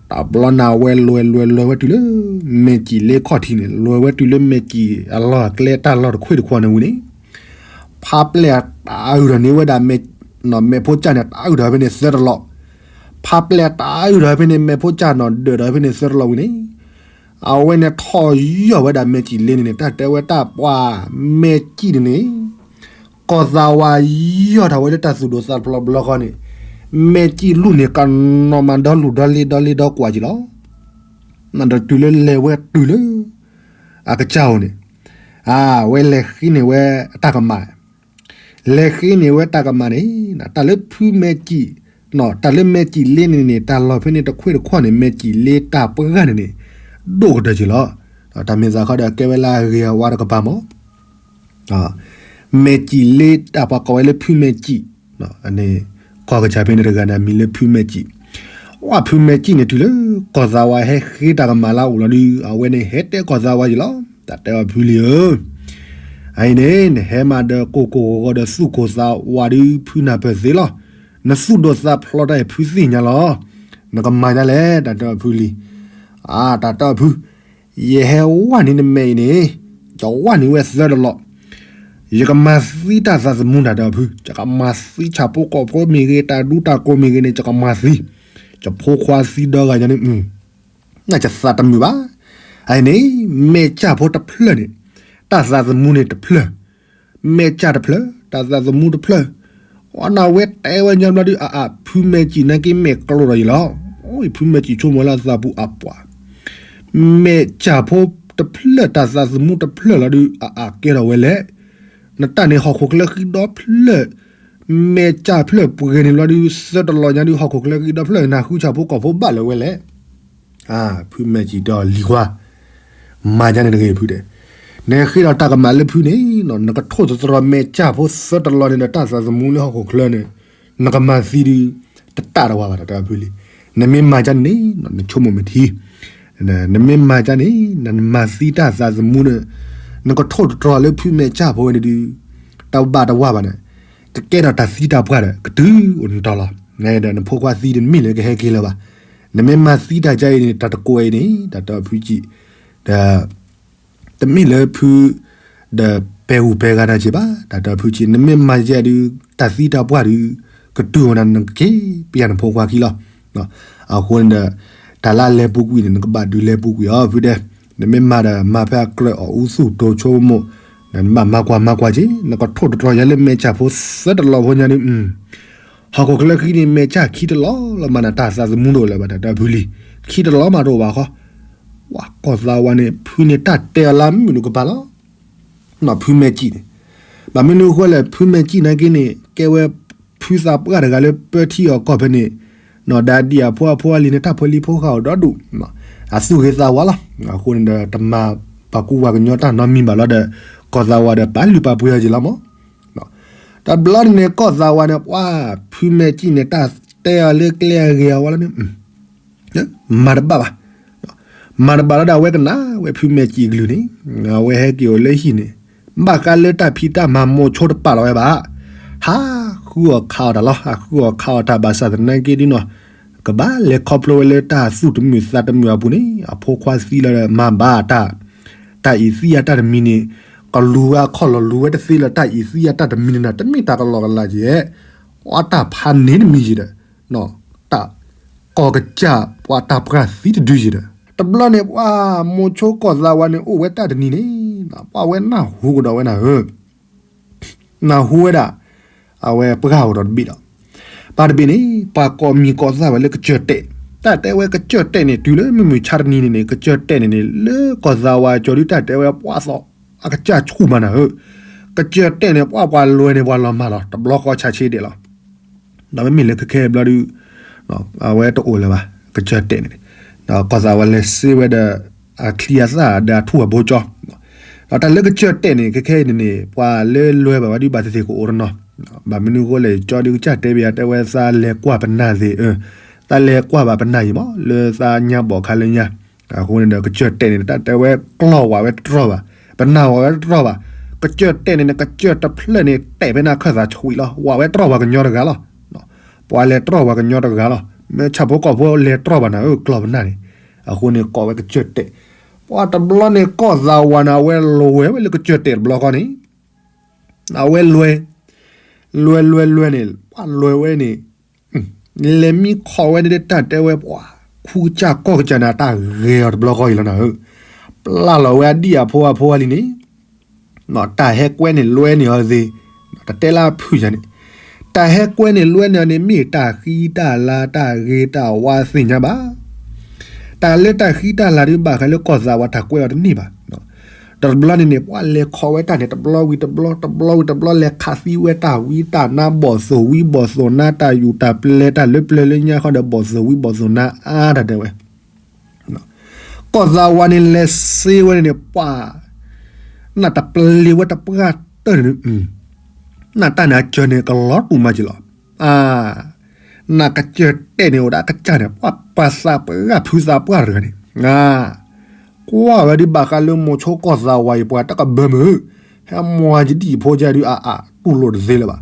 တဘျီန့ၣ်ဝဲလဲၤလဲၤလဲၤဝဲတုၤလၢ မဲာ်ကံၣ်လ့ခီၣ်ထံးန့ၣ် လဲၤဝဲတုၤလၢမဲာ်ကံၣ်အလီၢ်အကျဲတၢ်လီၢ်တခွ့ၣ်တခွီန့ၣ်ဝံၤန့ၣ်, ဖးပျဲၢ်တၢ်အုၣ်ဒီးန့ၢ်ဝဲဒၣ်မဲာ်, မဲာ်ဖိကၢ်န့ၣ် တၢ်အုၣ်ဒီးဖဲန့ၣ်သၢတလီၢ်, ဖးပျဲၢ်တၢ်အုၣ်ဒီးဖဲန့ၣ် မဲာ်ဖိကၢ်နီၢ်ဒၢးဒီးဖဲန့ၣ်သၢတလီၢ်ဝံၤန့ၣ်, အဝဲန့ၣ်ထီၣ်ယီၢ်ဝဲဒၣ်မဲာ်ကံၣ်လ့န့ၣ်န့ၣ် တၢ်တဲဝဲတၢ်ပှၤ မဲာ်ကံၣ်န့ၣ်န့ၣ်, ကီၢ်သးဝးယီၢ်ထီၣ်ဝဲလၢတၢ်သူၣ်ဒိၣ်သးဖျိးဘျီဃီန့ၣ်, မဲာ်ကံၣ်လူၢ်န့ၣ် ကနီၤမးဒီလူၢ်ဒီလ့ဒီလ့ဒီကွၢ်က့ၤလီၤ. နဒီးတုၤလၢလဲၤဝဲတုၤလၢ အကစၢ်အိၣ်န့ၣ်, အဝဲလဲၤဃ့န့ၢ်ဝဲအတၢ်ကမၣ် လဲၤဃ့န့ၢ်ဝဲတၢ်ကမၣ်န့ၣ်, တၢ်လၢဖုမဲာ်ကံၣ်, တၢ်လၢမဲာ်ကံၣ်လ့န့ၣ်န့ၣ် တၢ်လီၢ်ဖဲန့ၣ်တခွ့ၣ်တခွီန့ၣ် မဲာ်ကံၣ်လ့တၢ်ပှၢ်န့ၣ်န့ၣ် ဒိၣ်ကတၢၢ်က့ၤလီၤ. တၢ်မ့ၢ်သးခီဒီးကဲဝဲလၢအဂ့ၤအဝါတကပၤမး မဲာ်ကံၣ်လ့တၢ်ပှၤကိးဝဲလၢဖုမဲာ်ကံၣ်, န့ၣ်, ကီၢ်ကစၢ်ဖဲန့ၣ်တဂၤန့ၣ် အမံၤလၢဖုမဲာ်ကံၣ်, ဝဲဖုမဲာ်ကံၣ်န့ၣ်တုၤလၢ ကီၢ်သးဝးဟဲဃ့တၢ်ကမၣ်လၢအအိၣ်လီၤဒုး အဝဲန့ၣ်ဟဲတဲကီၢ်သးဝးယံၤလီၤ. တၢ်တဲအီၤဖုလံၤဧၢ, အအံၤန့ၣ် နဟဲမၤဒီးကိၢ်ကိၢ်ဂီၤဂီၤဒီးသူၣ်ကိၢ်သးဝးဒုး ဖုနၢ်ပၢၢ်သ့လီၤ. နသူၣ်ဒိၣ်သးဖျိးတၢ်အံၤဖုသ့ၣ်ညါလီၤ. နကမၤဒ်လဲၣ် တၢ်တဲအီၤဖုလံၤ, တၢ်တဲအီၤဖု ယဟဲဝဲန့ၣ်နမဲာ်အံၤန့ၣ်, ယဝဲန့ၣ်ဝဲသၢတလီၢ်, ယကမၤသံတၢ်သးသမူတၢ်ဒီးဖု, ယကမၤသံဆၣ်ဖိကီၢ်ဖိမ့ၢ်ဂ့ၤ တၢ်ဒူတၢ်ကိးမ့ၢ်ဂ့ၤန့ၣ် ယကမၤသံ, ယဖိခွါသံဒီဂၤညါန့ၣ်, နယသးတမုာ်ဘၣ်. အန့ၣ်, မဲာ်ကၢ်ဖိတဖျၢၣ်န့ၣ်, တၢ်သးသမူန့ၣ်တဖျၢၣ်, မဲာ်ကၢ်တဖျၢၣ် တၢ်သးသမူတဖျၢၣ်, အနၢ်ဝဲတဲဝဲညါဘျီဒုး အအဖုမဲာ်ကံၣ်နာ်က့မဲာ်ကျိၤဒီးယံၤလီၤ. ဖုမဲာ်ကံၣ်ဆိကမိၣ်လၢအသးပူၤအပှၤ, မဲာ်ကၢ်ဖိ တဖျၢၣ်တၢ်သးသမူတဖျၢၣ်လီၤဒုး အအကဲထီၣ်ဝဲလဲၣ်. နတၢ်န့ၣ်ဟီၣ်ခိၣ်ချၢဃံဒီဖျၢၣ် မဲာ်ကၢ်ဖျၢၣ်ပှဲၤန့ၣ်ဘျီဒုး သၢတလီၤညါဒုး ဟီၣ်ခိၣ်ချၢဃံဒီဖျၢၣ် နဃုဆၣ်ဖိကီၢ်ဖိဘၣ်လၢၤဝဲလဲၣ်. ဖုမဲာ်ကၠံၣ်ဒီးလံၤခွါ မၤဒ်န့ၣ်တဂ့ၤဖုတဲ, နဃ့ဒီးတၢ်ကမၣ်လၢဖုန့ၣ် နကထိၣ်သတြီၤမဲာ်ကၢ်ဖိသၢတလီၤန့ၣ်ဒီး တၢ်သးသမူလၢဟီၣ်ခိၣ်ချၢန့ၣ် နကမၤသံဒုး တတၢ်တဝါဘၣ် တၢ်တဲအီၤဖုလံ. နမ့ၢ်မၤဒ်န့ၣ် နဆိကမိၣ်မ့ၢ်ထံ နမ့ၢ်မၤဒ်န့ၣ် နမၤသံတၢ်သးသမူန့ၣ် နကထိၣ်သတြီၤလၢဖုမဲာ်ကၢ်ဖိဝဲန့ၣ်ဒုး တဘၣ်တဝါဘၣ်န့ၣ် ကကဲထီၣ်တၢ်သံတၢ်ပှၢ်ဒီး ကတုၤအိၣ်နတီၤလီၤ. နဖိခွါသံတမ့ၢ်လၢကဟဲက့ၤလၢၤဘၣ်. နမ့ၢ်မၤသံတၢ်ကါအံၤန့ၣ် တၢ်တကိးအံၤန့ၣ် တၢ်တဲအီၤဖုကၠံၣ် ဒီး တမ့ၢ်လၢဖု ဒီးပဲာ်ဂူၢ်ပဲာ်ဂၤနၤက့ၤဘၣ် တၢ်တဲအီၤဖုကၠံၣ် နမ့ၢ်မၤယဲၢ်ဒုး တၢ်သံတၢ်ပှၢ်ဒုး ကတုၤအိၣ်နၤ နကက့ၤပယၢ်နဖိခွါခံလီၤ. အဃိန့ၣ်ဒီး တၢ်လၢအလဲၤပူၤကွံာ်န့ၣ် နကဘၣ်ဒုးလဲၤပူၤကွံာ်အီၤဖုတဲ, နမ့ၢ်မၤဒီးမၤဖဲအကြၢးအီၣ်အူသူၣ်တိၤဆိကမိၣ်, နဘၣ်မၤကွၢ်မၤကွၢ်က့ၤ နကထိၣ်တတြီၤယဲလၢမဲာ်ကၢ်ဖိသၢတလီၤဖိညါဒုး ဟီၣ်ခိၣ်ချၢဃံန့ၣ် မဲာ်ကၢ်ခံတလီၤလီၤမးနၤ တၢ်သးသမူတအိၣ်လၢၤဘၣ် တၢ်တဲအီၤဖုလံ. ခံတလီၤမးတအိၣ်ဘၣ်ဃီ, ဝဲကီၢ်သးဝါန့ၣ် ဖုန့ၣ်တၢ်တဲအီၤလၢမုာ်နုာ်ကပၤလီၤ. ဖုမဲာ်ကၠံၣ်န့ၣ် ဘၣ်မနုၤအဃိလဲၣ် ဖုမဲာ်ကၠံၣ်နာ်က့န့ၣ် ကဲဝဲဖုသးပှၢ်တဂၤလၢပၢထံအီၣ်ကီၢ်ဖဲန့ၣ်, ဒီးဒ်အဖိအဖိအလံၤန့ၣ် တၢ်ဖိလံၤဖိဃာ်အိၣ်ဒီဒူၣ်, အသူၣ်ဂ့ၤသးဝါလီၤ. အဃိန့ၣ်ဒီး တမၤပှၤကူပှၤကညီတၢ်နီတမံၤဘၣ်လီၤဒီး ကီၢ်သးဝါဒီးပာ်လုၢ်ပာ်ပှ့ၤအီၤက့ၤလီၤမး. တဘျီန့ၣ်န့ၣ် ကီၢ်သးဝါန့ၣ် ပှၤဖုမဲာ်ကၠံၣ်န့ၣ် တၢ်တဲအီၤလၢကျဲအဂ့ၤအဝါလီၤန့ၣ် မၤတဘၣ်ဘၣ်. မၤတဘၣ်လီၤဒီး အဝဲကနၣ်ဝဲဖုမဲာ်ကၠံၣ်အကလုၢ်န့ၣ် အဝဲဟဲက့ၤအိၣ်လၢဟံၣ်န့ၣ် ဘၣ်ဃးလၢတၢ်ဖံးတၢ်မၤမိၤဆိတပာ်လီၤဝဲဘၣ်. ဟးဃုအီၣ်ခးအီၣ်တၢ်လီၤ. ဟးဃုအီၣ်ခးအီၣ်တၢ်ဘၣ်ဆၣ်သနာ်က့ဒ်နီၤ ကဘၣ်လဲၤခီဖျိဝဲလၢတၢ်သူၣ်တမုာ်သးတမုာ်အပူၤန့ၣ် အဖိခွါသံလီၤဒီး မၤဘၣ်တၢ် တၢ်အံၤသံအတၢ်တမံၤန့ၣ် ကလူၤဝဲအခီၣ်လီၤ လူၤဝဲတသ့လၢၤ တၢ်အံၤသံအတၢ်တမံၤန့ၣ် တမ့ၢ်တၢ်ကလီကလီကဲ, အတၢ်ဖးန့ၣ်တမံၤယံၤဒီး တၢ်ကီၢ်ကစၢ် ပှၤတၢ်ပှၢ်သံတဒုယံၤဒီး တဘျီန့ၣ် ပှၤမိၤဆိကီၢ်သးဝါန့ၣ် အိၣ်ဝဲတၢ်တနံၤန့ၣ် ပှၤဝဲနၢ်ဟူကဒီးဝဲနၤဧၢ နၢ်ဟူဝဲဒၣ် အဝဲပှၢ်အိၣ်ဒီးတဘ့ၣ်ဒီး ပၢ်တဘ့ၣ်န့ၣ် ပှၤကိးမံၤကိးသၣ်ဝဲလၢကစၢၢ်တဲာ်, တၢ်တဲဝဲကစၢၢ်တဲာ်န့ၣ် တုၤလၢမုၢ်မုၢ်ဆါတနံၤန့ၣ်န့ၣ် ကစၢၢ်တဲာ်န့ၣ်န့ၣ် လၢကီၢ်သးဝါကၠီၤဒု တၢ်တဲဝဲပှၤသီၣ် အကစၢ်ဆူၣ်မးနၤဧၢ, ကစၢၢ်တဲာ်န့ၣ် ပှၤပှၤလွဲန့ၣ် ပှၤလီၤမၢ်လီၤ တဘျီဃီဆါဆ့ဒဲးလီၤ. ဒီးမ့မ့ၢ်လၢခဲခဲဘျီဒု အဝဲတအိၣ်လၢၤဘၣ် ကစၢၢ်တဲာ်န့ၣ်, ဒီးကီၢ်သးဝါလဲၤစ့ဝဲဒီး အချံအသၣ်ဒီးအထူၣ်အဘိကၠီ, ဒီးတၢ်လၢကစၢၢ်တဲာ်န့ၣ် ခဲခဲအံၤန့ၣ်န့ၣ် ပှၤလၢလွဲဘၣ်ဝဲဒု ဘၣ်သ့ၣ်သ့ၣ်ကအိၣ်တနီၤ, ဘၣ်မနုၤအဃိလဲၣ် ကၠီဒုကစၢ်တဲဘၣ်ယၤ တဲဝဲသးလဲၤကွၢ်ပနၢ်သ့ၣ်, သးလဲၤကွၢ်ဘၣ်ပနၢ်ယံၤမး လၢသးညါဘီၣ်ခါလၢညါ, အဃိန့ၣ်ဒီး ကစၢၢ်တဲာ်န့ၣ် တၢ်တဲဝဲကျီၢ်ဝးဝဲတတြီၢ်ဘၣ်, ပနၢ်ဝးဝဲတတြီၢ်ဘၣ်, ကစၢၢ်တဲာ်န့ၣ်န့ၣ် ကစၢၢ်တဖျၢၣ်န့ၣ် တဲာ်ဖဲန့ၣ်အခၢၣ်သးဆှံလီၤ ဝးဝဲတတြီၢ်ပှၤကညီတဂၤလီၤ. ပှၤလဲၤတြီၢ်ပှၤကညီတဂၤလီၤ. မ့ၢ်ဆၣ်ဖိကီၢ်ဖိလဲၤတြီၢ်ဘၣ်နၤဧၢ ကျီၢ်ပနၢ်န့ၣ်, အဃိန့ၣ်ကိးဝဲကစၢၢ်တဲာ်, ပှၤတဘျီန့ၣ်ကီၢ်သးဝးန့ၣ် အဝဲလွဲဝဲလၢကစၢၢ်တဲာ်တဘျီဃီန့ၣ်, အဝဲလွဲ, လွဲလွဲလွဲန့ၣ် ပှၤလွဲဝဲန့ၣ် လဲၤမံခီၣ်ဝဲန့ၣ် တၢ်တဲဝဲပှၤ ခူကစၢ်ကီၢ်ကစၢ်န့ၣ် အတၢ်ဂဲၤအီၤတဘျီဃီအံၤလီၤနၤဧၢ, ပျၢ်လီၤဝဲအဒံၣ်အဖိအဖိအလံၤန့ၣ်, တၢ်ဟဲကွဲန့ၣ်လွဲန့ၢ်အီၤသ့, တတဲလၢအဖုၣ်ယၤန့ၣ်, တၢ်ဟဲကွဲန့ၣ်လွဲန့ၢ်အီၤန့ၣ် မ့ၢ်တၢ်ဃံတၢ်လၤ တၢ်ဂ့ၤတၢ်ဝါသ့ၣ်ညါဘၣ်. တၢ်လၢတၢ်ဃံတၢ်လၤဒုး ဘၣ်ဃးလၢကီၢ်သးဝးတၢ်ကွဲးအီၤတန့ၢ်ဘၣ်. ဒီးတဘျီန့ၣ်န့ၣ် ပှၤလဲၤခီၣ်ဝဲတၢ်န့ၣ် တဘျီဝံၤတဘျီ တဘျီဝံၤတဘျီ လဲၤခးသံဝဲတၢ်ဝံတၢ်နါ ဘီၣ်သိၣ်ဝံဘီၣ်သိၣ်နါ တၢ်ယူၢ်တၢ်ပျဲၤ တၢ်လၢပျၢၤလၢညါဃီဒီး ဘီၣ်သိၣ်ဝံဘီၣ်သိၣ်နါအါတၢ်တဲဝဲ ကီၢ်သးဝးန့ၣ် လဲၤစ့ဝဲန့ၣ်န့ၣ် ပှၤ နၢ်တပျ့ၤဝဲတပှၢ်တၢၢ်န့ၣ်, နၢ်တၢ်န့ၣ်အစၢၤန့ၣ် ကလီၤတူာ်မးက့ၤလီၤ. အါ, နၢ်ကစၢၢ်တဲာ်န့ၣ်အိၣ်ဒၣ်ကစၢ်န့ၣ် ပှၤပှၤသးပှၢ်ဖုသးပှၢ်တဂၤန့ၣ်, ကွၢ်ဝဲဒုးဘၣ်ဃးလၢမိၤဆိကီၢ်သးဝးအံၤ ပှၤတကဘၢမုာ်, ဟဲမွၤယဒံၣ်ဖိကဲဒုး အါအါ တူၢ်လိာ်တသ့လၢၤဘၣ်.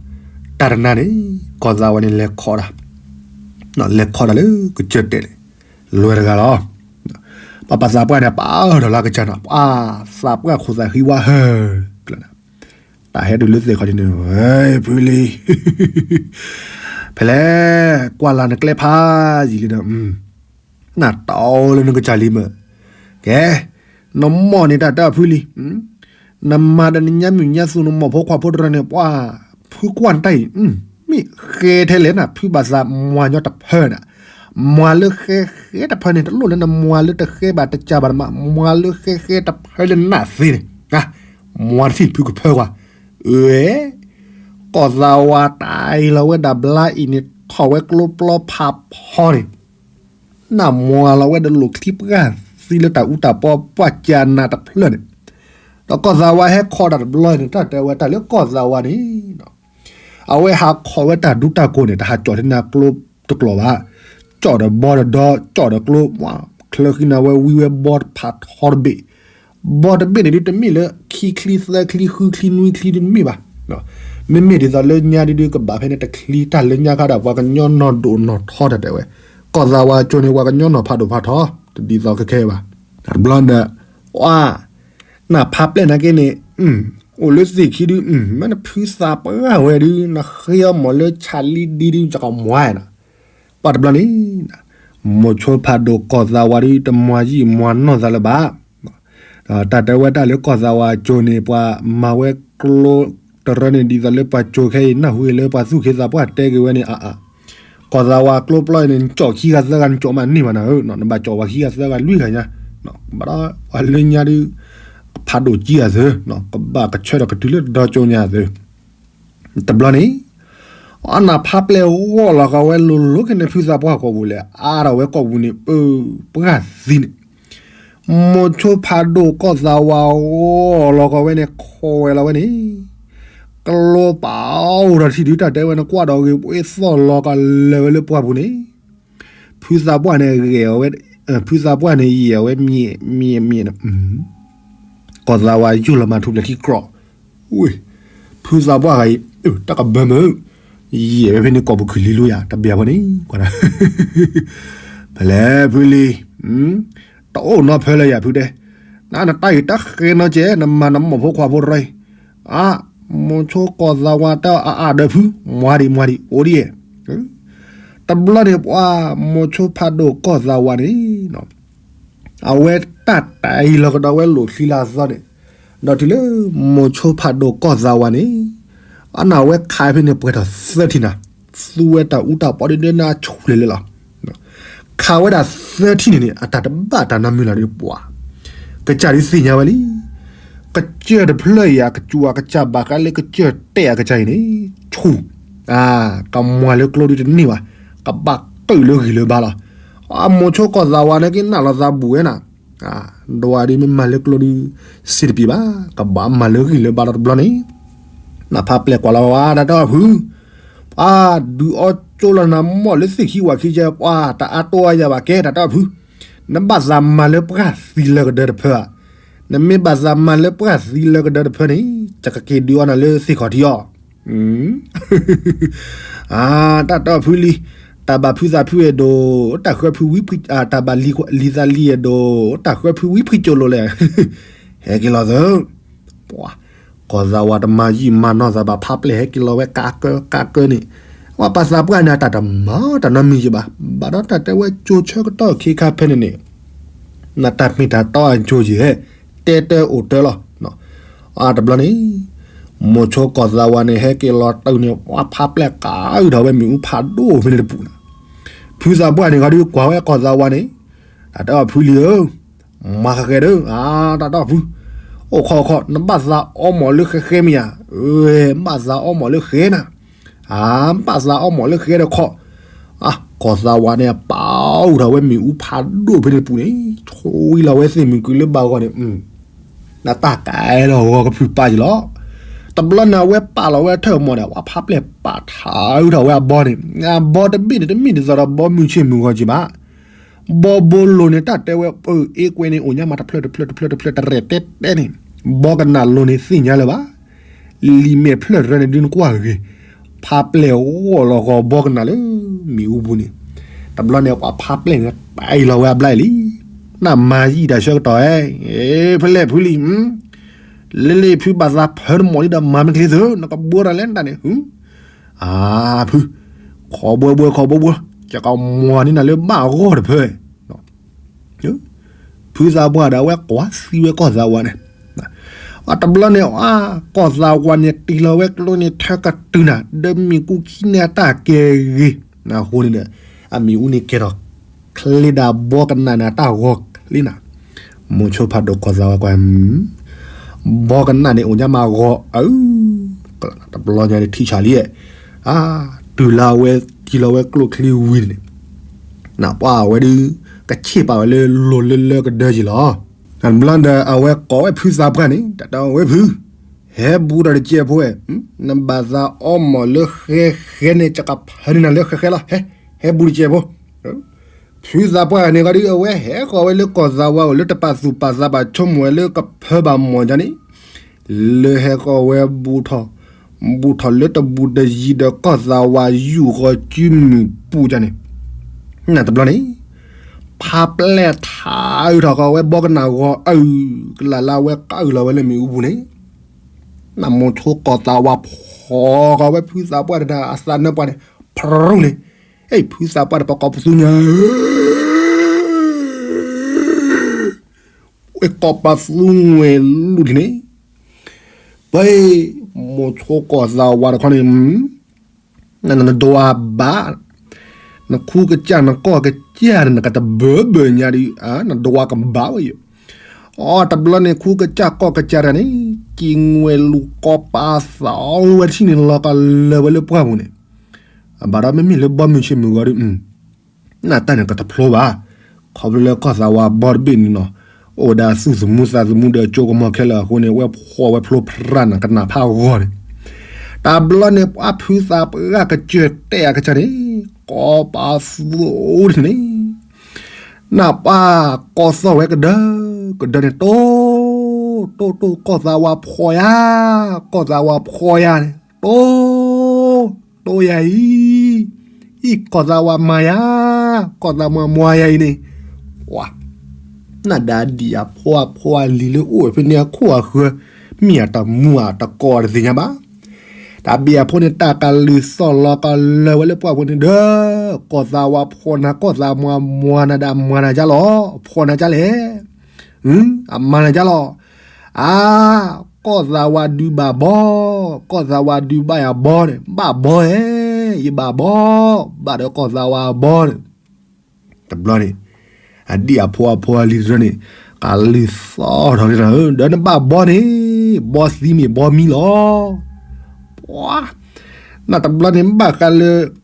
တၢ်တနၤန့ၣ် ကီၢ်သးဝးန့ၣ်လဲၤခီၣ်တၢ် လဲၤခီၣ်တၢ်လၢကစၢၢ်တဲာ်န့ၣ် လွဲတဂၤလီၤ. ပှၤပှၤသးပှၢ်န့ၣ် ပာ်အၢၣ်ဒီးလၢကစၢ်န့ၣ် ပှၤသးပှၢ်ခိၣ်သးဃံဝါဟၢၤ, တၢ်ဟဲတုၤလၢသ့ၣ်ခီဒ်န့ၣ် ဝဲဖုလံ ဖဲလဲၣ် ကွၢ်လၢ်နကျဲဖးယံာ်လံဒီး နၢ်တီလၢနကစၢ်လံမ့ၢ်, ကဲ, နမီၢ်န့ၣ်တၢ်တၢ်ဖုလံ, နမၤဒီးနညါမုၢ်ညါသူၣ် နမိၢ်ဖိခွါဖိတရၢန့ၣ် ပှၤ ဖုကွၢ်နတၢ်အံၤ, မ့ၢ်ဃဲထဲလဲၣ်နၤ ဖုဘၣ်သးမွၤညီတဖၢနၤ, မွၤလၢဃဲဃဲတဖၢန့ၣ် တလိၣ်လၢနမွၤလၢတဃဲဘၣ်တကးဘၣ်တမး မွၤလၢဃဲဃဲတဖၢလၢနးသ့န့ၣ်, မွၤတထံၣ်ဖုကဖၢကွၢ်, အၢ, ကီၢ်သးဝးတၢ်အံၤလီၤဝဲဒၣ်ဘျါအံၤန့ၣ် ထီၣ်ဝဲကျိပျီဖးဖီန့ၣ် နမွၤလီၤဝဲဒီးလိာ်ချံပှၢ်သံလၢတၢ်အူတၢ်ပီ ပှၢ်ကနးတဖျၢၣ်န့ၣ်, ဒီးကီၢ်သးဝးဟဲခီတၢ်တဘျီန့ၣ် တၢ်တဲဝဲတၢ်လၢကီၢ်သးဝးန့ၣ် အဝဲဟးခီဝဲတၢ်ဒူတၢ်ကိးန့ၣ် တဟးကၠီၣ်ထဲန့ၣ်ကျိတကျိာ်ဘၣ်, ကၠီၣ်ဒီးဘီတဒီ ကၠီၣ်ဒီးကျိ, ချၢဃံနၤဝဲဝံဝဲဘီတဖးထီတဘ့ၣ်, ဘီတဘ့ၣ်န့ၣ်ဒုးတမ့ၢ်လၢခံချံသၢချံဃုချံနွံချံဒုးတမ့ၢ်ဘၣ်, မ့မ့ၢ်ဒ်သိးလၢညါဒုးဒုးကဘၣ်ဖဲန့ၣ်တချံတၢ်လၢညါခါဒီး ပှၤကညီနီၢ်ဒိၣ်နီၢ်ထီတၢ်တဲဝဲ, ကီၢ်သးဝးကၠိန့ၣ် ပှၤကညီနီၢ်ဖးဒိၣ်ဖးထီ တဒ်သိးခဲခဲဘၣ်, တဘျီဒီး အ နဖးပျဲၢ်နာ်က့န့ၣ် အိၣ်လၢသ့ၣ်ခံဒုး မ့ၢ်နဖုသးပှၢ်ဝဲဒုး နဃ့အီမီၢ်လၢဆးလံဒံဒုး ကကမွၤနီၤ, ပှၤတဘျီန့ၣ် မိၤဆိဖးဒိၣ်ကီၢ်သးဝးဒုး တမွၤယံာ်မွၤနီၢ်သးလၢၤဘၣ်, တၢ်တဲဝဲတၢ်လၢကီၢ်သးဝးကၠိန့ၣ် ပှၤမၤဝဲကျိတရၢန့ၣ် ဒ်သိးလၢပှၤကၠိခဲအံၤ နၢ်ဟူလၢပှၤသူၣ်က့သးပှၢ်တဲက့ၤဝဲန့ၣ် အ ကီၢ်သးဝးကျိပျီအံၤန့ၣ် နကၠီၣ်ခံဂၤသၢဂၤ နကၠီၣ်မးန့ၢ်ဘၣ်နၤဧၢ, နဘၣ်ကၠီၣ်ပှၤခံဂၤသၢဂၤလွံၢ်ဂၤညါ, ဘၣ်ဒီးပှၤလၢညါဒုး ဖးဒိၣ်ကံအသု, ကဘၣ်ကဆၢထီၣ်ကတုၤလၢဒီကၠိညါသု, တဘျီန့ၣ် အနဖးပျဲၢ်ဂီၢ်လီၤကီးဝဲလိၤလိၤက့ၤန့ၣ် ဖုသးပှၢ်ကီၢ်ပူၤလဲၣ် အါထီၣ်ဝဲကီၢ်ပူၤန့ၣ် ပၢပှၢ်သံန့ၣ်, မိၤဆိဖးဒိၣ်ကီၢ်သးဝးဂီၢ်လီၤကီးဝဲန့ၣ် ခီဝဲလီၤဝဲန့ၣ် ကျိပာ်အိၣ်ဒီးထံၣ်ဒုးတၢ်တဲဝဲန့ၣ် ကွၢ်ဒီးဂ့ၤပှ့ၤသီၣ်လီၤကလၢာ်ဝဲလၢပှၢ်ပူၤန့ၣ်, ဖုသးပှၢ်န့ၣ်ဂဲၤအီၤဝဲ, ဖုသးပှၢ်န့ၣ်ယံာ်အီၤဝဲမံၤမံၤမံၤန့ၣ်, ကီၢ်သးဝးယူၢ်လီၤမၤထူလၢထံကြီၢ်, ဝ့ၢ်, ဖုသးပှၢ်ဂၤအံၤ တၢ်ကဘၢမုာ်, ယံာ်ဝဲဖဲန့ၣ်ကိာ်ပူၤခုၣ်လံလိယၤ တဘၣ်ပှၤန့ၣ်, ဖဲလဲၣ်ဖုလံၤ တအိၣ်နီဖဲလၢယၤဖုတဲ, နနတၢ်အံၤတၢ်ဃဲနီကဲ နမၤနမိၢ်ဖိခွါဖိတရီအံၤ, အါ, မိၤဆိကီၢ်သးဝးတၢ်အါအါဒီးဖု, မွၤဒံးမွၤဒံး အိၣ်ဒံးယဲ, တဘျီန့ၣ်ပှၤမိၤဆိဖးဒိၣ်ကီၢ်သးဝးန့ၣ် အဝဲတၢ်တၢ်အံၤလီၤကဒီးဝဲလိာ်ချံလၢအသီန့ၣ်, ဒီးတုၤလၢမိၤဆိဖးဒိၣ်ကီၢ်သးဝးန့ၣ်, အနၢ်ဝဲခးဖဲန့ၣ်ပှဲၤထီၣ်သၢထံၣ်နၤ, သူဝဲတၢ်အူတၢ်ပီဒ်ဒ်နၤဆူလဲၤလၢလီၤ. ခးဝဲဒၣ်သၢထံၣ်န့ၣ်န့ၣ် အတၢ်တဘၣ်တၢ်နီတမံၤလီၤဒ်ပှၤ, ကစၢ်ဒုးသ့ၣ်ညါဝဲလံ. ကစၢၢ်တဖျၢၣ်အံၤ အကစူၢ်အကစၢ်ဘၣ်ဃးလၢကစၢၢ်တဲာ်အကစၢ်အံၤန့ၣ်, ဆူၣ်, ကမွၤလၢကျိဒုးတန့ၢ်ဘၣ်, ကဘၣ်ကုာ်လၢဂံၢ်လၢဘါလီၤ. အမိၤဆိကီၢ်သးဝးန့ၣ်က့နၢ်လီၤသးဘူးဝဲနၤ, ဒဝးဒုးမ့ၢ်မၤလၢကျိဒုး စ့တပံၤဘၣ်, ကဘၣ်မၤလၢဂံၢ်လၢဘါလီၤတဘျီန့ၣ်, နဖးပျဲၢ်ကွၢ်လီၤဝဲတၢ်တီၢ်ဖု ပှၤဒုးအီကၠိလီၤနၤမီၢ်လၢသ့ၣ်ခံဝၤခံကဲ ပှၤတအါတိအါယၤဘၣ်ကဲတၢ်တီၢ်ဖု, နဘၣ်သးမၤလၢပှၢ်သံလၢကဒၢတဖၢဧါ, နမ့ၢ်ဘၣ်သးမၤလၢပှၢ်သံလၢကဒၢတဖၢန့ၣ် ယကက့ၤဒုးအီနၤလၢသ့ၣ်ခီၣ်ထံးအီၤ တၢ်တီၢ်ဖုလံၤ, တၢ်ဘၣ်ဖုသးဖုအဲၣ်ဒိး, တၢ်ဃၢဖုဝံဖု, တၢ်ဘၣ်လံၤသးလံၤအဲၣ်ဒိး, တၢ်ဃၢဖုဝံဖုကၠိလိၤလဲၣ်, ဟဲက့ၤလီၤသၢ, ပှၤ, ကီၢ်သးဝးတမၤယံာ်မၤနီၢ်သးဘၣ် ဖးပျဲၢ်ဟဲက့ၤလီၤဝဲကးကၢကးကၢန့ၣ်, ပှၤပာ်သးပှၢ်န့ၣ် အတၢ်တမၤတၢ်နီတမံၤယံၤဘၣ်, ဘၣ်ဒီးတၢ်တဲဝဲကၠိဆၢကတီၢ်ခ့ခါဖဲန့ၣ်န့ၣ် နတၢ်မ့ၢ်တၢ်တီအကၠိယဲၢ်, တဲတၢအိၣ်တၢလီၤ. အါတဘျီန့ၣ်, မိၤဆိကီၢ်သးဝးန့ၣ် ဟဲက့ၤလီၤတုၤန့ၣ် ပှၤဖးပျဲၢ်ကးအုၣ်ထီၣ်ဝဲမ့ၣ်အူဖးဒိၣ်ဖဲန့ၣ်တပူၤန့ၣ်, ဖုသးပှၢ်န့ၣ် ဂီၤဒုးကွၢ်ဝဲကီၢ်သးဝးန့ၣ်, တၢ်တဲအီၤဖုလံၤဧၢ, မၤဃဲဃဲဒီး, အါ, တၢ်တဲအီၤဖု, အိၣ်ခီခီ နဘၣ်သးအီမီၢ်လၢဃဲဃဲမ့ၢ်ဧါ, အၢ, ဘၣ်သးအီမီၢ်လၢဃဲနၤ အါ, ဘၣ်သးအီမီၢ်လၢဃဲဒီးခီ, အါ, ကီၢ်သးဝးန့ၣ် ပာ်အူထီၣ်ဝဲမ့ၣ်အူဖးဒိၣ်ဖဲန့ၣ်တပူၤန့ၣ်, ဆိလီၤဝဲသ့ၣ်မုၢ်ကွံာ်လၢဘၣ်ဂီၢ်န့ၣ်, နတၢ်ကဲလီၤဂီၤကဖုပာ်ယံၤလီၤ. တဘျီန့ၣ် အဝဲပာ်လီၤဝဲထၢၣ်မီၢ်န့ၣ် ပှၤဖးပျဲၢ်ပာ်ထးအုၣ်ထီၣ်ဝဲအဘီန့ၣ်, အဘီတဘ့ၣ်န့ၣ် တမ့ၢ်ဒ်သိးဒီးဘီမုၢ်ဆ့ၣ်မုၢ်ဂီၤက့ၤဘၣ် ဘီဘိလိၤန့ၣ် တၢ်တဲဝဲ ပအ့ကွဲန့ၣ် အိၣ်ညါမးတဖျၢၣ်တဖျၢၣ်တဖျၢၣ်တဖျၢၣ်တဖျၢၣ်တရဲၣ်တဲတဲန့ၣ်, ဘီကနၣ်လိၤန့ၣ်သ့ၣ်ညါလၢၤဘၣ်. လံာ်မဲာ်ဖျၢၣ်တရဲၣ်န့ၣ် ဒုးနကွၢ်ဂ့ၤ, ဖးပျဲၢ်ဂီၢ်လီၤဂီၤဘီကနၣ်လၢမ့ၣ်အူပူၤန့ၣ်, တဘျီန့ၣ် ပှၤဖးပျဲၢ်န့ၣ် တၢ်အံၤလီၤဝဲအဘျါအံၤလံ. နမၤယံာ်တၢ်ဆၢကတီၢ်ဧဲ, ဖဲလဲၣ်ဖုလံၤ လ့လ့ဖုဘၣ်သးဖၢနမီၢ်လံဒီးမၤမ့ၢ်ချ့သု, နကဘှီတၢ်လဲၣ်နတၢ်န့ၣ်, အါဖု, ခီဘှီဘှီခီဘှီဘှီ, ယကမွၤန့ၢ်နၤလၢဘၣ်ဂီၢ်တဖၢ, ဖုသးပှၢ်ဒီးအဝဲကွၢ်သံဝဲကီၢ်သးဝးန့ၣ်, အတဘျီန့ၣ် အါ, ကီၢ်သးဝးန့ၣ် တ့ၢ်လီၤဝဲကျိန့ၣ် ထၢကတုၤနၤ ဒီးမ့ၣ်ကူခံန့ၣ်အတၢ်ကဲဂ့ၤ, အဃိန့ၣ်ဒီး အမံၤအူန့ၣ်ကဲထီၣ် ချ့ဒၣ်ဘီကနၣ်န့ၣ် အတၢ်ဂီၤချ့နၤ, မိၤဆိဖးဒိၣ်ကီၢ်သးဝးကွၢ်, ဘီကနၣ်န့ၣ် အိၣ်ညါမးဂီၤအု, တဘျီညါန့ၣ်ထံၣ်ဆးလံ, အါ, တုၤလၢအဝဲတံၢ်လီၤဝဲကျိချံဝံၤန့ၣ်, နပှၢ်ဝဲဒုး ကဆ့ၣ်ပာ်ဝဲလၢလိၤလၢလၢကဒၢက့ၤလီၤ. နဘျီဒီးအဝဲကိးဝဲဖုသးပှၢ်န့ၣ် တၢ်တဲဝဲဖု, ဟဲဘူးဒီးတစဲးဖိဝဲ, နဘၣ်သးအီမီၢ်လၢဃဲဃဲန့ၣ် ကကဖၢန့ၢ်နၤလၢဃဲဃဲလီၤ, ဟဲ, ဟဲဘူးတစဲးဖိ. ဖုသးပှၢ်န့ၣ်ဂီၤဒုး အဝဲဟဲဃီၤဝဲလၢကီၢ်သးဝးအိၣ်လၢတပာ်သူၣ်ပာ်သးဘၣ်ဆိကမိၣ်ဝဲလၢကဖၢဘၣ်မီၢ်ကန့ၣ်, လၢဟဲဃီၤဝဲဘူးထီၣ်, ဘူးထီၣ်လၢတဘူးတယံၤဒီးကီၢ်သးဝးယူၢ်ဃီၤစုမုၢ်ပူၤကန့ၣ်, နတဘျီန့ၣ် ဖးပျဲၢ်ထးအုးထီၣ်ဃီၤဝဲဘီကနၣ်ဂီၤအုး, ကလၢ်လၢအဝဲကအုးလီၤဝဲလၢမ့ၣ်အူပူၤန့ၣ်, နမိၤဆိကီၢ်သးဝးဖီဃီၤဝဲဖုသးပှၢ်တဒၣ်အသးနၢပှၢ်န့ၣ်, ဖရူန့ၣ်, အ့ၣ်ဖုသးပှၢ်တပာ်ကိးပသူညါ ဝဲကိးပသူငွဲၢ်လူၢ်ဒ်န့ၣ်, ပှၤ, မိၤဆိကီၢ်သးဝးတခီန့ၣ်, နဒွးဘၣ်, နခူကစၢ်နကီၢ်ကစၢ်န့ၣ် နကတဘၢဘၢညါဒုး, နဒွးကဘၣ်ဝဲယိၤ, အတဘျီန့ၣ် ခူကစၢ်ကီၢ်ကစၢ်တဂၤန့ၣ် က့ၤငွဲၢ်လူၢ်ကိးပသူဝဲတထံၣ်န့ၣ် လီၤကလၢၤဝဲလၢပှၢ်ပူၤန့ၣ်, အဘၣ်ဒီးမ့မ့ၢ်လၢဘီမုၢ်ဆ့ၣ်မုၢ်ဂီၤဒုး နတၢ်န့ၣ်ကတဖျိဘၣ်, ခီဖျိလၢကီၢ်သးဝးဘီတဘ့ၣ်န့ၣ်နီၤ, အိၣ်ဝဲဒၣ်သူၣ်သမူသးသမူဒီးကၠိကမီၤခဲလၢာ်အဃိန့ၣ် ဝဲဖှီၣ်ဝဲဖျိဖရၣ်နၤကနၣ်ဖးဂီၤန့ၣ်, တဘျီန့ၣ် ပှၤဖုသးပှၢ်ကစၢၢ်တဲာ်အကစၢ်န့ၣ်, ကိးပသူအိၣ်ဒ်န့ၣ်, နပှၢ်ကိးသီၣ်ဝဲကဒၢ, ကဒၢန့ၣ် တိၢ်, တိၢ်တိၢ် ကီၢ်သးဝးဖှီၣ်ယၤ, ကီၢ်သးဝးဖှီၣ်ယၤန့ၣ် တိၢ်, တိၢ်ယၤအံၤ, အံၤကီၢ်သးဝးမၤယၤ, ကီၢ်သးမၤမွၤယၤအံၤန့ၣ်, ပှၤ, နဒၣ်ဒံၣ်အဖိအဖိအလံၤလၢအိၣ်ဝဲဖဲန့ၣ်အခိၣ်အဃၢၤ, မ့ၢ်အတမူအတကိးတသ့ၣ်ညါဘၣ်. တၢ်ဘ့ၣ်အဖိန့ၣ် တၢ်ကလုၢ်သီၣ်လီၤကလၢၤဝဲလၢပှၢ်ပူၤန့ၣ်ဒီး, ကီၢ်သးဝးဖှီၣ်နၤ ကီၢ်သးမၤမွၤနၤဒၣ်မၤနၤကၢ်လီၤ, ဖှီၣ်နၤကၢ်လဲၣ်, အမၤနၤကၢ်လီၤ, အါ, ကီၢ်သးဝးဒုးဘၣ်ဘီ, ကီၢ်သးဝးဒုးဘၣ်ယၤဘီန့ၣ် ဘၣ်ဘီဧၢ, ယဘၣ်ဘီ, ဘၣ်ဒီးကီၢ်သးဝးဘီန့ၣ်, တဘျီန့ၣ်, အဒံၣ်အဖိအဖိအလံၤတရၢန့ၣ်, ကလုၢ်သီၣ်ထီၣ်လံဒီး, ဒီးနဘၣ်ဘီန့ၣ်, ဘီသံမ့ၢ်ဘီမံလီၤ. ပှၤ, နတဘျီန့ၣ်ဘၣ်ဃးလၢ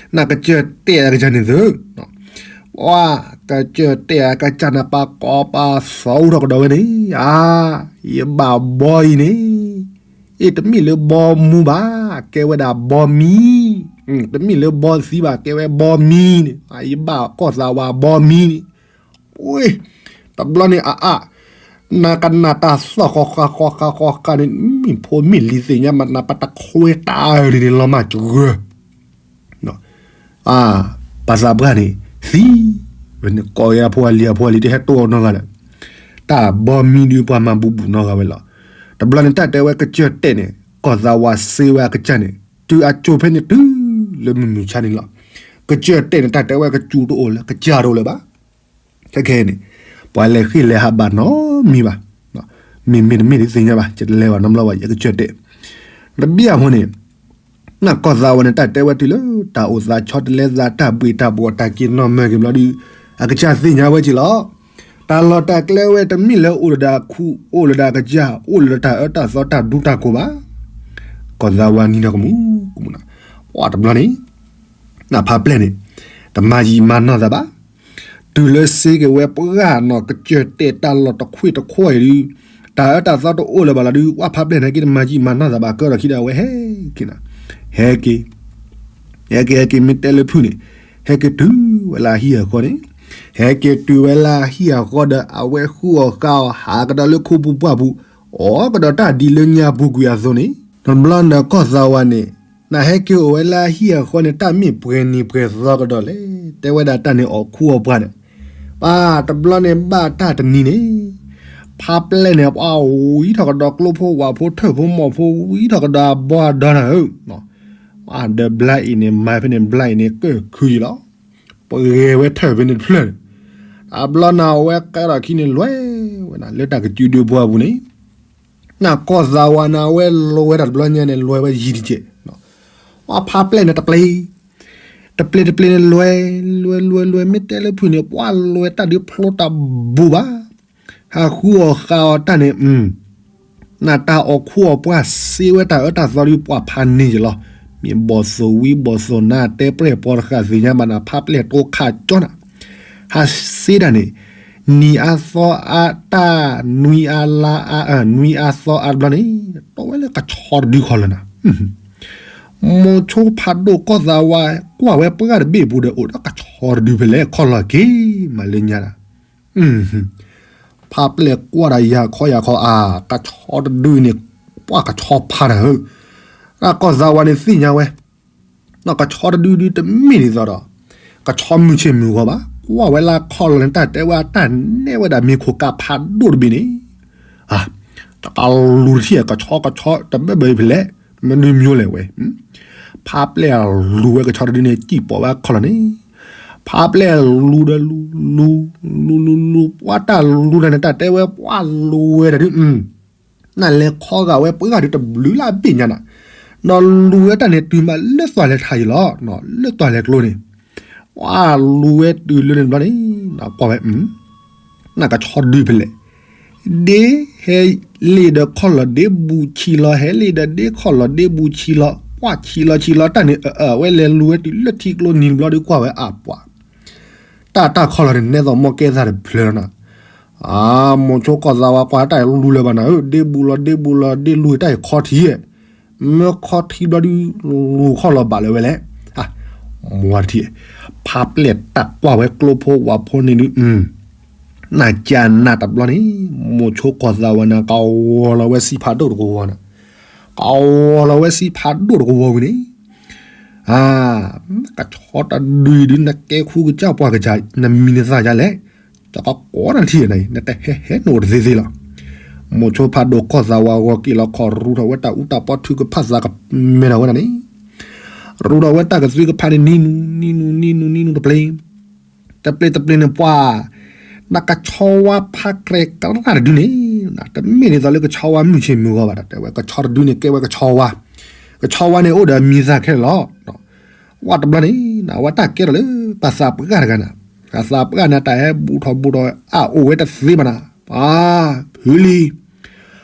နကစၢၢ်တဲာ်အကစၢ်န့ၣ်သု, ပှၤ, ကစၢၢ်တဲာ်အကစၢ်န့ၣ် ပာ်ကိးပာ်သီထီၣ်ကဒီးဝဲန့ၣ်, အါ, ယဘၣ်ဘီအံၤန့ၣ်, အ့ၣ် တမ့ၢ်လၢဘီမူဘၣ်, ကဲဝဲဒၣ်ဘီမံ, တမ့ၢ်လၢဘီသံဘၣ်, ကဲဝဲဘီမံန့ၣ်, ယဘၣ်ကီၢ်သးဝးဘီမံန့ၣ်, ပှ့, တဘျီန့ၣ်အအါ, နကနၣ်တၢ်သီၣ်ဃီဃာ်ဃီဃာ်ဃီဃာ်န့ၣ် မ့ၢ်ဖိမ့ၢ်လံၤသ့ၣ်ညါမး နပတခွဲးတၢ်အၢၣ်လံန့ၣ်လီၤမၢ်စှၢၤ အါ, ပှၤသးပှၢ်န့ၣ် သံ, ဝဲန့ၣ်ကိးဝဲအဖိအလံၤ အဖိအလံၤတဟဲတိၢ်အီၤနီတဂၤလၢၤ, တၢ်ဘီမံဒုးပှၤမၤဘူးဘူးနီတဂၤဝဲလီၤ. တဘျီန့ၣ် တၢ်တဲဝဲကစၢၢ်တဲာ်န့ၣ် ကီၢ်သးဝးစ့ဝဲအကစၢ်န့ၣ် တုၤအကၠိဖဲန့ၣ်တုၤလၢမုၢ်မုၢ်ဆါန့ၣ်လီၤ. ကစၢၢ်တဲာ်န့ၣ် တၢ်တဲဝဲကစူတအိၣ်လၢၤ ကစၢ်တအိၣ်လၢၤဘၣ်. ခဲခဲအံၤန့ၣ် ပှၤလဲၤဃ့ၢ်လဲၤဟးဘၣ်နီတမံၤဘၣ်. မ့မ့ၢ်တမ့ၢ်ဒ်သ့ၣ်ညါဘၣ် ယတလဲၤဘၣ်နီတဘျီဘၣ် ယကစၢၢ်တဲာ်. တဘျီအဃိန့ၣ် နကီၢ်သးဝးန့ၣ် တၢ်တဲဝဲတုၤလၢ တၢ်အိၣ်သးဆီတလဲသး တၢ်ဘှ့ၣ်တၢ်ဘှီၣ် တၢ်က့ၤနီၢ်မၢက့ၤဘျီဒုး အကစၢ်သ့ၣ်ညါဝဲက့ၤလီၤ. တၢ်လီၢ်တၢ်ကျဲဝဲတမ့ၢ်လၢအိၣ်လၢဒၣ်ခူ အိၣ်လၢဒၣ်ကစၢ် အိၣ်လၢတၢ်အၢတၢ်သီတၢ်ဒူတၢ်ကိးဘၣ်. ကီၢ်သးဝးနံၤဒီးကမူၣ်ကမူၣ်နီၤ ပှၤတဘျီန့ၣ် နဖါပျဲၢ်န့ၣ် တမၤယံာ်မၤနီၢ်သးဘၣ်. တုၤလၢစ့က့ၤဝဲပှၢ်နီၤ ကစၢၢ်တဲာ်တၢ်လီၢ်တခွ့ၣ်တခွီၣ်အံၤဒုး တၢ်အၢတၢ်သီတအိၣ်လၢၤဘၣ်လီၤဒုး ပှၤဖါပျဲၢ်န့ၣ်က့ၤတမၤယံာ်မၤနီၢ်သးဘၣ် ကၢထီၣ်ခံဒီးအဝဲဟဲက့ၤနီၤ ဟဲက့ၤ ဟဲက့ၤ ဟဲက့ၤ မ့ၢ်တဲလၢဖုၣ်န့ၣ် ဟဲက့ၤတုၤဝဲလၢဟံၣ်အဃီန့ၣ် ဟဲက့ၤတုၤဝဲလၢဟံၣ်အဃီဒီး အဝဲဃုအီၣ်ဃါအီၣ် ဟးကဒီးလၢခိပူၤပှၢ်ပူၤ အီၣ်ကဒီးတၢ်ဒ်လၢညါပူၤကွံာ်အသိးန့ၣ် တဘျီနကီၢ်သးဝးန့ၣ် နဟဲက့ၤအိၣ်ဝဲလၢဟံၣ်အဃီန့ၣ် တၢ်မ့ၢ်ပှဲၤနံၤပှဲၤသီကဒီးလဲၣ် တဲဝဲဒၣ်တၢ်န့ၣ်အီၣ်ခူအီၣ်ပှၢ်န့ၣ် ပၢ်တဘျီန့ၣ်ဘၣ်တၢ်တနံၤန့ၣ် ဖါပျဲၢ်န့ၣ် ပှၤဝံထီၣ်ကဒီးကျိဖိဝၣ်ဖိထၢၣ်ဖိမီၢ်ဖိ ဝံထီၣ်ကဒီးအဘီအဒီတၢ်ဧၢ ဒီးဘျါအံၤန့ၣ် မၤဖဲန့ၣ် ဘျါအံၤန့ၣ် ကၢၢ်ခုယံၤလီၤ. ပဂဲၤဝဲထၢၣ်ဖဲန့ၣ်တဖျၢၣ်န့ၣ် တဘျီန့ၣ် အဝဲကဲထီၣ်ခံန့ၣ် လဲၤဝဲဒၣ်လၢတၢ်ကစုဒုပှၢ်ပူၤန့ၣ် နကီၢ်သးဝးန့ၣ် အဝဲလဲၤဝဲဒၣ်တဘျီညါန့ၣ် လဲၤဝဲယံၤတကဲး ပှၤဖါပျဲၢ်န့ၣ်တပျဲၤ တပျ့ၤတပျ့ၤန့ၣ်လွဲ, လွဲလွဲလွဲ မ့ၢ်တဲလၢဖုၣ်န့ၣ် ပှၢ်လွဲတၢ်ဒုးဖျိတၢ်ဘူးဘၣ်. ဟးဃုအီၣ်ဃုအီတၢ်န့ၣ်, နတၢ်အီၣ်ခူအီၣ်ပှၢ်စ့ဝဲတၢ်အၢတၢ်သီဒုး ပှၢ်ဖးန့ၢ်ယလီၤ. မ့ၢ်ဘီၣ်သိၣ်ဝံဘီၣ်သိၣ်နါ တဲပြဲၢ်ပီတဃၣ်သ့ၣ်ညါဘၣ်နၤ ဖးပျဲၢ်တိခးကၠီနၤ ဟးစ့တၢ်န့ၣ်, နံၤအါသီအါတၢ် နွံအါလါအါ နွံအါသီအါတဘျီန့ၣ်, တီဝဲလၢကဆီတဒုခီလၢာ်နၤ. မိၤဆိဖးဒိၣ်ကီၢ်သးဝါ ကွၢ်ဝဲပှၢ်တဘ့ၣ်ပူၤဒီး အိၣ်ဒီးကဆီတဒုဖဲလဲၣ်ခီလီၤက့ၤ မၤလၢညါဒၣ် ဖးပျဲၢ်ကွၢ်ဒီးယၤခီယၤခီအါ, ကဆီတဒုန့ၣ် ပှၢ်ကဆီဖးတၢ်ဧၢ, တၢ်ကီၢ်သးဝါန့ၣ်သ့ၣ်ညါဝဲ ကဆီတဒုဒုတမ့ၢ်ဒ်သိးဒီး ကဆီမုၢ်ဆ့ၣ်မုၢ်ဂီၤဘၣ်, ကွၢ်ဝဲလၢခီလီၤန့ၣ် တၢ်တဲဝဲတၢ်နဲၣ်ဝဲဒၣ်မ့ၤခိၣ်ကးဖးဒိၣ်တဘ့ၣ်န့ၣ်, တကလူၤတထံၣ် ကဆီကဆီတဘၢဘၢအံၤဖဲလဲၣ်, မနုၤမၠိလဲၣ်ဝဲ, ဖးပျဲၢ်လူၤဝဲကဆီတဒုန့ၣ် စံၣ်ပိာ်ဝဲခီလီၤန့ၣ်, ဖးပျဲၢ်လူၤဒီးလူၤ လူၤ လူၤ လူၤ လူၤ ပှၢ်တၢ်လူၤတၢ်န့ၣ် တၢ်တဲဝဲပှၢ်လူၤဝဲတၢ်ဒုး နလဲၤခီဂာ်ဝဲပှၢ်တၢ်ဒုးတဘျုးလၢအဘ့ၣ်ညါနၤ, ဒီးလူၤဝဲတၢ်န့ၣ်တုၤမးလၢသွၣ်လဲၤထးယံၤလီၤ, လၢသွၣ်လဲၤကျိန့ၣ်, ပှၢ်လူၤဝဲတုၤလၢန့ၣ်တဘျီန့ၣ်, ကွၢ်ဝဲ, နကဆီတဒုဖဲလဲၣ်, ဒ့ဟဲလ့ၣ်ဒီးခီၣ်လီၤဒ့ဘူးဆံးလီၤ ဟဲလ့ၣ်ဒီးဒ့ခီၣ်လီၤဒ့ဘူးဆံးလီၤ ပှၢ်ဆံးလီၤဆံးလီၤတၢ်န့ၣ် အဝဲလဲၤလူၤဝဲတုၤလၢထံကျိနံၤတဘျီဒုးကွၢ်ဝဲအပှၤ တၢ်တၢ်ခီလီၤန့ၣ် နဲသိးမီၢ်ကဲသၣ်တဖျၢၣ်လီၤနၤ, အါ မိၤဆိကီၢ်သးဝါကွၢ်တၢ်လူၤလၢၤဘၣ်နၤဧၢ, ဒ့ဘူးလီၤဒ့ဘူးလီၤ ဒ့လူၤတၢ်အံၤခီထံဧဲ, မ့ၢ်ခီထံဘျီဒုး လူၤခီၣ်လီၤဘၣ်လၢၤဝဲလဲၣ်, မတထံ, ဖးပျဲၢ်တၢ်ကွၢ်ဝဲကျိဖိဝးဖိန့ၣ်ဒုး နကနၣ်တဘျီန့ၣ်, မိၤဆိကီၢ်သးဝါန့ၣ် ကဝီၤလီၤဝဲစံးဖးဒိၣ်တကဝီၤန့ၣ်, ကဝီၤလီၤဝဲစံးဖးဒိၣ်တကဝီၤဝံၤန့ၣ်, အါ, ကဆီတဒုဒုး နကဲခူကစၢ်ပှၢ်ကစၢ် နမံၤနသၣ်ဒ်လဲၣ်, တကကိးနထံၣ်နၤအံၤ နတဟဲဟဲနအိၣ်တသ့သ့လီၤ. မိၤဆိဖးဒိၣ်ကီၢ်သးဝါဂီၤက့ၤလီၤခီၣ် ရူထီၣ်ဝဲတၢ်အူတၢ်ပီ ထုကဖၣ်သးကမဲထီၣ်ဝဲဒၣ်န့ၣ်, ရူထီၣ်ဝဲတၢ်ကသွံကဖးန့ၣ် နံၤနူၤ နံၤနူၤ နံၤနူၤ နံၤနူၤတပျ့ၤ တပျ့ၤတပျ့ၤန့ၣ် ပှၤ နကဆီဝါဖးကြဲကရၣ်တဒုန့ၣ်, တမ့ၢ်ဒ်သိးလၢကဆီဝါမုၢ်ဆ့ၣ်မုၢ်ဂီၤဘၣ်ဒီး တဲဝဲကဆီတဒုန့ၣ် ကဲဝဲကဆီဝါ, ကဆီဝါန့ၣ်အိၣ်ဒီးအမံၤသၣ်ခဲလၢာ်လီၤ. ဝဲတဘျီန့ၣ် အဝဲတၢ်ကဲထီၣ်လၢ ပှၤသးပှၢ်တဂၤန့ၣ်, ပှၤသးပှၢ်န့ၣ် တၢ်ဟဲဘူးထီၣ်ဘူးထီၣ် အအိၣ်ဝဲတသ့ဘၣ်နၤ, ပှၤ ဖုလံၤ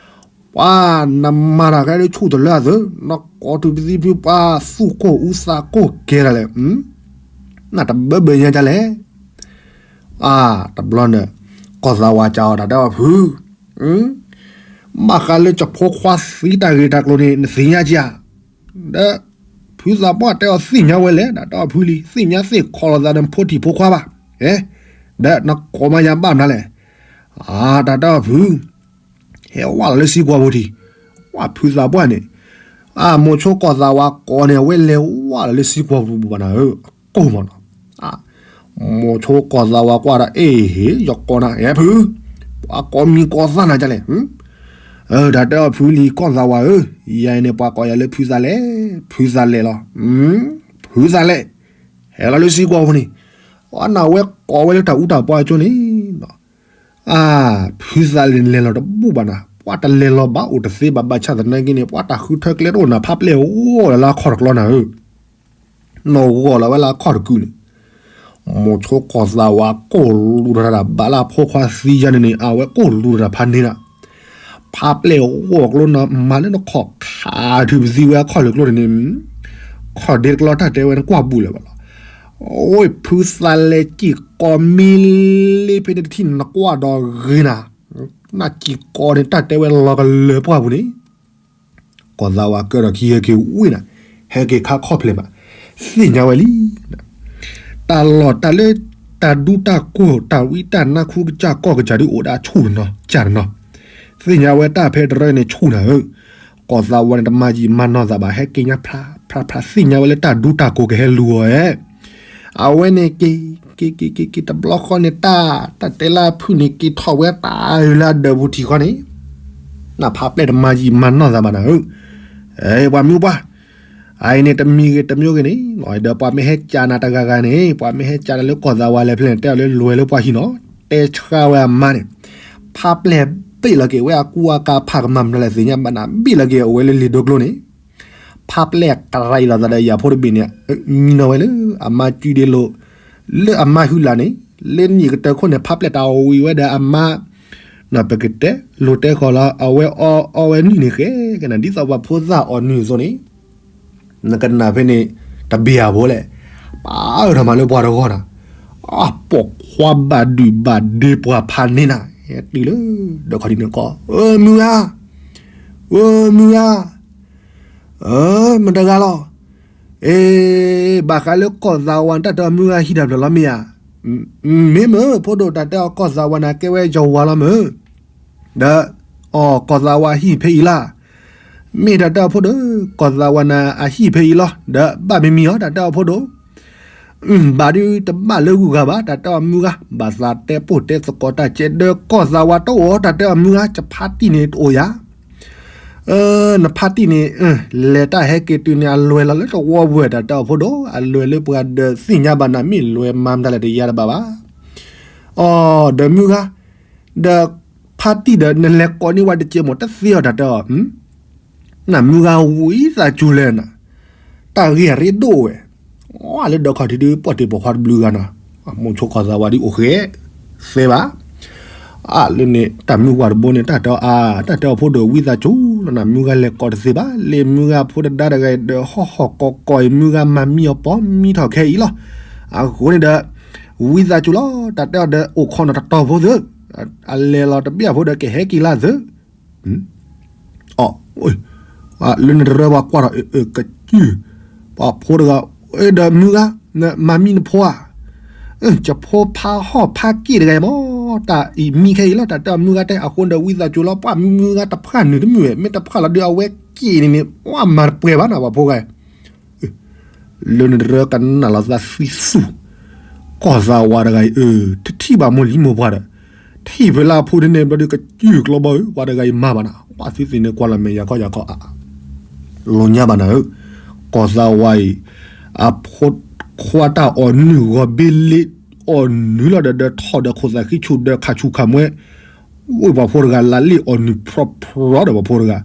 ပှၤနမၤတၢ်ကဲဒ်ဆူၣ်တလၢအသိး နကိးတုၤပသံဖု ပှၤသူၣ်ကိၢ်အူသးကိၢ်ကဲဒ်လဲၣ်, နတဘၢဘၢညါဒ်လဲၣ်, အါ တဘျီန့ၣ် ကီၢ်သးဝါကးအီၤ တၢ်တဲအီၤဖု ဘၣ်ဃးလၢကဖိခွါသံတၢ်ဂ့ၢ်တၢ်ကျိၤန့ၣ် နသ့ၣ်ညါကဧါ, ဒီး ဖုသးပှၢ်တဲအီၤသ့ၣ်ညါဝဲလဲၣ် တၢ်တဲအီၤဖုလံၤ သ့ၣ်ညါသ့ၣ်ခီလီၤသးဒီးနဖိထံးဖိခွါဘၣ်, ဒီးနကိးမၤယၤဘၣ်မနုၤလဲၣ်, အါ တၢ်တဲအီၤဖု ဟဲဝဲလီၤလၢစံကွီၤပူၤထံး, ပှၤဖုသးပှၢ်န့ၣ်, အါ မိၤဆိကီၢ်သးဝါကိးန့ၣ် အဝဲလဲၤဝဲလီၤလၢစံကွီၤပူၤဘၣ်နၤဧၢ, ကိၢ်မးနီၤ မိၤဆိကီၢ်သးဝါကွၢ်ဒီး အ့ၣ် ဟ့ၣ် ယကိးနၤ ဟဲဖု, ပှၤကိးမံၤကိးသၣ်နၤဒ်လဲၣ်, တၢ်တဲအီၤဖုလံၤကီၢ်သးဝါဧၢ, ယၤအံၤန့ၣ် ပှၤကိးယၤလၢဖုသးလဲၣ်, ဖုသးလဲၣ်လီၤ, ဖုသးလဲၣ်, ဟဲလီၤလၢစံကွီၤပူၤန့ၣ်, အနၢ်ဝဲကိးဝဲလၢတၢ်အူတၢ်ပီအကၠိန့ၣ် အါ ဖုသးလဲၣ်န့ၣ် လဲၤလီၤတဘူၣ်ဘၣ်နၤ, ပှၤတလဲၤလီၤဘၣ်အိၣ်တသ့ဘၣ် ဘၣ်ဆၣ်သနာ်က့န့ၣ် ပှၤတၢ်ဃုထၢကျဲတအိၣ်နၤ ဖးပျဲၢ်ဂီၤလၢလၢခီၣ်တကျီနၤဧၢ, နီၢ်ဂီၤလီၤဝဲလၢခီၣ်တကုာ်န့ၣ်, မိၤဆိကီၢ်သးဝါကိၢ်လူၤတၢ်တၢ်ဘၣ်လၢ ဖိခွါသံယါန့ၣ်န့ၣ် အဝဲကိၢ်လူၤတၢ်တၢ်ဖးန့ၢ်နၤ, ဖးပျဲၢ်ဂီၤကျိနၤ မၤလၢနခီၣ်ခးထုးပသံဝဲအခီၣ်လၢကျိန့ၣ်န့ၣ်, ခီၣ်ဒ့တကျီတၢ်တဲဝဲနကွၢ်ဘူးလၢၤဘၣ်လီၤ, အိၣ်ဖုသးလဲၣ်စံၣ်ကိးမံလ့ဖဲန့ၣ်တထံၣ်နကွၢ်ဒီးဂ့ၤနၤ, နစံၣ်ကိးန့ၣ် တၢ်တဲဝဲလီၤကလၢၤပှၢ်ပူၤန့ၣ် ကီၢ်သးဝါကၢဒီးခံဟဲက့ၤဝ့ၢ်နၤ, ဟဲက့ၤခါခီၣ်ဖျဲးမး, သ့ၣ်ညါဝဲလံ, တၢ်လီၢ်တၢ်လၢ တၢ်ဒူတၢ်ကိၢ် တၢ်ဝံတၢ်နါခူကစၢ်ကီၢ်ကစၢ်ဒုးအိၣ်ဒၣ်ဆူၣ်တနီၤ ကၢ်တနီၤ, သ့ၣ်ညါဝဲတၢ်ဖဲတရၢန့ၣ်ဆူၣ်နၤဧၢ, ကီၢ်သးဝါန့ၣ် တမၤယံာ်မၤနီၢ်သးဘၣ် ဟဲက့ၤညါဖျါဖျါဖျါ သ့ၣ်ညါဝဲလၢတၢ်ဒူတၢ်ကိၢ်ကဟဲလူၤအီၤဧါ အဝဲန့ၣ်က့ၤ က့ၤက့ၤက့ၤက့ၤတဘျီဃီန့ၣ် တၢ် တၢ်တဲလၢအဖုၣ်န့ၣ် က့ၤထီၣ်ဝဲတၢ်အၢလၢအဒၢးပူၤထံးဃီန့ၣ်, နဖးပျဲၢ်တမၤယံာ်မၤနီၢ်သးဘၣ်နၤဧၢ, ပှၤမုၢ်ပှၢ်, အအံၤန့ၣ် တမံၤဂ့ၤတမံၤဂ့ၤန့ၣ် ဒီးပှၤမ့ၢ်ဟဲကၠးနၤတဂၤဂၤန့ၣ် ပှၤမ့ၢ်ဟဲကၠးနၤလၢကီၢ်သးဝါလဲၣ်ဖဲလဲၣ် တဲအီၤလၢလွဲၢ်လၢပှၤဟံၣ်နီၤ, တဲဆှါဝဲအမါန့ၣ်, ဖးပျဲၢ်ဘ့ၣ်လီၤက့ၤဝဲအကူအကၤဖးကမၤမနုၤလဲၣ်သ့ၣ်ညါဘၣ်နၤ ဘ့ၣ်လီၤက့ၤအဝဲလၢလံာ်ဒိကျိန့ၣ်, ဖးပျဲၢ်ကရံးလီၤသးဒီးယၤဖိတဘ့ၣ်န့ၣ် မံနီၤဝဲလၢအမါစုဒ့လိၤ လၢအမါဟုလၢ်န့ၣ် လၢနံၣ်ကတၢၢ်ခိၣ်န့ၣ် ဖးပျဲၢ်တၢ်ဝံၤဝဲဒီးအမါ ပကတဲလိၤတဲဃီၤလီၤ အဝဲအီအီဝဲနုၢ်န့ၣ်ဃဲကနၤ ဒ်သိးပှၤဖိသၣ်အီၣ်နုၢ်အသိးန့ၣ် နကနၣ်ဖဲန့ၣ် တဘၣ်အဘိလဲၣ်, ပာ်အၢၣ်ထီၣ်မးလၢပှၤတဂီၢ်နၤ, အပိာ်ခွါဘၣ်ဒုၣ်ဘၣ်ဒ့ပှၤဖးန့ၢ်နၤ, တုၤလၢ ဒီးခီဒ်န့ၣ်ကီး, မုၢ်ဂၤ, မုၢ်ဂၤ, မတၤတဂၤလီၤ, အ့ ဘၣ်ဃးလၢကီၢ်သးဝးနတၢ်တဲအီၤမုၢ်ဂၤဟံၣ်တၢ်ဖျၢၣ်လီၤမ့ၢ်ဧါ, မ့ၢ်မုၢ်ဖိဒိၣ်တၢ်တဲအီၤကီၢ်သးဝးနၤကဲဝဲယဝၤလီၤမုၢ် ဒီး အီ ကီၢ်သးဝးအဟံၣ်ဖဲအံၤလီၤ. မ့ၢ်တၢ်တဲအီၤဖိဒိၣ်, ကီၢ်သးဝးနၤအဟံၣ်ဖဲအံၤလီၤ. ဒီးဘၣ်မံမံၤအီၤ တၢ်တဲအီၤဖိဒိၣ်, ဘၣ်ဒုးတဘၣ်လၢဂုၤဂၤဘၣ် တၢ်တဲအီၤမုၢ်ဂၤ, ဘၣ်သးတဲပိၢ်တဲသကိးတၢ်ကဲ ဒီးကီၢ်သးဝးတအိၣ် တၢ်တဲအီၤမုၢ်ဂၤ, ယဖါတံၢ်န့ၣ်တအိၣ်ယၤ နဖါတံၢ်န့ၣ် လဲၤတၢ်ဟဲက့ၤတုၤန့ၣ် အလွဲၢ်လီၤလၢတဝီဝဲ တၢ်တဲအီၤဖိဒိၣ်, အလွဲၢ်လၢပှၤဒီးသ့ၣ်ညါဘၣ်နၤ မ့ၢ်လွဲၢ်မၤမတၤလဲၣ်တယါတဘၣ်ဘၣ်. အီ ဒီးမုၢ်ဂၤ, ဒီးဖါတံၢ်ဒီးနလဲၤကိးန့ၢ်ဝဲတကဲမိၣ်တသ့အီၤ တၢ်တဲအီၤ နမုၢ်ဂၤဝံသးစူၤလဲၣ်နၤ, တၢ်ဂ့ၢ်အရ့ဒိၣ်ဝဲ, အလၢဒီခီၣ်ထံးဒုးပီၣ်တ့ၢ်ပိာ်ခွါတဘျုးဂၤနီၤ, မိၤဆိကီၢ်သးဝးဒ်အိၣ်ဃဲသ့ဘၣ်. အလၢန့ၣ် တၢ်မုၢ်ဝၤတဘိန့ၣ် တၢ်တဲအီၤအါ, တၢ်တဲအီၤဖိဒိၣ်ဝံသးစူၤလီၤနၤ, မုၢ်ဂၤလဲၤကိးတသ့ဘၣ်, လၢမုၢ်ဂၤဖိတဒါတဂၤဒီးဟီၣ်ဟီၣ်ကီၢ်ကီၢ်အံၤ မုၢ်ဂၤမၤမံအီၤပိာ်မံထီၣ်ခဲအံၤလီၤ. အဃိန့ၣ်ဒီး ဝံသးစူၤလီၤ, တၢ်တဲအီၤဒီးအိၣ်ခိးနီၤတတီၤဖိသ့ၣ်, အလဲၤလီၤတဘ့ၣ်အဖိဒီးကဟဲက့ၤလၢသ့ၣ် အီ လၢန့ၣ်တရၢပှၤကွၢ်ထီၣ် ကစုၢ်, ပှၤဖိတဂၤ, ဒီးမုၢ်ဂၤ, မၤမံနဖိဧါ, ယဖိဖါဟီၣ်ဖါက့ၣ်တဂၤအံၤမး, တၢ်အံၤမံခဲအံၤလီၤ, တၢ်တဲအီၤမုၢ်ဂၤတဲ, အဃိဒီးဝံသးစူၤလီၤ, ပှၤမုၢ်ဂၤတဖၣ်နုာ်တမုာ်ဝဲ, မ့ၢ်တဖၣ်လီၤဒုးအဝဲက့ၣ်န့ၣ်န့ၣ်, ပှၤမၤတပှဲၤဘၣ်နီၤ ပှၤဖိဂၤ လၢနတရၢကနၣ်လီၤသးသံသူၣ်, ကီၢ်သးဝးတဂၤအံၤ အၢ တထံၣ်ဘၣ်မိၢ်လံမိၢ်ပှၢ်ဒီး, ထံၣ်ဖဲလၢအဖိဒ်န့ၣ်ဘျီဒုး ကစုၢ်ကျီဘီဧၢ, ပှၤတဂၤအံၤမၤဘၣ်နၤ, ပှၤသုသ့ၣ်န့ၣ်ကွၢ်လီၤမဲာ်ယၤခီယၤခီ, လိာ်ညါဘၣ်နၤဧၢ, ကီၢ်သးဝးအံၤ, အဖိခွါတၢ်အီၣ်နုၢ်ဂီၤဘ့လ့, အီၣ်နုၢ်လီၤဒီး ဒီးထီၣ်ဒီးခိၣ်သးဃံဆူၣ်ဒီးခးဆူၣ်ခးမွဲ, ဝ့ၢ်ပှၤဖိတဂၤ လၢလ့ၣ်အီၣ်နုၢ်ဖြီဖြီဒီးပှၤဖိတဂၤ,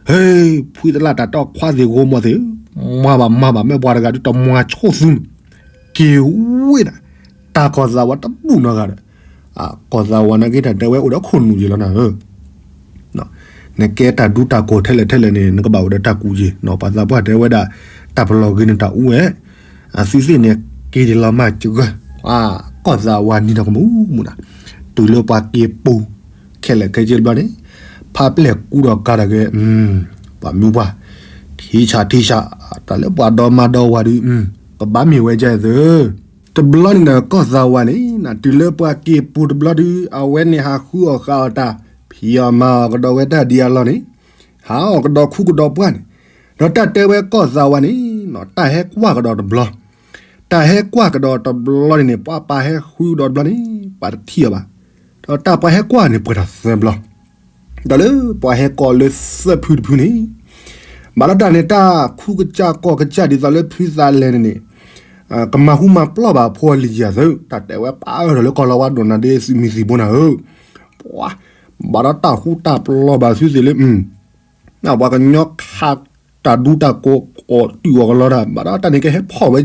ဟဲ, ဖှံသလၣ်တၢ်တီခွါသ့ၣ်ဂိၢ်မီၢ်သ့ၣ်ဧၢ, မၤဘၣ်မၤဘၣ် မ့ၢ်ပှၤတဂၤဒုးတမွၤဆိသုန့ၣ်, က့ၤဝ့ၢ်ဒၣ်, တၢ်ကီၢ်သးဝးတဘူၣ်နီတဂၤဒီး, ကီၢ်သးဝးနာ်က့တၢ်တဲဝဲအိၣ်ဒီးခိၣ်နူာ်ယံၤလီၤနၤဧၢ နကဲတၢ်ဒူတၢ်ကိၢ်ထဲလဲၣ်ထဲလဲၣ်န့ၣ် နကဘၣ်အိၣ်ဒီးတၢ်ကူၣ်ယံၤ, ပှၤသးပှၢ်တဲဝဲဒၣ်, တၢ်ပလီၢ်ဂ့ၤန့ၣ်တၢ်အူဝဲ, အသုသ့ၣ်န့ၣ် က့ၤဒံးလီၤမၢ်စှၤ, ကီၢ်သးဝးနံၤဒီးကမူးမူးနၤ, တုၤလၢပှၤက့ၤပူၤ, ခဲလၢာ်ခဲဆ့တဘျီန့ၣ်, ဖးပျဲၢ်ကူဒီးကၤဒီးက့ၤ, ပှၤမုၢ်ပှၢ်, ထံဆးထံဆး, တၢ်လၢပှၤဒီမါဒီဝၤဒုး, ကဘၣ်မ့ၢ်ဝဲဒ်အံၤသ့ တဘျီန့ၣ်ဒီးကီၢ်သးဝးန့ၣ် တုၤလၢပှၤက့ၤပူၤတဘျီဒုး အဝဲန့ၣ်ဟးဃုအီၣ်ဃာ်အီၣ်တၢ်, ဖံးအီၣ်မၤအီၣ်ကဒီးဝဲတၢ်ဒ်အလီၢ်န့ၣ်, ဟးအီၣ်ကဒီးခူကဒီးပှၢ်န့ၣ်, ဒီးတၢ်တဲဝဲကီၢ်သးဝးန့ၣ်, တၢ်ဟဲကွၢ်ကဒီးတဘျီ, တၢ်ဟဲကွၢ်ကဒီးတဘျီန့ၣ်န့ၣ် ပှၤပာ်ဟဲဃုကဒီးတဘျီန့ၣ် ပှၤတထံၣ်အီၤဘၣ်, ဒီးတၢ်ပှၤဟဲကွၢ်န့ၣ်ပှဲၤထီၣ်သၢဘျီ ဒီးလၢပှၤဟဲကိးလၢသၢဖုတဖုန့ၣ်, ဘၣ်ဒီးတၢ်န့ၣ် တၢ်ခူကစၢ်ကီၢ်ကစၢ်ဒ်သိးလၢဖုသးလဲၣ်န့ၣ်န့ၣ်, ကမၤဟူမၤပျီၢ်ဘၣ်အဖိအလံၤယၤသ့, တၢ်တဲဝဲပာ်အၢၣ်ထီၣ်လၢကီၢ်လီၤဝါဒိၣ်နၤဒ့သုးမုၢ်သံၣ်ဘိနၤဧၢ, ပှၤ, ဘၣ်ဒီးတၢ်ဟူတၢ်ပျီၢ်ဘၣ်သုသ့ၣ်လၢ ပှၤကညီခးတၢ်ဒူတၢ်ကိးအီၣ်တုာ်အီၣ်ကလီတၢ် ဘၣ်ဒီးတၢ်န့ၣ်ကဟဲဖီၣ်ဝဲ,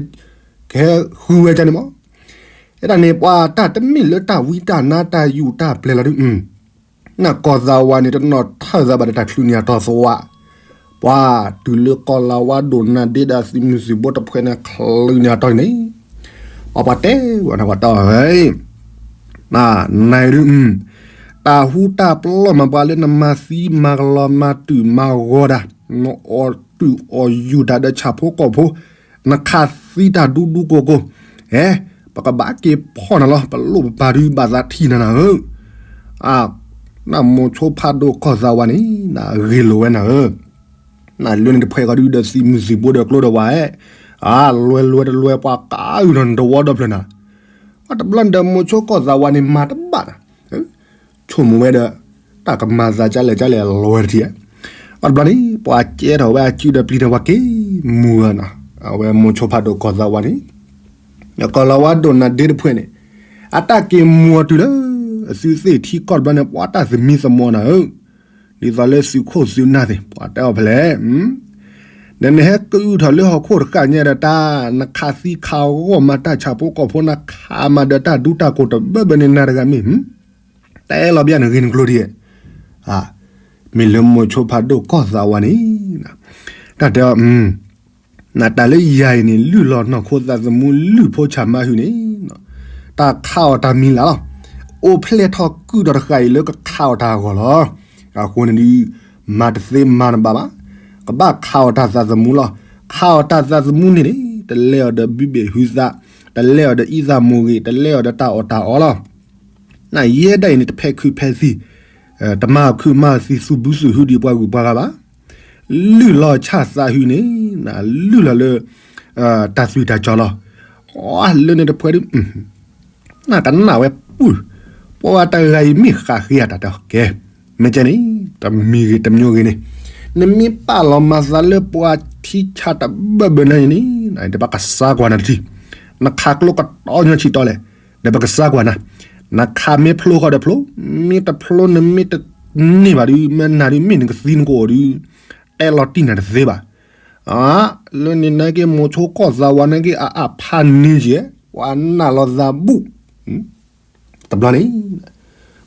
ကဟဲဃုဝဲဒ်န့ၣ်မး, အဲဒၣ်န့ၣ် ပှၤတၢ်တမ့ၢ်လၢတၢ်ဝံတၢ်နါတၢ်ယူးတၢ်ပျဲၤလီၤဒုး, နကီၢ်သးဝးန့ၣ် တနီၤထၢၣ်သးဘၣ်ဒီးတၢ်ချုးန့ၢ်အတီၤသဝး, ပှၤတုၤလၢကီၢ်လီၤဝါဒိၣ်နၤဒ့ဒီးသုးမုၢ်သံၣ်ဘိတဖုန့ၣ် ချုးန့ၢ်အတီၤန့ၣ်, ပှၤပှၤတဲဝဲန့ၣ် ပှၤတဲအီၤ နဒုး, တၢ်ဟူတၢ်ပျီၢ်မးပှၤလၢနမၤသံမၤကလီၤမၤတုာ်မၤဂီၤတၢ်, နအီၣ်တုာ်အီၣ်ယူၤတၢ်ဒီးဆၣ်ဖိကီၢ်ဖိ, နခးသံတၢ်ဒူဒူကိၢ်ကိၢ်, ဟဲ, ပကဘၣ်က့ၤဖီၣ်နၤလီၤ ပလိၣ်ပပၤဒုးဘၣ်သးထံၣ်နၤနၤဧၢ, နမိၤဆိဖးဒိၣ်ကီၢ်သးဝးန့ၣ် နဂ့ၤလိာ်ဝဲနၤဧၢ နလွဲန့ၣ်တဖှဲးဃီဒုးဒီးသုးမုၢ်သံၣ်ဘိဒီးကျိဒီးဝဲ, အလွဲလွဲတလွဲပှၤကးအုၣ်နီၤနတဝီဒီဖျၢၣ်နၤ, တဘျီန့ၣ်ဒီးမိၤဆိကီၢ်သးဝးန့ၣ်မၤတဘၣ်နၤ, ဆိကမိၣ်ဝဲဒီး, တၢ်ကမၤသးကလဲၣ်ကလဲၣ်အလွဲတထံၣ်, တဘျီန့ၣ် ပှၤကဲထီၣ်ဝဲအစုဒီးပျံၤန့ၣ်ပှၤက့ၤမူၤဂၤနီၤ, အဝဲမိၤဆိဖးဒိၣ်ကီၢ်သးဝးန့ၣ် ကီၢ်လီၤဝါဒိၣ်နၤဒ့တဖှဲးန့ၣ်, အတၢ်က့ၤမူၤအီၤတုၤလၢ, အသုသ့ၣ်ထံကီၢ်တဘျီန့ၣ် ပှၤတၢ်သမံသမိးနၤဧၢ, ဒ်သိးလၢသုးခိၣ်သုးနၢ်သ့ၣ် ပှၤတဲအီၤဖဲလဲၣ်, ဒီးနဟဲကအုၣ်ထီၣ်လၢဟီၣ်ခိၣ်တဃၣ်ညါဒီးတၢ် နခးသံခးဂီၢ်မးတၢ်ဆၣ်ဖိကီၢ်ဖိ နခးမးဒီးတၢ်ဒူတၢ်ကိၢ်တဘၢဘၢန့ၣ် နၤတဂၤမ့ၢ် တအဲၣ်လီၤဘၣ်နဂ့ၢ်နကျိၤဒံး, မ့ၢ်လၢမိၤဆိဖးဒိၣ်ကီၢ်သးဝါန့ၣ်, တၢ်တဲအီၤ နတၢ်လၢယၤအံၤန့ၣ် လုၢ်လီၤနီၢ်ခိသးသမူ လုၢ်ဖိဆၣ်မါဟုန့ၣ်, တၢ်ခးအီၣ်တၢ်မံၤလၢ်လီၤ. အိၣ်ဖျဲၣ်ထီၣ်ကုၢ်ဒီးတဃၣ်အံၤလၢကခးအီၣ်တၢ်အဂီၢ်လီၤ. အဃိန့ၣ်ဒုး မၤတသ့မၤတဘၣ်ဘၣ်, ကဘၣ်ခးအီၣ်တၢ်သးသမူလီၤ. ခးအီၣ်တၢ်သးသမူန့ၣ်န့ၣ် တလဲအီၤဒီးဘုဘ့ၣ်ဟုသး, တလဲအီၤဒီးအံသၣ်မူၤဂ့ၤ, တလဲအီၤဒီးတၢ်အီၣ်တၢ်အီလီၤ. နယဲဒၣ်အံၤန့ၣ် တဖဲခုးဖဲသံၣ်, တမၤခုးမၤသံၣ် သူၣ်ဘုသူၣ်ဟုဒံးပှၤဂုၤပှၤဂၤဘၣ်. လုၢ်လီၤဆၣ်သးဟုန့ၣ် လုၢ်လီၤလၢ တၢ်သွံၣ်တၢ်စီၤလီၤ. လၢန့ၣ်တဖဲဒုး နကနၣ်ဝဲပူၤ, ပှၤတဂၤအံၤမ့ၢ်ဃးဃ့အတၢ်တဲအီၤကဲ, မ့ၢ်ကဲန့ၣ် တမံၤဂ့ၤတမံၤဂ့ၤန့ၣ်, နမ့ၢ်ပာ်လီၤမၤသးလၢပှၤထံဆါတဘၢဘၢနၤန့ၣ်, တဘၣ်ကစၢ်ကွၢ်နၤတထံၣ်, နခးကျိကတီၤညီဆံးတီလဲၣ်, ဒီးပကစၢ်ကွၢ်နၤ, နခးမ့ၢ်ဖျိဃီဒီးဖျိ, မ့ၢ်တဖျိနမ့ၢ်တန့ၢ်ဘၣ်ဒုး မ့ၢ်နၤဒုး မ့ၢ်နကသံနကအိၣ်ဒုး တဲလီၤတံၢ်နၤတသ့ဘၣ်. လၢန့ၣ်နာ်က့ မိၤဆိကီၢ်သးဝါနာ်က့ အအးဖးန့ၢ်ကဲ, ပှၤနာ်လီၤသးဘူၣ်, တဘျီန့ၣ်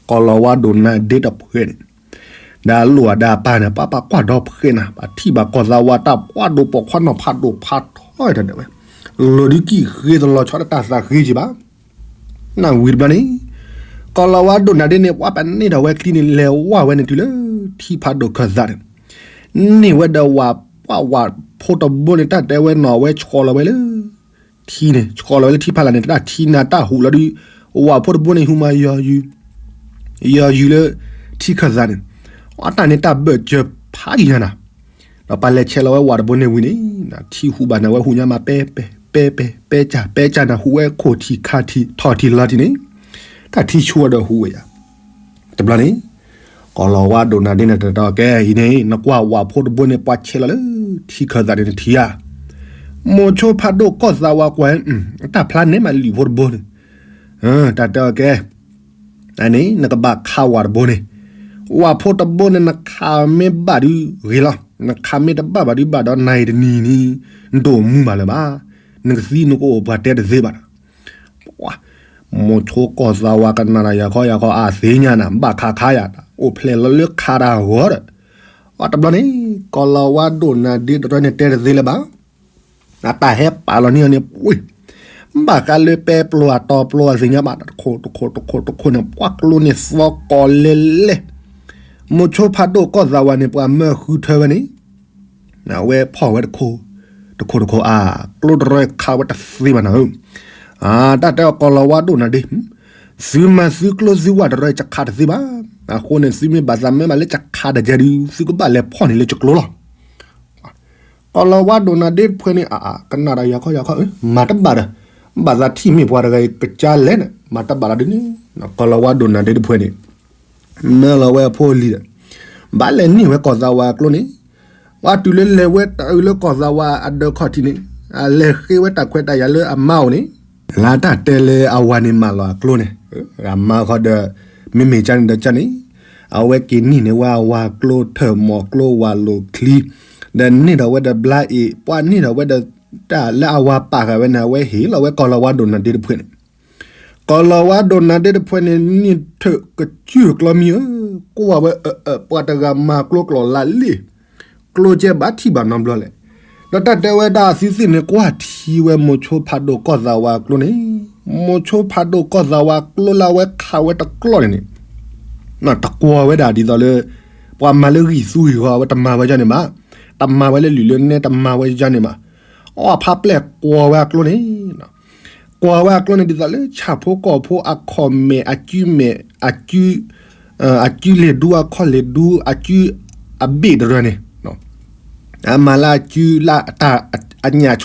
ကီၤလၤဝါဒိၣ်နၤဒ့တဖှဲးန့ၣ်, ဒီးအလိၣ်အဒီးအပၢ်န့ၣ် ပှၤပာ်ကွၢ်ဒီဖှဲးနၤ, ပှၤထံၣ်ဘၣ်ကီၤသးဝါတၢ်ပှၢ်ဒိၣ်ပိာ်ခွါနီၤဖးဒိၣ်ဖးထီတဒၣ်ဝဲ, လီၤဒုးကံၣ်ဃ့တလီၤဆီတၢ်သးဃ့က့ဘၣ်. နဝံၤတဘျီန့ၣ် ကီၤလၤဝါဒိၣ်နၤဒ့န့ၣ် ပှၤပာ်န့ၢ်ထီၣ်ဝဲချံန့ၣ် လဲၤဝဲန့ၣ်တုၤလၢ ထံဖးဒိၣ်ခၢၣ်သးန့ၣ်, န့ၢ်ဝဲဒီးဝၤပှၢ်ဝၤဖိတဘိန့ၣ် တၢ်တဲဝဲနီၤ အဝဲဆှီလီၤဝဲလၢ ထံန့ၣ် ဆှီလီၤဝဲလၢထံဖးလာ်န့ၣ် တၢ်ထံနၤတၢ်ဟူးလီၤဒုး, ဝၤဖိတဘိန့ၣ် ဟူးမး ယီၤယုၤလၢ ထံခၢၣ်သးန့ၣ်, အတၢ်န့ၣ်တၢ်ဘၢၣ်စၢၤဖးယံၤညါနၤ, ဒီးပှၤလဲၤဆဲးလီၤဝဲဝၤတဘိန့ၣ်ဝံၤန့ၣ်, ထံဟူးဘၣ်နၤဝဲဟူးညါမး ပဲပဲပဲပဲ ပဲကၢ်ပဲကၢ်နၤ ဟူးဝဲခိၣ်ထံးခါထံးထီၣ်ထံးလီၤထံးန့ၣ်, တၢ်ထံဆူအီၤဒီးဟူးဝဲယၤ တဘျီန့ၣ် ကီၤလၤဝါဒိၣ်နၤဒ့န့ၣ် တၢ်တဲအီၤကဲအံၤန့ၣ် နကွၢ်ဝၤဖိတဘိန့ၣ် ပှၤဆဲးလီၤလၢထံခၢၣ်သးန့ၣ် နထံၣ်ဧါ. မိၤဆိဖးဒိၣ်ကီၢ်သးဝါကွၢ်, တၢ်ဖျါန့ၢ်မးလံာ်ဖိတဘိန့ၣ်, တၢ်တဲအီၤကဲ အန့ၣ် နကဘၣ်ခးဝၤတဘိန့ၣ်, ဝၤဖိတဘိန့ၣ် နခးမ့ၢ်ဘၣ်ဒုးဂ့ၤလီၤ, နခးမ့ၢ်တဘၣ်ဘၣ်ဒုးဘၣ်ဒီးနၤအံၤတနံၤန့ၣ် နတအိၣ်မူဘၣ်လၢၤဘၣ်, နကသံနကအိၣ်ပှၤတဲတသ့ဘၣ်. မိၤဆိကီၢ်သးဝါကနၣ်တၢ်ယၤခီယၤခီ အသ့ၣ်ညါနၤ ဘၣ်ခးခါယၤ အိၣ်ဖျဲၣ်လီၤလၢခးတၢ်အဂီၢ်ဒီး, အတဘျီန့ၣ် ကီၤလၤဝါဒိၣ်နၤဒ့တရဲန့ၣ် တဲတသ့လၢၤဘၣ်. အတၢ်ဟဲပာ်လီၤန့ၢ်အီၤန့ၣ် ပှ့ၤ, ဘၣ်ဃးလၢပဲပျိအတီပျိအသ့ၣ်ညါဘၣ် တခိၣ်တခိၣ်တခိၣ်တခိၣ်န့ၣ် ပှၤကျိန့ၣ်သီကိးလဲၤလဲၤ, မိၤဆိဖးဒိၣ်ကီၢ်သးဝါန့ၣ် ပှၤမၢဃုထၢဝဲန့ၣ် အဝဲဖီၣ်ဝဲတခိၣ်, တခိၣ်တခိၣ်အါ, ကျိတရဲခးဝဲတသ့ဘၣ်နၤဧၢ, တၢ်တဲအီၤကီၤလၤဝါဒိၣ်နၤဒ့, သုမၤသုကျိသုဝၤတရဲ ယခးတသ့ဘၣ်, အဃိန့ၣ် သုမ့ၢ်ဘၣ်သးမၢဘၣ်လၢယခးတကဲဒုး သုကဘၣ်လဲၤဖီၣ်န့ၢ်လၢယကျိလီၤ. ကီၤလၤဝါဒိၣ်နၤဒ့တဖှဲန့ၣ် အါ ကနၣ်တၢ်ယၤခီယၤခီ မၤတဘၣ်ဒီး, ဘၣ်သးထံၣ်မ့ၢ်ပှၤတဂၤအံၤကစၢ်လဲၣ်န့ၣ် မၤတဘၣ်လီၤဒ်န့ၣ်, ကီၤလၤဝါဒိၣ်နၤဒ့တဖှဲန့ၣ် မၢလီၤဝဲအဖိအလံၤဒီး ဘၣ်လဲၤန့ၢ်ဝဲကီၤသးဝါအကျိန့ၣ်, ပှၤတုၤလၢလဲၤဝဲတၢ်အုးလၢကီၤသးဝါအဒၢးခီၣ်ထံးန့ၣ်, အလဲၤဃ့ဝဲတၢ်ခွဲးတၢ်ယာ်လၢအမါအိၣ်န့ၣ်, လၢတၢ်တဲလၢအဝၤန့ၣ်မၢလီၤအကျိန့ၣ်, အမါဃီဒီး မ့မ့ၢ်ကၢ်န့ၣ်ဒီးကၢ်န့ၣ်, အဝဲက့ၤန့ၢ်န့ၢ်ဝဲအဝၤကျိထၢၣ်မီၢ်ကျိဝၤလိာ်ချံ, ဒီးန့ၢ်ထီၣ်ဝဲဒီးဘျါအ့ၣ်, ပှၤန့ၢ်ထီၣ်ဝဲဒီး တၢ်လၢအဝၤပာ်ဃာ်ဝဲန့ၣ် အဝဲဟ့ၣ်လီၤဝဲကီၤလၤဝါဒိၣ်နၤဒ့တဖှဲန့ၣ်, ကီၤလၤဝါဒိၣ်နၤဒ့တဖှဲန့ၣ် န့ၢ်ထၢၣ်ကစုၢ်ကျီမံၤဧၢ, ကွၢ်ဝဲအၢ ပှၤတဂၤမၤကျိကျိာ်လၢလံ, ကျိကဲဘၣ်ထံၣ်ဘၣ်နီတဘျီလဲၣ်. ဒီးတၢ်တဲဝဲဒၣ်အသုသ့ၣ်န့ၣ် ကွၢ်ထံဝဲမိၤဆိဖးဒိၣ်ကီၢ်သးဝါအကျိန့ၣ်, မိၤဆိဖးဒိၣ်ကီၢ်သးဝါအကျိလၢအဝဲခးဝဲတကျိန့ၣ်န့ၣ်, တကွီၤဝဲဒၣ်ဒ်သိးလၢ ပှၤမၤလၢဂံၢ်သူဂံၢ်ဂီၤ အဝဲတမၤဝဲဒ်န့ၣ်ဘၣ်, တမၤဝဲလၢလုၢ်လၢနဲတမၤဝဲဒ်န့ၣ်ဘၣ်, အီၣ်ဖးပျဲၢ်ကွီၤဝဲအကျိန့ၣ် ကွီၤဝဲအကျိန့ၣ် ဒ်သိးလၢဆၣ်ဖိကီၢ်ဖိအခီၣ်မဲာ်အစုမဲာ် အစု အစုလ့ၢ်ဒူအခီၣ်လ့ၢ်ဒူအစုအဘ့ၣ်တရၢန့ၣ်, အမၤလၢအစုလၢအတၢ် အညၣ်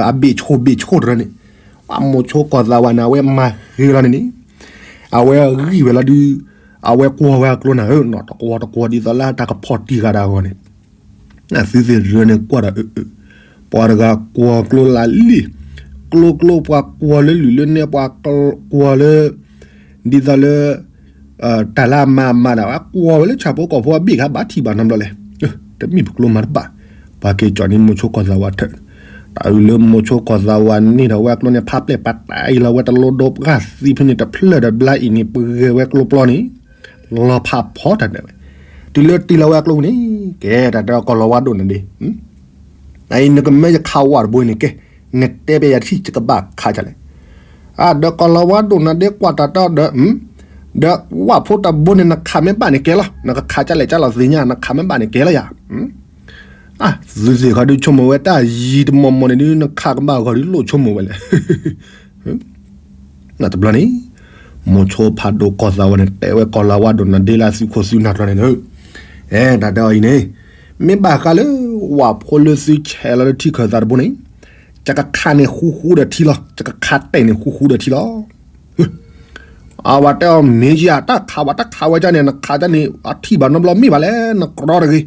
အဘ့ၣ်ဆိၣ်ဘ့ၣ်ဆိၣ်တရၢန့ၣ်, ပှၤမိၤဆိကီၢ်သးဝါန့ၣ် အဝဲမၤဃ့လီၤန့ၣ်န့ၣ်, အဝဲဂံၢ်ဝဲလီၤဒုး, အဝဲကွီၤဝဲအကျိန့ၣ်ဧၢ, တကွီၤတကွီၤဒ်သိးလၢတၢ်ကဖီၣ်တံၢ်ဃာ်တၢ်အဂီၢ်န့ၣ် သုသ့ၣ်တရၢန့ၣ်ကွၢ်ဒီးအၢ ပှၤတဂၤကွီၤကျိလၢလံ, ကျိကျိပှၤကွီၤလၢလုၢ်လၢနဲ ပှၤကွီၤလၢ ဒ်သိးလၢ တၢ်လၢအမၤအမၤဒီး ကွီၤဝဲလၢဆၣ်ဖိကီၢ်ဖိအဘ့ၣ်ခါ ဘၣ်ထံၣ်ဘၣ်နီတဘျီလဲၣ်. တမ့ၢ်ပကျိမၤတဘၣ်, ပှၤက့ၤကၠီၤန့ၢ်မိၤဆိကီၢ်သးဝါထၢၣ်, တၢ်အုးလၢမိၤဆိကီၢ်သးဝါန့ၢ်ထီၣ်ဝဲအကျိန့ၣ် ဖးပျဲၢ်ပာ်တၢ်အံၤလီၤဝဲတလိဒိပှၢ်သံဖဲန့ၣ်တဖျၢၣ်ဒီးဘျါအံၤန့ၣ် ပဂဲၤဝဲကျိပျီန့ၣ် လီၤဖးဖီတၢ်ဒၢးဝဲ, တုၤလၢတ့လီၤဝဲအကျိန့ၣ် ကဲတၢ်တဲကီၢ်လီၤဝါဒိၣ်နဒ့ အံၤနကမၢယခးဝးတဘိန့ၣ်ကဲ, နတဲပယၤထံၣ်ယကဘၣ်ခးကလဲၣ်, အဒီးကီၢ်လီၤဝါဒိၣ်နဒ့ကွၢ်တၢ်တဲဒီး, ဒီးဝးဖိတဘိန့ၣ် နခးမ့ၢ်ဘၣ်န့ၣ်ကဲလီၤ, နကခးကလဲၣ်ကလီၤသ့ၣ်ညါ နခးမ့ၢ်ဘၣ်န့ၣ်ကဲလီၤယၤ, အသုသ့ၣ်ခီဒုးဆိကမိၣ်ဝဲတၢ်ယံၤတမီၢ်မီၢ်န့ၣ်ဒုး နခးကဘၣ်ဂီၤဒုးလိၣ်ဆိကမိၣ်ဝဲလဲၣ် တဘျီန့ၣ် မိၤဆိဖးဒိၣ်ကီၢ်သးဝါန့ၣ် တဲဝဲကီၢ်လီၤဝါဒိၣ်နဒ့လၢသုခိၣ်သုနၢ်ကျီန့ၣ်လၢ, အဲတၢ်တဲအီၤအံၤန့ၣ်, မ့ၢ်ဘၣ်ဃးလၢ ဝးဖိလၢသုဆဲးလီၤလၢထံခၢၣ်သးတဘိန့ၣ်, ယကခးန့ၣ်ဃူဃူဒီးထံလီၤ, ယကခးတဲာ်န့ၣ်ဃူဃူဒီးထံလီၤ. အဝဲတဲအီၤမ့ၢ်ယၤတၢ်ခးဝဲတၢ်ခးဝဲဒ်န့ၣ် နခးဒ်န့ၣ် အထံၣ်ဘၣ်နီတဘျီမ့ၢ်ဘၣ်လဲၣ် နကြီတဂ့ၤ,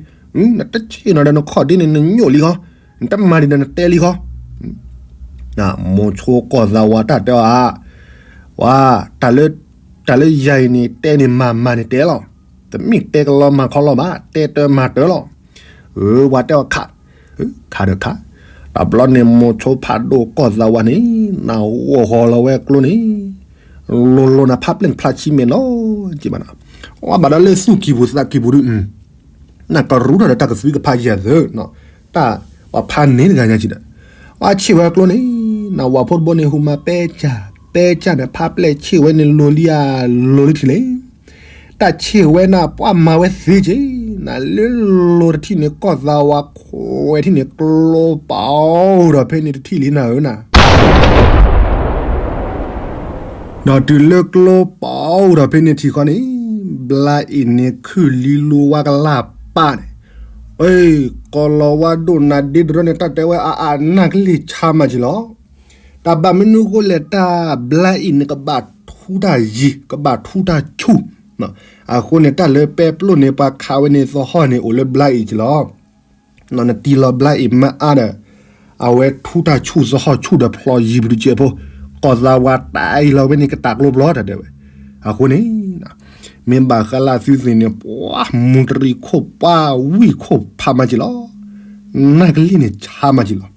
နတဆ့ၣ်နီၤဒီးနခီၣ်ဒ့န့ၣ် နညိၣ်လံဃီ, နတမၤဒံးဒီးနတဲလံဃီ မိၤဆိကီၢ်သးဝါတၢ်တဲအီၤဧါ, ဝါ, တၢ်လၢယၤအံၤန့ၣ် တဲန့ၣ်မၤမၤန့ၣ်တဲလီၤ, တမ့ၢ်တဲကလီမၤခီလီၤဘၣ်, တဲတၢ်မၤတၢ်လီၤ. ဝဲတဲအီၤခး, ခးဒီးခး, တဘျီန့ၣ်မိၤဆိဖးဒိၣ်ကီၢ်သးဝါန့ၣ် နဂီၢ်ဂီၤလီၤဝဲကျိန့ၣ်, လိၤလိၤနဖးပျဲၢ်ဖျါဆံမဲာ်နီၤ, က့ဘၣ်နီၤ, အဘၣ်ဒီးလၢသူၣ်ကံၢ်ပူၤသးကံၢ်ပူၤဒုး နကရူၢ်ထီၣ်ဒီးတၢ်ကသွံကဖးယဲၢ်သၢ, တၢ်ပှၤဖးန့ၢ်တဂၤညါကံဒီး, အဆ့ၣ်ဝဲကျိန့ၣ်, နဝၤဖိတဘိန့ၣ် ဟူးမၤပဲကၢ်, ပဲကၢ်န့ၣ် ဖးပျဲၢ်ဆ့ၣ်ဝဲန့ၣ်လိၤလံဧါ, လိၤလံထံၣ်လဲၣ်, တၢ်ဆ့ၣ်ဝဲန့ၣ် ပှၤမၤဝဲသ့က့ၤ, နလၢလိၤတထံၣ်န့ၣ် ကီၢ်သးဝါခွဲးထံၣ်န့ၣ် ကျိပာ်အိၣ်ဒီးဖဲန့ၣ်တထံၣ်လံနၤဧၢနၤ ဒီးတုၤလၢကျိပာ်အိၣ်ဒီးဖဲန့ၣ်ထံၣ်ဃီန့ၣ်, ဘျါအံၤန့ၣ်ခုၣ်လံလူဝါကလၢ်ပၢ်န့ၣ်, အ့, ကီၢ်လီၤဝါဒိၣ်နၤဒ့တရၢန့ၣ် တၢ်တဲဝဲအအနၢ်ကလံၢ်ဆါမးက့ၤလီၤ. တၢ်ဘၣ်မနုၤဃိလဲၣ် တၢ်ဘျါအံၤန့ၣ် ကဘၣ်ထူတၢ်ယံၤ ကဘၣ်ထူတၢ်ဆူၣ်, အဃိန့ၣ် တၢ်လၢပဲပျိၢ်န့ၣ် ပှၤခးဝဲန့ၣ်သဟီၣ်န့ၣ် အိၣ်လၢဘျါအံၤက့ၤလီၤ. နတံၢ်လီၤဘျါအံၤမ့ၢ်အါဒီး, အဝဲထူတၢ်ဆူၣ်သဟီၣ်ဆူၣ်ဒီးဖျီယံၤပဒုကဲးဖိ, ကီၢ်သးဝါတၢ်အံၤလီၤဝဲန့ၣ် ကတၢ်ကျိပျီတၢ်တဲဝဲ, အဃိန့ၣ်, မ့ၢ်ဘၣ်ဃးလၢသုသ့ၣ်န့ၣ် ပှၤမူတရံးခိၣ်ပှၤဝံၣ်ခိၣ်ဖးမးက့ၤလီၤ. နၢ်ကလံၢ်န့ၣ်ဆါမးက့ၤလီၤ.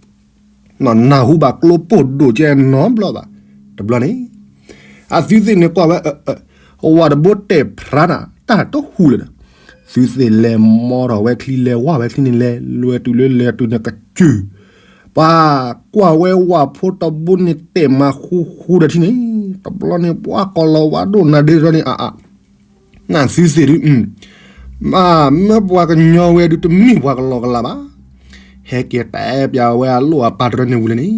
နၢ်ဟူဘၣ်ကျိပိၢ်ဒိၣ်ကဲနီတဘျီဘၣ်, တဘျီန့ၣ်, အသုသ့ၣ်န့ၣ်ကွၢ်ဝဲ, ဝၤတဘိတဲာ်ဖြါနၤ တၢ်တဟူးလၢၤဒီး, သုသ့ၣ်လဲၤမီထီၣ်ဝဲချံလဲၤဝါဝဲချံန့ၣ်လဲၤလွဲၤတုၤလၢလဲၤတုၤန့ၣ်ကစၢၢ်, ပှၤကွၢ်ဝဲဝၤဖိတဘိန့ၣ် တဲာ်မးဃူဃူဒီးထံန့ၣ်, တဘျီန့ၣ် ပှၤကီၢ်လီၤဝါဒိၣ်နၤဒ့တရၢန့ၣ်အအ နသုသ့ၣ်ဒုး, မ့ၢ်ပှၤကညီဝဲဒုးတမ့ၢ်ပှၤကလီကလးဘၣ်, ဟဲက့ၤတဲပၠးဝဲအလိၣ်အပၢ်တရၢန့ၣ်ဝံၤလၢန့ၣ်,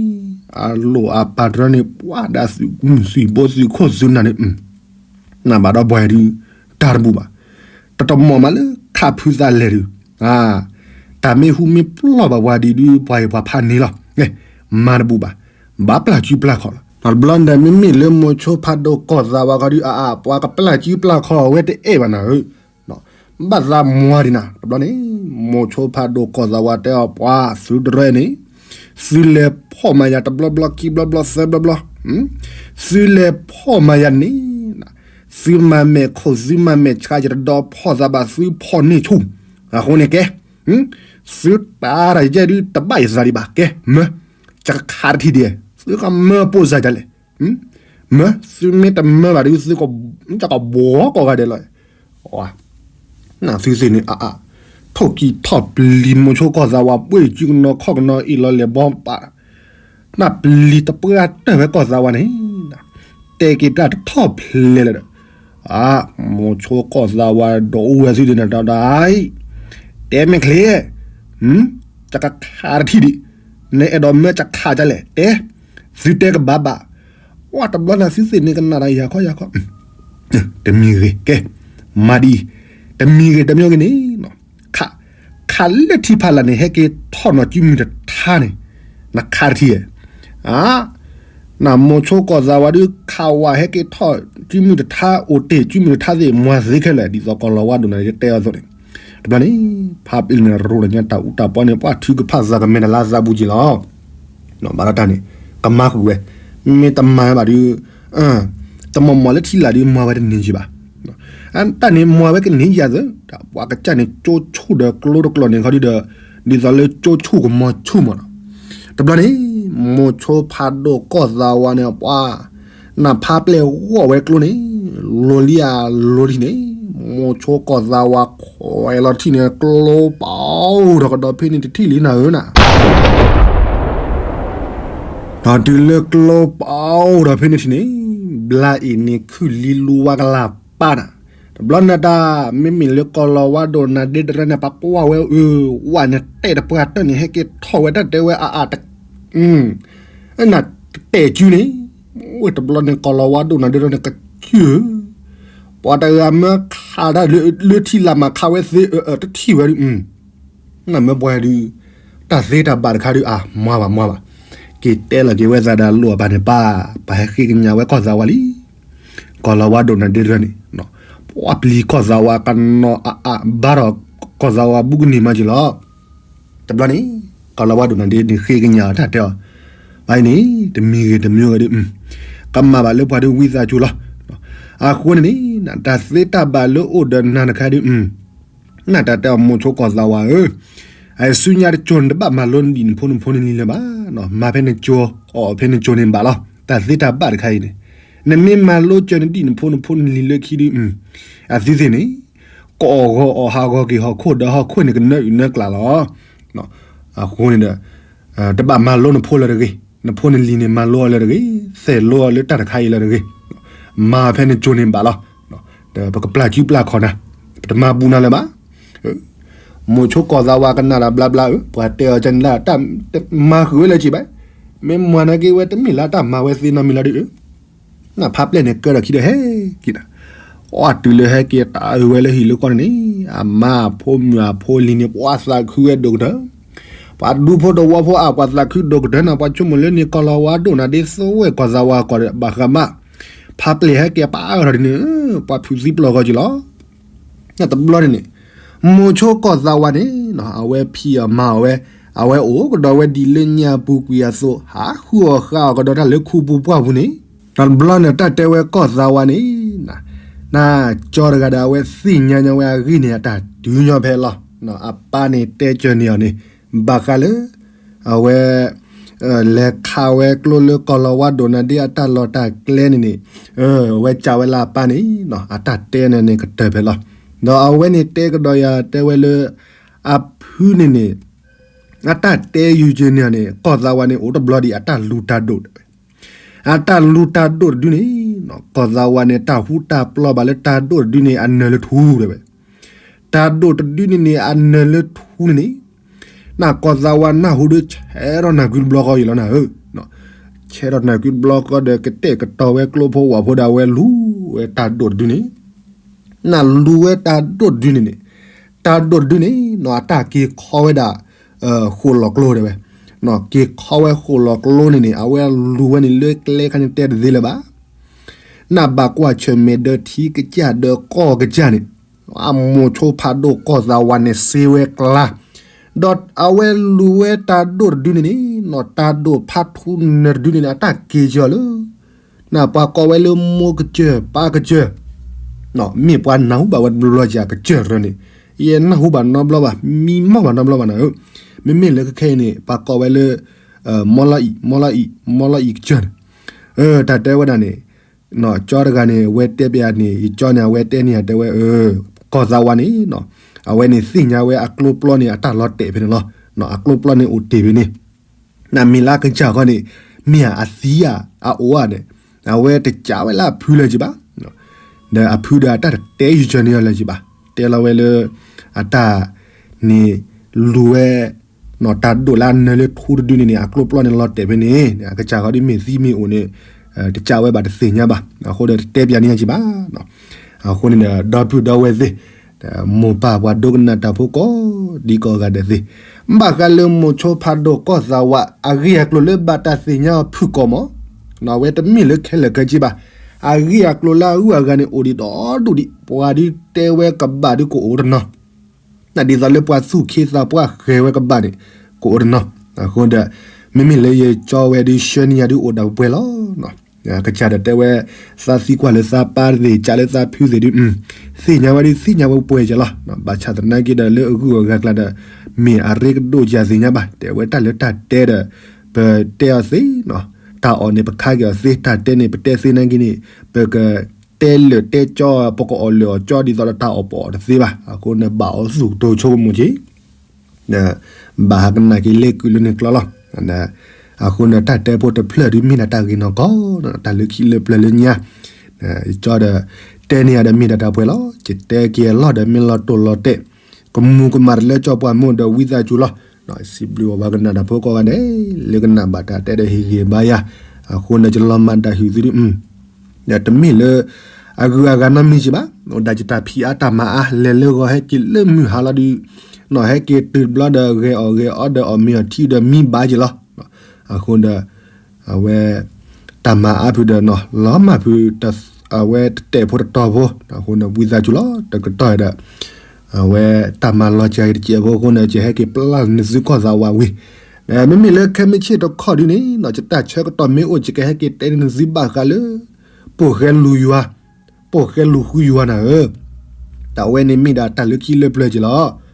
အလိၣ်အပၢ်တရၢန့ၣ် ပှၤဒၣ်သုးမုၢ်သုးဘိသုးခိၣ်သုးနၢ်န့ၣ်, နဘၣ်ဒီးပှၤဒုး, တၢ်တဘူၣ်ဘၣ်, တတမီၢ်မးလၢခးဖုသးလဲၤဒုး, တၢ်မ့ၢ်ဟူမ့ၢ်ပျီၢ်ဘၣ်ပှၤဒုးဒုး ပှၤအံၤပှၤဖးန့ၣ်လီၤ, မၤတဘူၣ်ဘၣ်, ဘၣ်ပျၢ်စုပျၢ်ခီၣ်လီၤ. တဘျီန့ၣ်မ့မ့ၢ်လၢမိၤဆိဖးဒိၣ်ကီၢ်သးဝါခီဒုးအအ ပှၤကပျၢ်စုပျၢ်ခီၣ်ဝဲတအဲၣ်ဘၣ်နၤဧၢ, ဘၣ်သးမွၤဒံးနၤ တဘျီန့ၣ်, မိၤဆိဖးဒိၣ်ကီၢ်သးဝါတဲအီၤပှၤသုတရၢန့ၣ်, သုလဲၤဖီၣ်မၤယၤတဘျီဘျီခံဘျီဘျီသၢဘျီဘျီ, သုလဲၤဖီၣ်မၤယၤန့ၣ်, သုမၤမဲာ်ခိၣ်သုမၤမဲာ်ဆှးယတဒီဖီၣ်သးဘၣ်သုဖီၣ်န့ၢ်ဆူၣ်, အဃိန့ၣ်ကဲ သုတၢ်တၢ်ယဲဒုးတဘၣ်ယသးဒံးဘၣ် ကဲမၢ, ယကခးတထံၣ်ဒံး, သုကမၢပိၢ်စၢ်ဒ်လဲၣ်, မၢ, သုမ့ၢ်တမၢဘၣ်ဒုး သုကဘှီကိးဂၤဒဲးလီၤ, နသုသ့ၣ်န့ၣ်အအ, ထိၣ်ကံၢ်ထီၣ်ပျံၤမိၤဆိကီၢ်သးဝါ ပှ့ၤစုကနီၤခီၣ်ကနီၤအ့ၣ်လီၤလဲၢ်ဘီပာ် နၢ်ပျံၤတပှၢ်တၢၢ်ဝဲကီၢ်သးဝါန့ၣ်, တဲက့ၤတၢ်တထီၣ်ဖျဲးလၢၤဒီး, အ, မိၤဆိကီၢ်သးဝါဒီးအိၣ်ဝဲသုဒ်န့ၣ်ဒီး, တဲမ့ၢ်ချ့, ယကခးတထံၣ်ဒံး, နအဲၣ်ဒိးမၢယကခးဒ်လဲၣ် တဲ, သုတဲကဘၣ်ဘၣ်, ဝဲတဘျီန့ၣ်သုသ့ၣ်န့ၣ်ကနၣ်တၢ်ယၤခီယၤခီ တမံၤဂ့ၤ ကဲ, မၤဒ်အံၤ, တမံၤဂ့ၤတမံၤဂ့ၤန့ၣ်, ခး, ခးလၢထံဖးလာ်န့ၣ် ဟဲက့ၤထီၣ်နီၤစုမုၢ်တထါန့ၣ်, နခးတထံၣ်ဧါ, အ, နမိၤဆိကီၢ်သးဝါဒုးခးဝဲဟဲက့ၤထီၣ်စုမုၢ်တထါအိၣ်တ့ၢ်စုမုၢ်တထါသ့ၣ် မွၤသ့ခဲလၢာ် ဒ်သိးကီၢ်လီၤဝါဒိၣ်နၤတဲအီၤအသိးန့ၣ်, တဘျီန့ၣ်, ဖးပ့ၤန့ၣ်ရိၤလၢညါတၢ်အူတၢ်ပီန့ၣ် ပှၤထုကဖၣ်သးကမဲာ်တလါသးဘူးက့ၤလီၤ ဘၣ်ဒီးတၢ်န့ၣ်, ကမၤဃုာ်ဝဲ, မ့ၢ်တမၤဘၣ်ဒုး, တမီၢ်မီၢ်လၢထံလာ်ဒုးမွၤဝဲတန့ၢ်က့ၤဘၣ်, တၢ်န့ၣ်မွၤဝဲကန့ၢ်ယၤသၢ, ပှၤကစၢ်န့ၣ်ကၠိဆိၣ်ဒီးကျိတကျိာ်န့ၣ်ခီဒုးဒီး, ဒ်သိးလၢကၠိဆူၣ်ကမီၤဆူၣ်မးနီၤ. တဘျီန့ၣ် မိၤဆိဖးဒိၣ်ကီၢ်သးဝါန့ၣ် ပှၤ နဖါပျဲၢ်ဂီၢ်ဝဲကျိန့ၣ် လီၤလံအလီၤထံန့ၣ် မိၤဆိကီၢ်သးဝါခွဲးလီၤထံၣ်န့ၣ် ကျိပအိၣ်ထီၣ်ကဒီးဖဲန့ၣ်တထံၣ်လံနၤဧၢနၤ. ဒီးတုၤလၢကျိပအိၣ်ထီၣ်ဖဲန့ၣ်ထံၣ်န့ၣ် ဘျါအံၤန့ၣ်ခုၣ်လံလူဝါကလၢ်ပၢ်နၤ. တဘျီနတၢ် မ့မ့ၢ်လၢကီၤလၤဝါဒိၣ်နၤဒ့တရၢန့ၣ် ပှၤကွၢ်ဝဲအၢ ဝဲန့ၣ်တဲာ်တပှၢ်တၢၢ်န့ၣ် ဟဲက့ၤထီၣ်ဝဲတၢ်တဲဝဲအါအါတ နတဲာ်စုန့ၣ် ဝဲတဘျီန့ၣ် ကီၤလၤဝါဒိၣ်နၤဒ့တရၢန့ၣ် ကစုၣ် ပှၤတဂၤမၢခးတၢ်လၢထံလၢ်မး ခးဝဲသ့အၢအၢတထံၣ်ဝဲဒုး နမ့ၢ်ပှၤဒုး တၢ်သ့တၢ်ဘၣ်တခါဒုး အါ မၤဘၣ်မၤဘၣ်, က့ၤတဲလီၤက့ၤဝဲသးဒီးလိၣ်အပၢ်န့ၣ် ပၢ် ပၢ်ဟဲဃ့ကညးဝဲကီၢ်သးဝါလံ. ကီၤလၤဝါဒိၣ်နၤဒ့တရၢန့ၣ် ပှၤပျံၤကီၢ်သးဝါကနီၤအါအါ ဘၣ်ဒီးကီၢ်သးဝါဘူးကန့ၢ်မးက့ၤလီၤ. တဘျီန့ၣ် ကီၤလၤဝါဒိၣ်နၤဒ့န့ၣ်ဃ့ကညးအီၤတၢ်တဲအီၤ, ဘၣ်အံၤန့ၣ် တမံၤဂ့ၤတမံၤဂ့ၤဒုး ကမၣ်ဘၣ်လၢပှၤဒုးဝံသးစူၤလီၤ. အဃိန့ၣ်န့ၣ် တၢ်သ့တၢ်ဘၣ်လၢအိၣ်ဒီးနၤတခါဒုး နတၢ်တဲအီၤမိၤဆိကီၢ်သးဝါဧၢ, အစုညါတကၠိန့ၣ် တဘၣ်မၤလိနဒံၣ်နဖိနဖိနလံၤလၢၤဘၣ်, မၤဖဲနကၠိ အီၣ်ဖဲနကၠိန့ၣ်ဘၣ်လီၤ. တၢ်သ့တၢ်ဘၣ်တခါအံၤန့ၣ် နမ့ၢ်မၤလိကၢနဒံၣ်နဖိနဖိနလံၤလၢခံဒုး အသုသ့ၣ်န့ၣ် ကအီၣ်ဂီၤအီၣ်ဟးဂီၤက့ၤဟီၣ်ခိၣ်ဒီးဟီၣ်ခိၣ်န့ၣ်ကနၢအုၣ်နၢကျးလီၤ. အဃိန့ၣ်ဒီး တဘၣ်မၤလိနဖိလၢၤတဂ့ၤ, နဖိနလံၤန့ၣ် မၤလိအီၤလၢၤတဂ့ၤ, သဲးလိအီၤလၢတၢ်တခါအံၤလၢၤတဂ့ၤ, မၤဖဲနကၠိန့ၣ်ဘၣ်လီၤ. ဒီးပကပျၢ်စုပျၢ်ခီၣ်နၤ, ပတမၤဘူးနၤလၢၤဘၣ်. မိၤဆိကီၢ်သးဝါကနၣ်ဒီးဘျါဘျါဧၢ, ပှၤတဲအီၤကန့ၣ်လၢတၢ်မၤဃုာ်ဝဲလၢၤက့ၤဘၣ်, မ့ၢ်မၤနာ်က့ဝဲတမ့ၢ်လၢတၢ်မၤဝဲသ့နီတမံၤလီၤဒုး နဖါပျဲၢ်န့ၣ်ကၢဒီးခံဒီးဟဲက့ၤဒီး, အီၣ်တုၤလၢဟဲက့ၤတၢ်အုးဝဲလၢဟံၣ်လၢဃီန့ၣ်န့ၣ် အမါအဖိမုၣ်အဖိလံၤန့ၣ် ပှၤသးခုဝဲဒိၣ်ကတၢၢ်, ပှၤဒူဖိတဝီဖိအါ ပှၤသးခုဒိၣ်ကတၢၢ်နၤ, ပှၤဆိကမိၣ်လၢန့ၣ် ကီၤလၤဝါဒိၣ်နၤဒ့သိဝဲၢ်ကီၢ်သးဝါကီၢ်ဒီး ဘၣ်ဃးမး ဖါပျဲၢ်ဟဲက့ၤပာ်အၢထီၣ်ဒ်န့ၣ် ပှၤဖုးသံပျီၢ်ဂီၢ်က့ၤလီၤ. တဘျီန့ၣ်န့ၣ် မိၤဆိကီၢ်သးဝါန့ၣ် အဝဲဖံးအီၣ်မၤအီၣ်ဝဲ, အဝဲအိၣ်ကဒီးဝဲဒ်လၢညါပူၤကွံာ်အသိး ဟးဃုအီၣ်ဃုအီၣ်ကဒီးတၢ်လၢခူပူၤပှၢ်ပူၤန့ၣ်, တဘျီန့ၣ်တၢ်တဲဝဲကီၢ်သးဝါန့ၣ် နကၠီတဂၤဒီးအဝဲသ့ၣ်ညါညါဝဲအဂ့ၢ်န့ၣ် အတၢ်တုၤညီဖဲလီၤ. အပၢ်န့ၣ်တဲကၢၤန့ၢ်အီၤန့ၣ် ဘၣ်ဃးလၢ အဝဲ လဲၤခးဝဲကျိလၢကီၤလၤဝါဒိၣ်နၤဒ့အတၢ်လီၢ်တၢ်ကျဲန့ၣ်န့ၣ်, အဝဲကးဝဲလၢအပၢ်န့ၣ် အတၢ်တဲန့ၣ်န့ၣ်ကတၢၢ်ဖဲလီၤ. ဒီးအဝဲန့ၣ်တဲကဒီးယၤတဲဝဲလၢ အဖုန့ၣ်န့ၣ် အတၢ်တဲယုာ်ကၢၤန့ၢ်အီၤန့ၣ် ကီၢ်သးဝါန့ၣ် အိၣ်တဘျီဒံးအတၢ်လူၤတၢ်ဒိၣ်တဝဲ, အတၢ်လူၤတၢ်ဒိၣ်တဒုန့ၣ် ကီၢ်သးဝါန့ၣ် တၢ်ဟူတၢ်ပျီဘၣ်လၢတၢ်ဒိၣ်တဒုန့ၣ် အနၢၤလၢထူတဝဲ, တၢ်ဒိၣ်တဒုန့ၣ်န့ၣ် အနၢၤလၢထူန့ၣ်န့ၣ် နကီၢ်သးဝါနၢ်ဟူဒီး ဆဲးထီၣ်နၢ်ကုတဘျီဃီအံၤလီၤနၤဧၢ, ဆဲးထီၣ်နၢ်ကုတဘျီဃီဒီး ကတဲာ်ကတီၤဝဲကျိဖိဝၣ်ဖိဒီး အဝဲလူၤဝဲတၢ်ဒိၣ်တဒုန့ၣ် နလူၤဝဲတၢ်ဒိၣ်တဒုန့ၣ်န့ၣ်, တၢ်ဒိၣ်တဒုန့ၣ် နီၢ်အတၢ်က့ၤခီဝဲဒၣ် ဃိၣ်လီၤကျိတဲဝဲ, က့ၤခီဝဲဃိၣ်လီၤကျိန့ၣ်န့ၣ် အဝဲလူၤဝဲန့ၣ်လၢကျဲခါန့ၣ်တဲတသ့လၢၤဘၣ်. နဘၣ်ကွၢ်ဆၢၣ်မဲာ်ဒီးထံကစၢ်ဒီးကီၢ်ကစၢ်န့ၣ်, အမိၤဆိဖးဒိၣ်ကီၢ်သးဝါန့ၣ်စ့ဝဲကျါ, ဒီးအဝဲလူၤဝဲတၢ်ဒိၣ်တဒုန့ၣ်န့ၣ် နီၢ်တၢ်ဒိၣ်ဖးထူနၢၤတဒုန့ၣ်န့ၣ် အတၢ်က့ၤကၢၤလၢ နပှၤကိးဝဲလၢမိၢ်ကစၢၢ်ပၢ်ကစၢၢ်, မ့ၢ်ပှၤနၢ်ဟူဘၣ်ဝဲတဘျီဘျီကစၢၢ်ရၢန့ၣ်, ယဲနၢ်ဟူဘၣ်နီတဘျီဘၣ်, မံမီၢ်ဘၣ်နီတဘျီဘၣ်နၤဧၢ, မ့မ့ၢ်လၢခဲခဲအံၤန့ၣ် ပှၤကိးဝဲလၢ မီလီအံၤ မီလီအံၤ မီလီအံၤကစၢၢ်န့ၣ်, တၢ်တဲဝဲဒၣ်န့ၣ် ကၠီတဂၤန့ၣ် အဝဲတဲပျးန့ၣ် ယကၠီန့ၣ် အဝဲတဲန့ၢ် တဲဝဲ ကီၢ်သးဝါန့ၣ် အဝဲန့ၣ်သ့ၣ်ညါဝဲအကျိပျီန့ၣ် အတၢ်လီၤတဲာ်ဖဲန့ၣ်လီၤ. အကျိပျီန့ၣ်အိၣ်တ့ၢ်ဖဲန့ၣ်, နမ့ၢ်လၢကစၢ်ဃီန့ၣ် မ့ၢ်အသံဧါ အအိၣ်ဧါန့ၣ် အဝဲတကးဝဲလၢအဖုလၢၤက့ၤဘၣ်. ဒီးအဖုဒီးအတၢ်တတဲယုာ်ကၢၤန့ၢ်အီၤလၢၤက့ၤဘၣ်. တဲလီၤဝဲလၢ အတၢ်န့ၣ်လူၤဝဲ နီၢ်တၢ်ဒိၣ်လၢအနၢၤလၢထူတဒုန့ၣ်န့ၣ် အကျိပျီန့ၣ်လီၤတဲာ်ဖဲန့ၣ် အကစၢ်ဃီဒ်မ့ၢ်သံမ့ၢ်အိၣ်န့ၣ် တကးဝဲဘၣ်တသ့ၣ်ညါဘၣ်. အဃိဒီးတတဲပျးန့ၢ်က့ၤဘၣ်. အဃိန့ၣ်ဒီး ဒီပုၢ်ဒီဝဲၢ်သ့ၣ် မိၢ်ပၢ်ပှၤဒိကနၣ်တၢ်ဖိကိးဒံကိးဂၤဒဲးသ့ၣ်, ဘၣ်ဃးလၢမိၤဆိဖးဒိၣ်ကီၢ်သးဝး အဂ့ၢ်အကျိၤလၢဘၣ်တၢ်သ့ၣ်ညါအီၤဖုၣ်ကိာ်မး, အဝဲတမ့ၢ်လၢခဲလၢာ်ခဲဆ့ဘၣ်. အဂ့ၢ်အကျိၤလၢအဂုၤအဂၤန့ၣ် အိၣ်ဒံးဒီဒူၣ်ဒံး ပှၤဒ်တဲဝဲကဘၣ်ဒ်ကအိၣ်တနီၤ ဒ်သိးလၢပှၤသူၣ်ခ့သးပှၢ်ဃဲၤဝဲကဘၣ်န့ၣ် ကအိၣ်တနီၤ. အဃိဒီး မ့မ့ၢ်လၢယကၠီဝဲဒ် ဆှၢန့ၢ်ယၤဒ်အိၣ်ဒၣ်ပှဲၤလီၤ. ကစၢ်ဒီးတဲဝဲ သးသံကွၢ်လၢသးပၢ်သ့ၣ် ကးလၢသးဖုသ့ၣ်ဒုး သ့ၣ်ညါဝဲဒုးသ့ၣ်ညါဝဲပှဲၤကလီၤ. ဘၣ်ဆၣ်သနာ်က့ဒီးလၢအဂုၤအဂၤကျါဒီး မ့ၢ်အရ့ကဒိၣ်ယၤသ့ၣ်ညါဘၣ်. တဲဝဲတၢ်လၢတၢ်တဲဒီး ပတဲအီၤသ့နီၤ, တၢ်အီၣ်န့ၣ် ပခါက့ၤအီၤသ့, တၢ်တဲန့ၣ် ပတဲသ့နာ်က့န့ၣ် ပကတဲလၢာ်တဲကၠီ ပကအီၣ်လၢာ်အီၣ်ကၠီဒ်သိးဒီးတၢ်အီၣ်ပအီၣ်တသ့ဘၣ်. အဃိန့ၣ် ဘၣ်အီၤသူၣ်ကတိၤဆိကမိၣ်က့ၤ ဘၣ်ဟးကနၣ်က့ၤလ့ၣ်ကုၢ်လၢန့ၣ်ကျီလီၤ. အဃိန့ၣ် တၢ်တဲဖိတဖျၢၣ်ဒုးမ့ၢ်ဒၣ်တၢ်ဂ့ၤနီၢ်ကီၢ်, တၢ်လၢခံလၢပျၢၤလၢညါ, ကၠီဒီး တဲန့ၢ်ယၤဒီးမ့ၢ်ဒၣ်တၢ်ပှဲၤလီၤ. ယတဲက့ၤအလီၢ်ဒီးမ့ၢ်လီၤတိၢ်လီၤတဲာ်, ကမူၤကမၣ်တလၢကၠီပှၤမိၢ်ဒီးဝံသးစူၤလီၤ. စံးဘျုးအဝဲကနၣ်တၢ်ဖိကိးဂၤဒဲး, လၢကနၣ်ဘၣ်တၢ်တဲဒီးဟ့ၣ်ဂံၢ်ဘါယၤ, အဃိန့ၣ် ယလီၤမၢ်ဒၣ်ဟုၣ်သုဒုး တမ့ၢ်လၢ အဂုၤအဂၤနီတမံၤဘၣ်, အိၣ်ဒၣ်ယတၢ်ဖံးအါတၢ်မၤအါ လဲၤလၢဂီၤဟဲက့ၤလၢမုၢ်ဟါလီၤဒုး, ဟဲက့ၤတုၤတဘျီဒီးဂဲၤအီၣ်ဂဲၤအီဒီးအီၣ်မ့ၤအီၣ်ထံဒီးမံဘၣ်က့ၤလီၤ. အဃိဒီး အဝဲ တၢ်မၤအါဖုဒီး လီၤမၢ်ဖု အဝဲတတဲာ်ဖိတတီၤဖိ, အဃိန့ၣ် ဝံသးစူၤလီၤ တကတီၢ်ဒီး အဝဲတၢ်မၤလီၤစှၤက့ၤတစဲးဖိအဃိန့ၣ် ယဟဲက့ၤပျၢ်နသုကီၢ်သးဝးဝံၤ, မ့မ့ၢ်လၢခဲမုၢ်ဆ့ၣ်တခီဒုန့ၣ် ယတၢ်ဆၢကတီၢ်မ့ၢ်အိၣ် ယကဟဲက့ၤတဲန့ၢ်နသုဘၣ်ဃးလၢ ပိာ်ဃဲလူၤယွၤ, ပိာ်ဃဲလူၤဃုယွၤနၤဧၢ, တၢ်ဝဲန့ၣ်မ့ၢ်ဒၣ်တၢ်လၢခံလၢပျၢၤက့ၤလီၤ.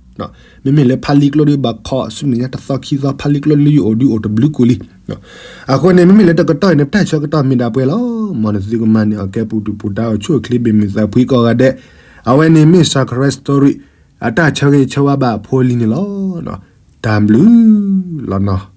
မ့မ့ၢ်လၢဖးလံကျိဒု ဘၣ်ခီဆူမဲာ်ညါတသီခံသီ ဖးလံကျိလၢယအိၣ်ဒုအိၣ်တဘျုးကိာ်လံ. အဃိန့ၣ် မ့မ့ၢ်လၢတကတီၢ်အံၤန့ၣ် ပတၢ်ဆၢကတီၢ်မ့ၢ်ဒၣ်ပှဲၤလီၤ. မ်နသုကမၤန့ၢ်အီၤကဲပူၤဒုၣ်ပူၤဒါအိၣ်ဆူၣ်အိၣ်ချ့ဘၣ်မုာ်သးဖှံကိးဂၤဒဲး, အဝဲန့ၣ်မ့ၢ် Sacred Story အတၢ်ဆၢဂ့ၤဆၢဝါဘၣ်အဖိလံန့ၣ်လီၤ. တၢ်ဘျုးလီၤနီၤ.